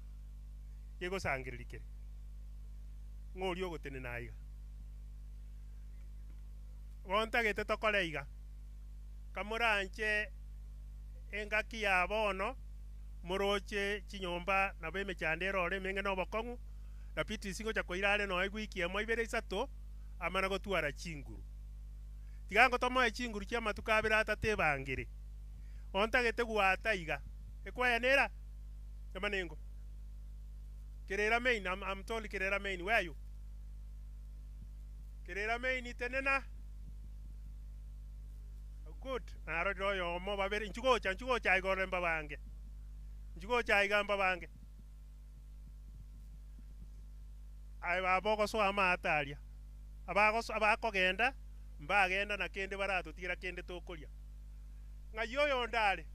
gegosangereria kere, ng'a oria ogotenena aiga. Bono ntagete tokore iga, kamoranche engaki ya bono, moroche chinyomba nabo emechando erore emenge na obokong'u, na Beatrice ngocha koira are nonya ewiki emo ibere isato, amana gotwara chinguru. Tiga ngotomoe chinguru chi'amatuko abere atato ebangere. Bono ntagete gwata iga, ekwaya nera? Emanengo. Kerera main, I'm, I'm told Kerera main, where are you? Kerera main, tenena. Good. Narorire oyomo babere, inchu gocha, inchu gocha iga orore mbabange. Inchu gocha iga mbabange. Aye baba ogosoa amato aria. Abagoso abakogenda, mbagenda na kende baratotigera kende tokoria. Ng'ai oyonde are?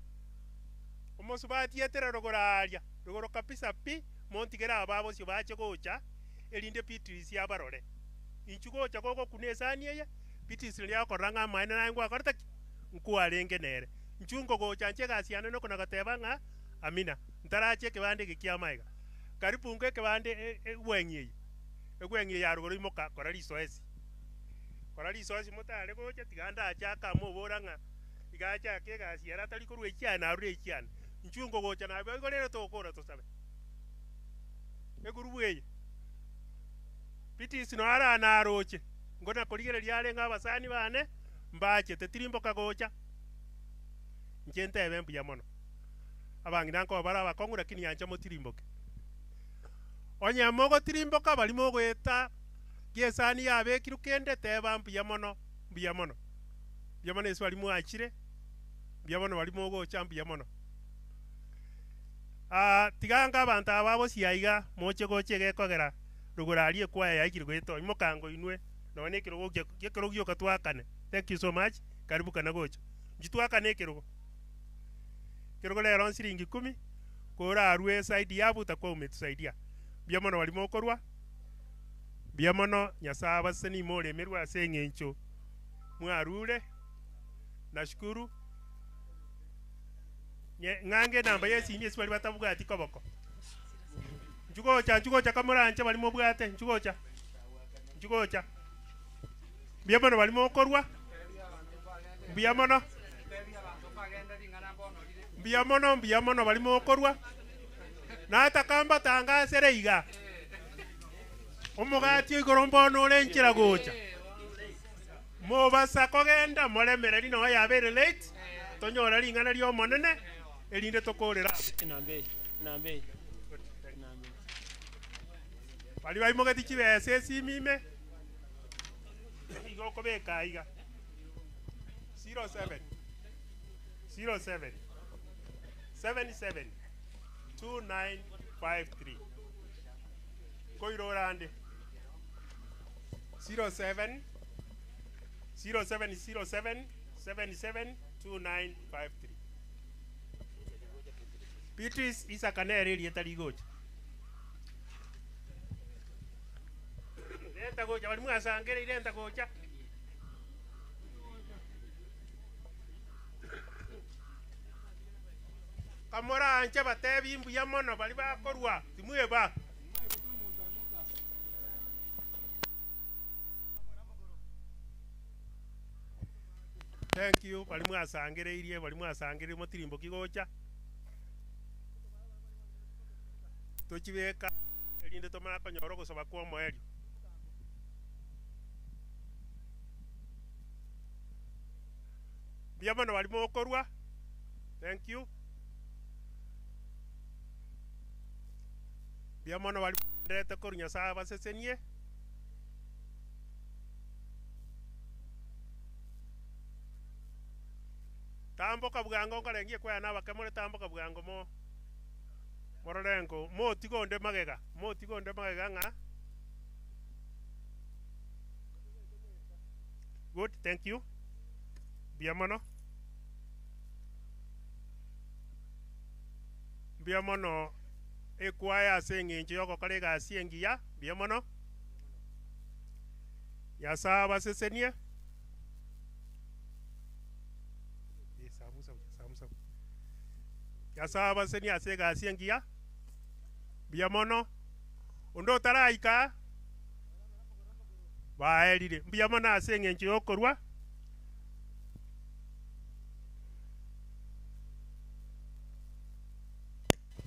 Omosubati etere rogoro aaria, rogoro kabisa pi, montigere aba bosio bache gocha, erinde Beatrice abarore. Inchuo gocha gogokuna esani eye, Beatrice riria agokorora ng'a amaene naye ngwakorete ki? Nkwarenge nere. Inchuo nkogocha nche egasi yane nokona goteba ng'a amina, ntarache ekebande eke kia amaega. Karibu nko ekebande egweng'i eye, egweng'i eye ya rogoro imoka, kora risoesi. Kora risoesi motare gocha, tiga ndache akamobora ng'a Iga achake egasi ere atari korua echiane arure echiane. Inchuo nkogocha nabe igo rero togokora tosabe. Egurubu eye. Beatrice noyo ara naroche, ngona korigereria arenge abasani bane mbachete tirimboka gocha. Inche ntebe mbuya mono. Abang'ina nkoba bare abakong'u lakini yancha motirimboke. Onye mogotirimboka baria mogoeta giesani yabekirwe kende teba mbuya mono mbuya mono. Mbuya mono ase baria mwachire, mbuya mono baria mogocha, mbuya mono. Ah, tiga ange abanto aba bosie aiga, moche gocha egekogera rogoro aria ekwaya yaikire goeta imoka inwe, nonya na ekerogo kia ekerogo gioka twakane. Thank you so much, karibu kana gocha. Inchuo twakane ekerogo, ekerogo rero nsiringi ikomi, korarue eside ya abwo utakuwa umetusaidia. Mbuya mono baria mokorwa, mbuya mono, Nyasaye abasesenie moremerwe ase eng'encho. mwarure, nashukuru, ng'ange enamba y'esimi ase baria batabwati koboko. Nchugocha nchugocha kamoranche bari mobwate nchugocha nchugocha mbuya mono bari mokorwa mbuya mono mbuya mono mbuya mono bari mokorwa nataka mbatangasere iga omogati oigoro mbono ore nchera gocha mobasa kogenda moremereri noyo yabere late tonyora ring'ana ria omonene erinde tokorera Nambe, nambe. Bari baimogeti chibesa esimime igo okobeka iga 07 07 77 2953 koirora ande 07 07 07 77 2953 Beatrice Isaka nere erieta rigocha renta gocha bari mwasangere renta gocha kamoranche batebi mbuya mono bari bakorwa timweba. Thank you bari mwasangereirie bari mwasangereire motirimboki gocha tochibeka erinde tomara konyora ogosaba kwa omoerio. Mbuya mono bari mokorwa thank you mbuya mono bari ndete korwa Nyasaye abasesenie. Tamboka bwango nkorengie kwayana abake more tamboka bwango mo mororengo motiga onde magega motiga onde magega ng'a good thank you mbuya mono mbuya mono ekwaya ase eng'encho ya ogokora egasi engiya mbuya mono Nyasaye abasesenie. Nyasaye abasesenie ase egasi engiya mbuya mono onde otaraika baerire mbuya mono ase eng'encho ya okorwa.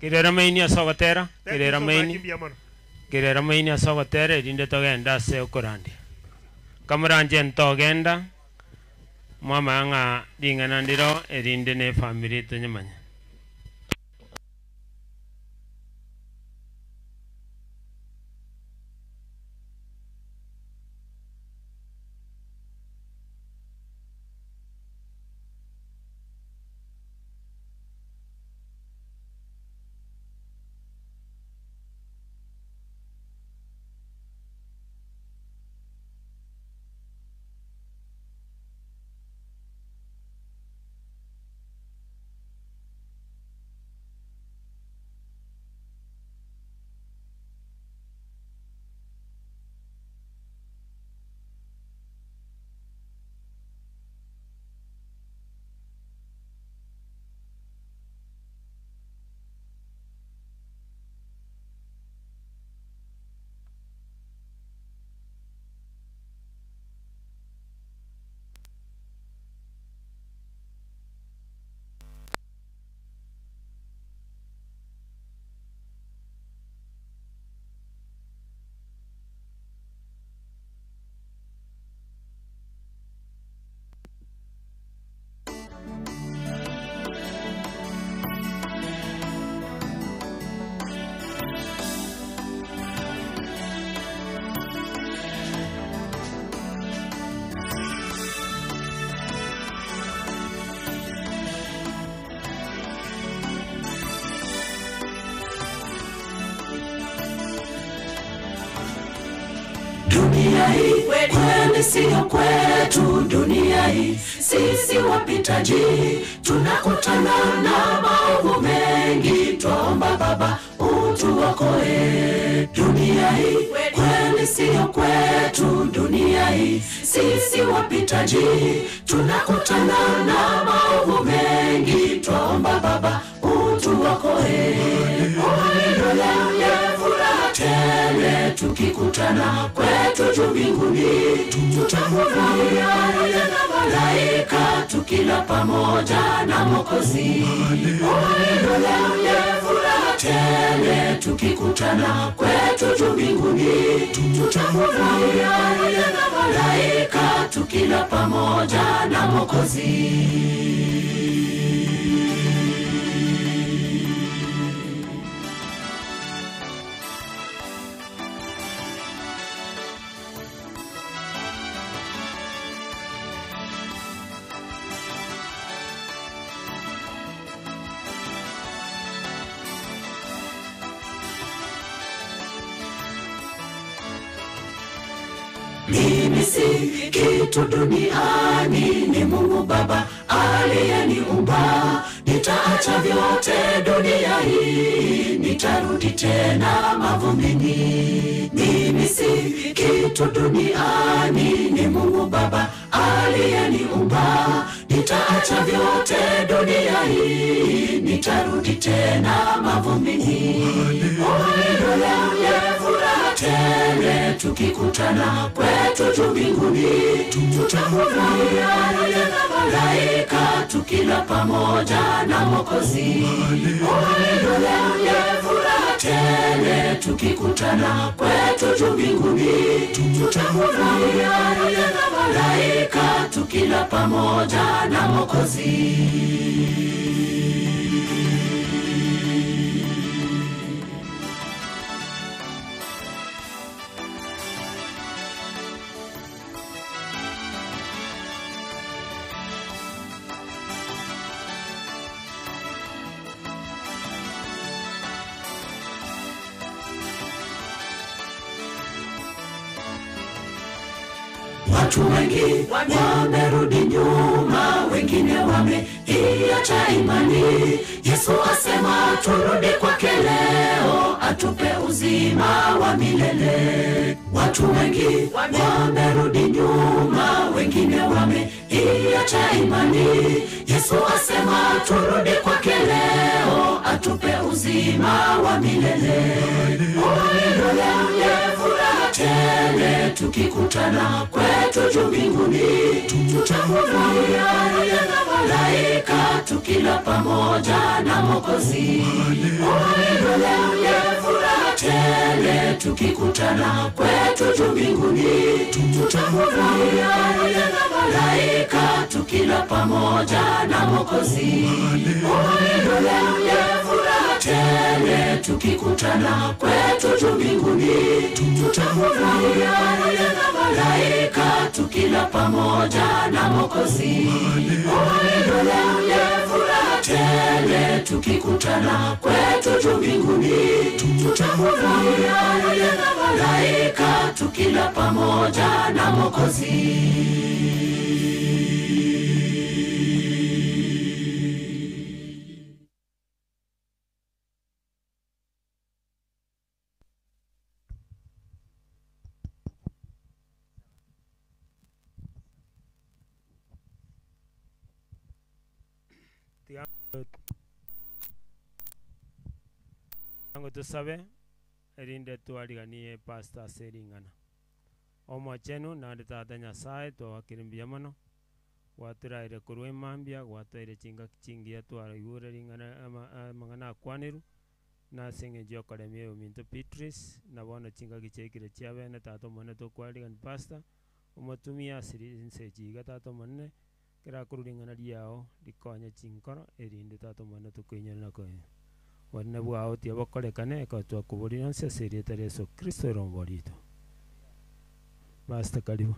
Kirera maini ase ogotera Thank you kirera so much, maini mbuya mono. Kirera maini ase ogotera erinde togenda ase okorandia kamoranje ntogenda mwamanya ng'a ring'ana ndiro erinde na efamiri tonyemanye. Dunia hii kweli siyo kwetu, dunia hii sisi wapitaji tunakutana na maovu mengi, twaomba Baba utuokoe. Dunia hii kweli siyo kwetu, dunia hii sisi wapitaji tunakutana na maovu mengi, twaomba Baba utuokoe. Oh, haleluya, furaha Tukikutana kwetu juu mbinguni, tutafurahia pamoja na malaika, tukila pamoja na Mwokozi. Haleluya, furaha tele, tukikutana kwetu juu mbinguni, tutafurahia pamoja na malaika, tukila pamoja na Mwokozi. Mimi si kitu duniani, ni Mungu Baba aliyeniumba. Nitaacha vyote dunia hii, nitarudi tena mavumbini. Mimi si kitu duniani, ni Mungu Baba aliyeniumba. Nitaacha vyote dunia hii, nitarudi tena mavumbini. Haleluya, furaha tele, tukikutana kwetu juu mbinguni, tutafurahia pamoja na malaika, tukila pamoja na Mwokozi. Haleluya, furaha tele, tukikutana kwetu juu mbinguni, tutafurahia pamoja na malaika, tukila pamoja na Mwokozi. Watu wengi wamerudi nyuma, wengine wameiacha imani. Yesu asema turudi kwake leo, atupe uzima wa milele. Watu wengi wamerudi nyuma, wengine wameiacha imani. Yesu asema turudi kwake leo, atupe uzima wa milele. Haleluya, furaha tele, tukikutana kwetu juu mbinguni, tutafurahia pamoja na malaika, tukila pamoja na Mwokozi. Haleluya, furaha tele, tukikutana kwetu juu mbinguni, tutafurahia pamoja na malaika, tukila pamoja na Mwokozi. Haleluya, furaha tele, tukikutana kwetu juu mbinguni, tutafurahia pamoja na malaika, tukila pamoja na Mwokozi. Haleluya, furaha tele, tukikutana kwetu juu mbinguni, tutafurahia pamoja na malaika, tukila pamoja na Mwokozi. Ngo tusabe erinde twariganie pastor ase ring'ana omochenu naende tata nyasaye twawakire mbuya mono gwaturaire korwa emambia gwatwaire chingaki chingiya twaraigure ring'ana amang'ana akwaniru na ase eng'encho ya okoremia ominto Beatrice na bono chingaki chiaikire chiabene tata omonene tokwarigani pastor omotumia ase rinse echi iga tata omonene kera korwa ring'ana riao rikonye chinkoro erinde tata omonene tokoinyora na koe bonene bwao tiga bokorekane ekero twakoborire onsi ase erieta ria Yeso Kristo erombo rito. Pastor karibu.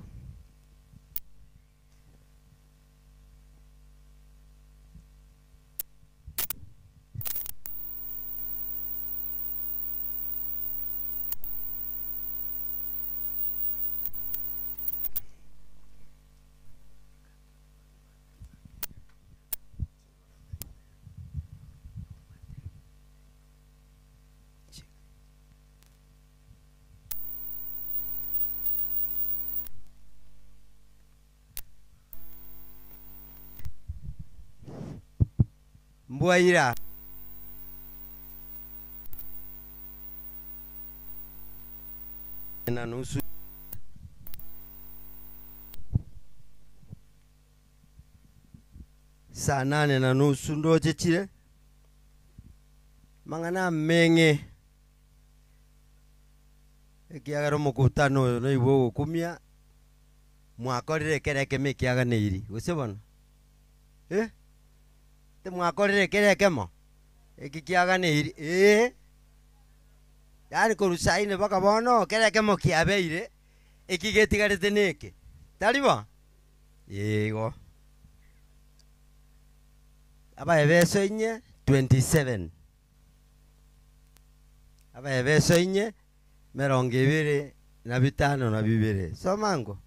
Mbwaira na nusu. Saa nane na nusu ndoche chire mang'ana ameng'e ekiagera omokutano oyo noibwe ogokumia mwakorire ekere ekemo ekiaganeiri gose bono eh timwakorire ekere ekemo eki kiaganeiri eh yaani korwa saa ine mpaka bono kere ekemo kiabeire eki getigarete na eke tari bo? Igo. Abaefeso inye 27 Abaefeso inye merongo ebere na bitano na bibere. Soma ango.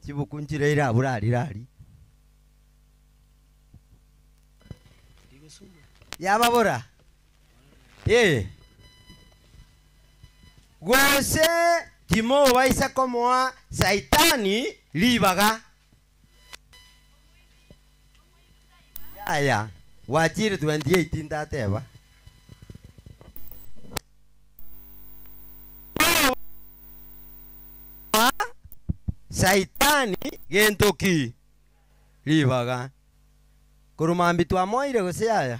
Chibuku nchire ira abwo rari rari. Yababora. Eh. Gose timobaisa komoa Saitani ribaga. Yaya, gwachire 28 ntateba. Saitani gento ki? Ribaga. Korwa mambia twamoire gose yaya?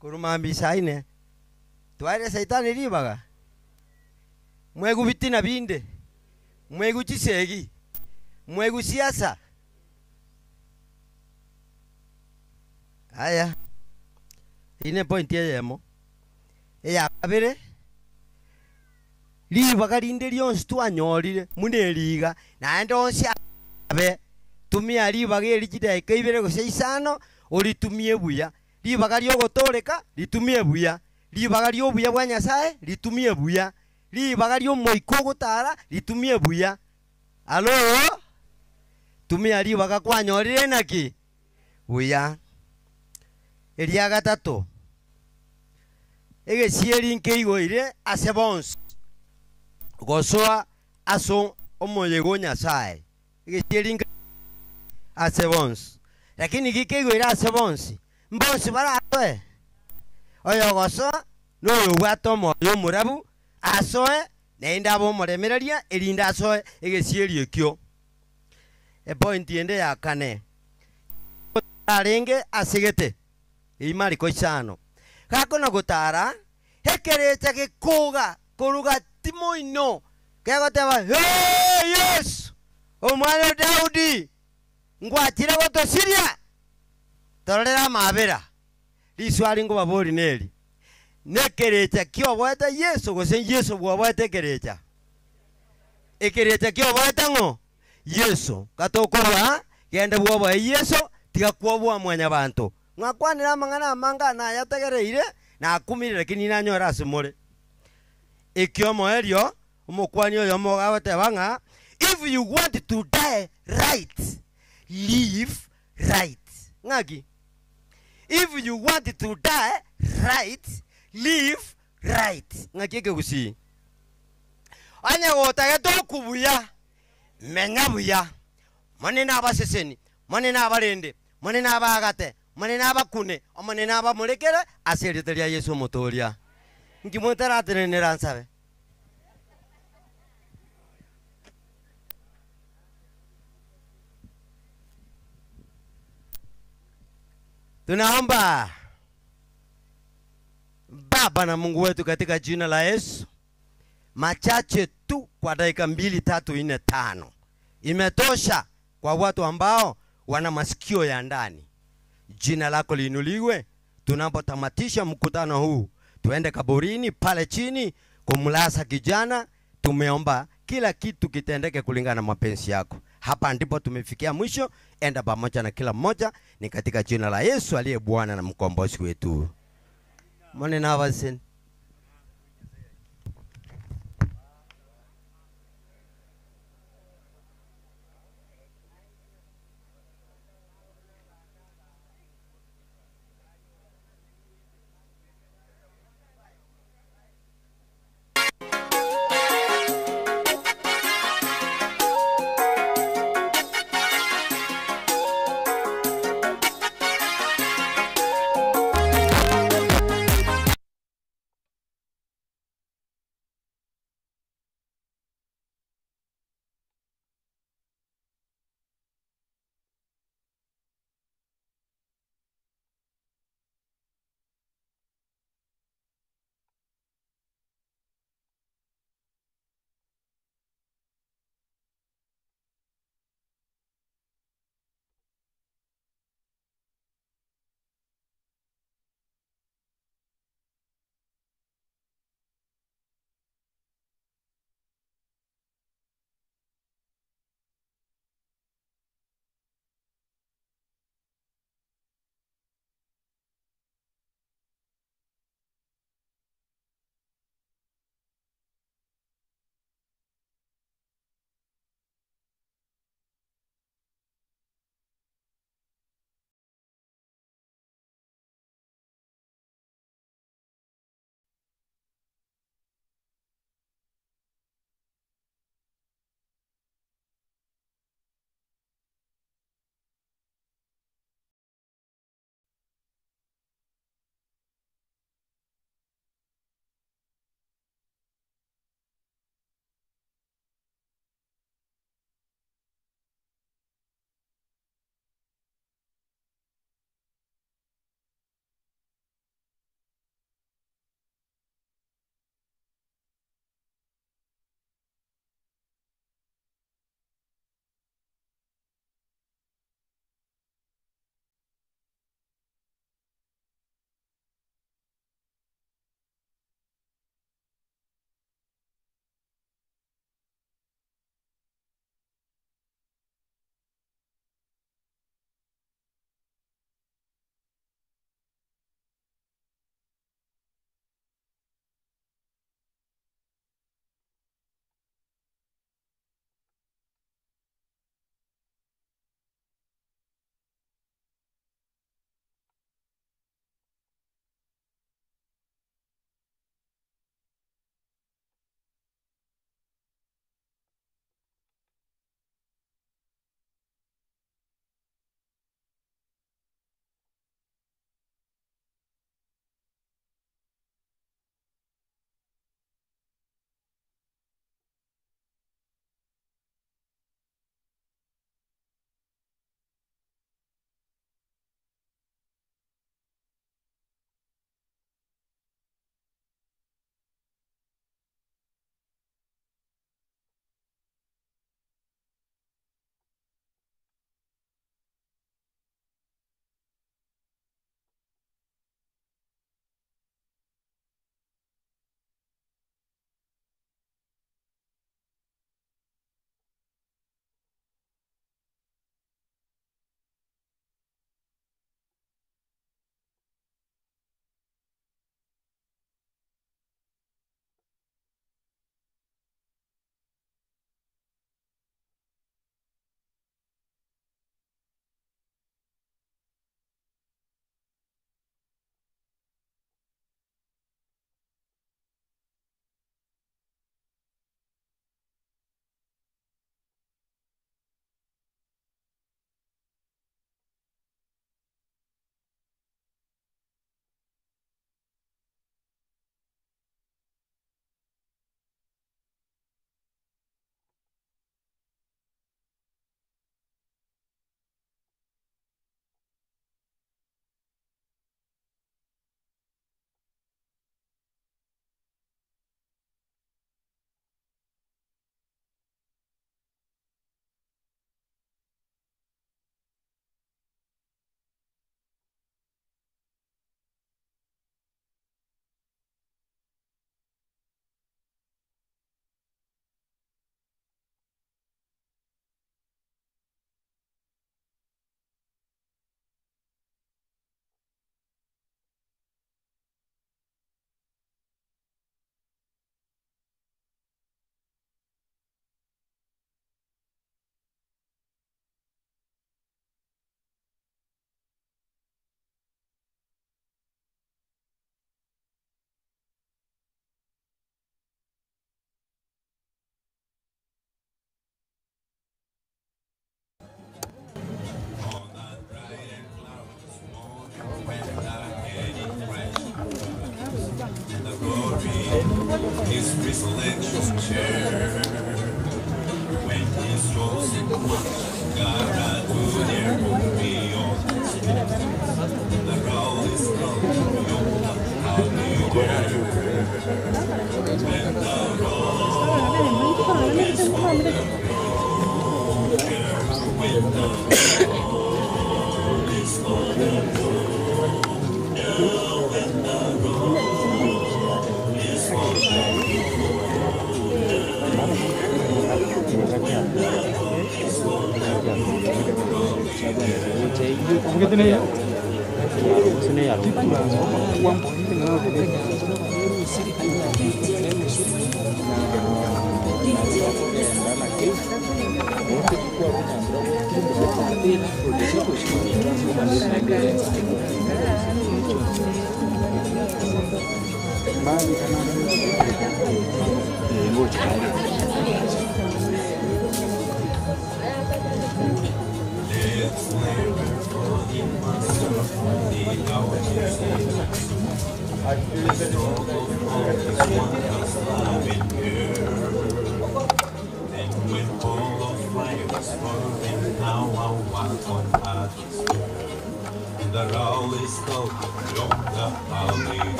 Korwa mambia saa ine twaire Saitani ribaga? Mwegu bitina binde, mwegu chisegi, mwegu siasa. Aya, ine point eyemo eya kabere ribaga rinde rionsi twanyorire muna eriga naende onsi abe tumia ribaga eri chidaika ibere gose isano oritumie buya ribaga riogotoreka ritumie buya ribaga riobuya bwa Nyasaye ritumie buya ribaga riomoiko ogotara ritumie buya alo tumia ribaga kwanyorire naki buya eria gatato egesieri nkeigoire ase bonsi gosoa ase omoyego Nyasaye egesieri nke ase bonsi lakini gikeigoire ase bonsi mbonsi barasoe oyo gosoa noyo obwate omoyo omorabu asoe naende abe omoremereria erinde asoe egesieri ekio epoint ende ya kane arenge asegete eimariko isano gakona gotara ekerecha gekuga koruga timoino kegoteba hey, Yesu omwana wa Daudi ngwachire gotosiria tororera amabera riswari ngobabori neri nekerecha kiobwete Yesu gose Yesu bwobwete ekerecha ekerecha kiobwete ng'o Yesu gatokorwa gende bwoboe Yesu tiga kwobwa mwanyabanto mwakwanera amang'ana amanga nayategereire nakumire lakini nanyora ase more ekiomo erio omokwani oyo mogagoteba ng'a if you want to die right live right ng'aki if you want to die right live right ng'aki ekegusii onye gotagete okubuya menya buya monene abaseseni monene abarende monene abagate monene abakune omonene abamurekere ase erite ria Yesu omotoria nkimweteratenenera nsabe Tunaomba Baba na Mungu wetu katika jina la Yesu, machache tu kwa dakika 2 3 4 5 imetosha kwa watu ambao wana masikio ya ndani. Jina lako liinuliwe tunapotamatisha mkutano huu. Tuende kaburini pale chini kumlasa kijana. Tumeomba kila kitu kitendeke kulingana na mapenzi yako. Hapa ndipo tumefikia mwisho. Enda pamoja na kila mmoja, ni katika jina la Yesu aliye Bwana na mkombozi wetu. Mone na wasen.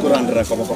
Kurandira koboko.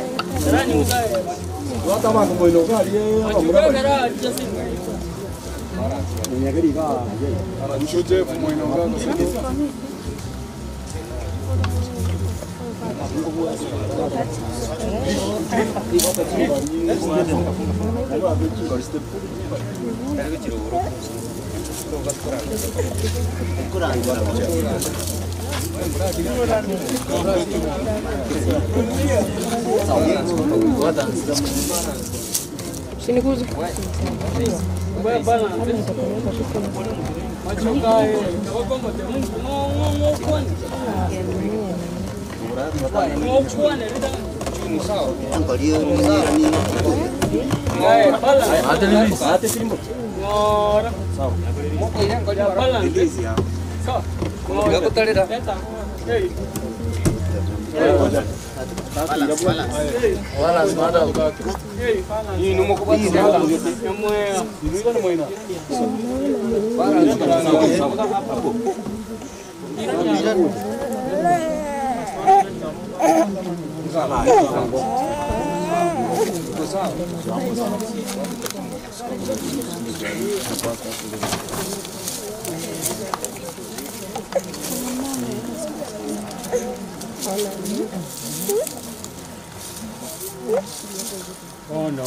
Bono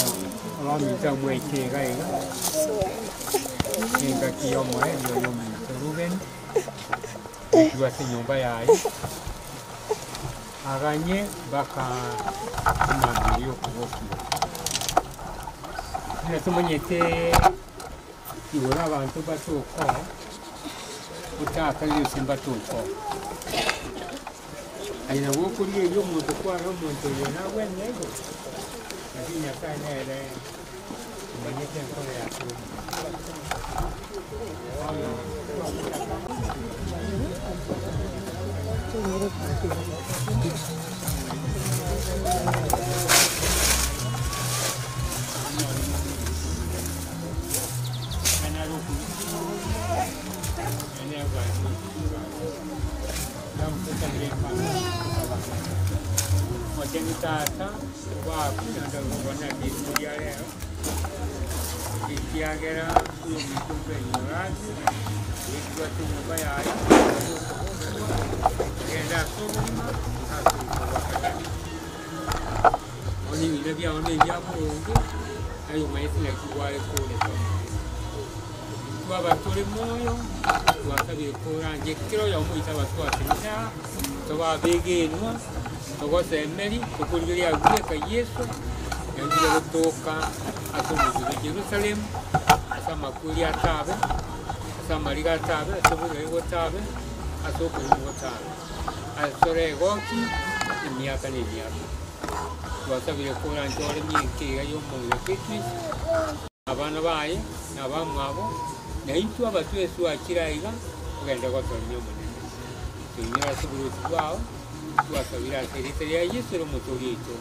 abamita mwekega iga engaki y'omoerio y'omonto Ruben ekiwa ase enyomba yaye aganye mpaka emambia y'okobokia buna tumanyete igoro abanto batuko otakarire ase mbatuko aye nabo okoria erio omonto kwara omonto oyo nabwene igo lakini Nyasaye nere omanyete enkoro yake. Mwacheni tata wakunandagobona gikuria lero ikiagera uyo mitumbe enyorasi ikiwa tunyumba yaye genda asoma asukubakatani oni bino byao nebyamurungi ayo maisi nakiwale kule twaba tuli moyo twasabire kuranje kiro yomuita batwasimira tobabegenwa togosemeri tukurigeria gweka Yesu yagira gutoka ase omuji wa Jerusalemu ase amakuri atabe ase amariga atabe ase obogai gotabe ase okoyia gotabe asore egoki emiaka na emiaka twasabire kuranje ore mienke iga ya omong'ina Beatrice abana baye na abamwabo na intwe abatwesu akira iga ogenda gotoria omonene tuinyora ase oburuti bwao twasabire ase erita ria Yesu ere omotoria oito.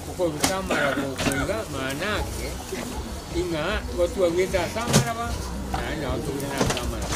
Kuko bitamara gokoiga maanake ing'a gotwagwete ase amaraba naye nao togende na ase amaraba.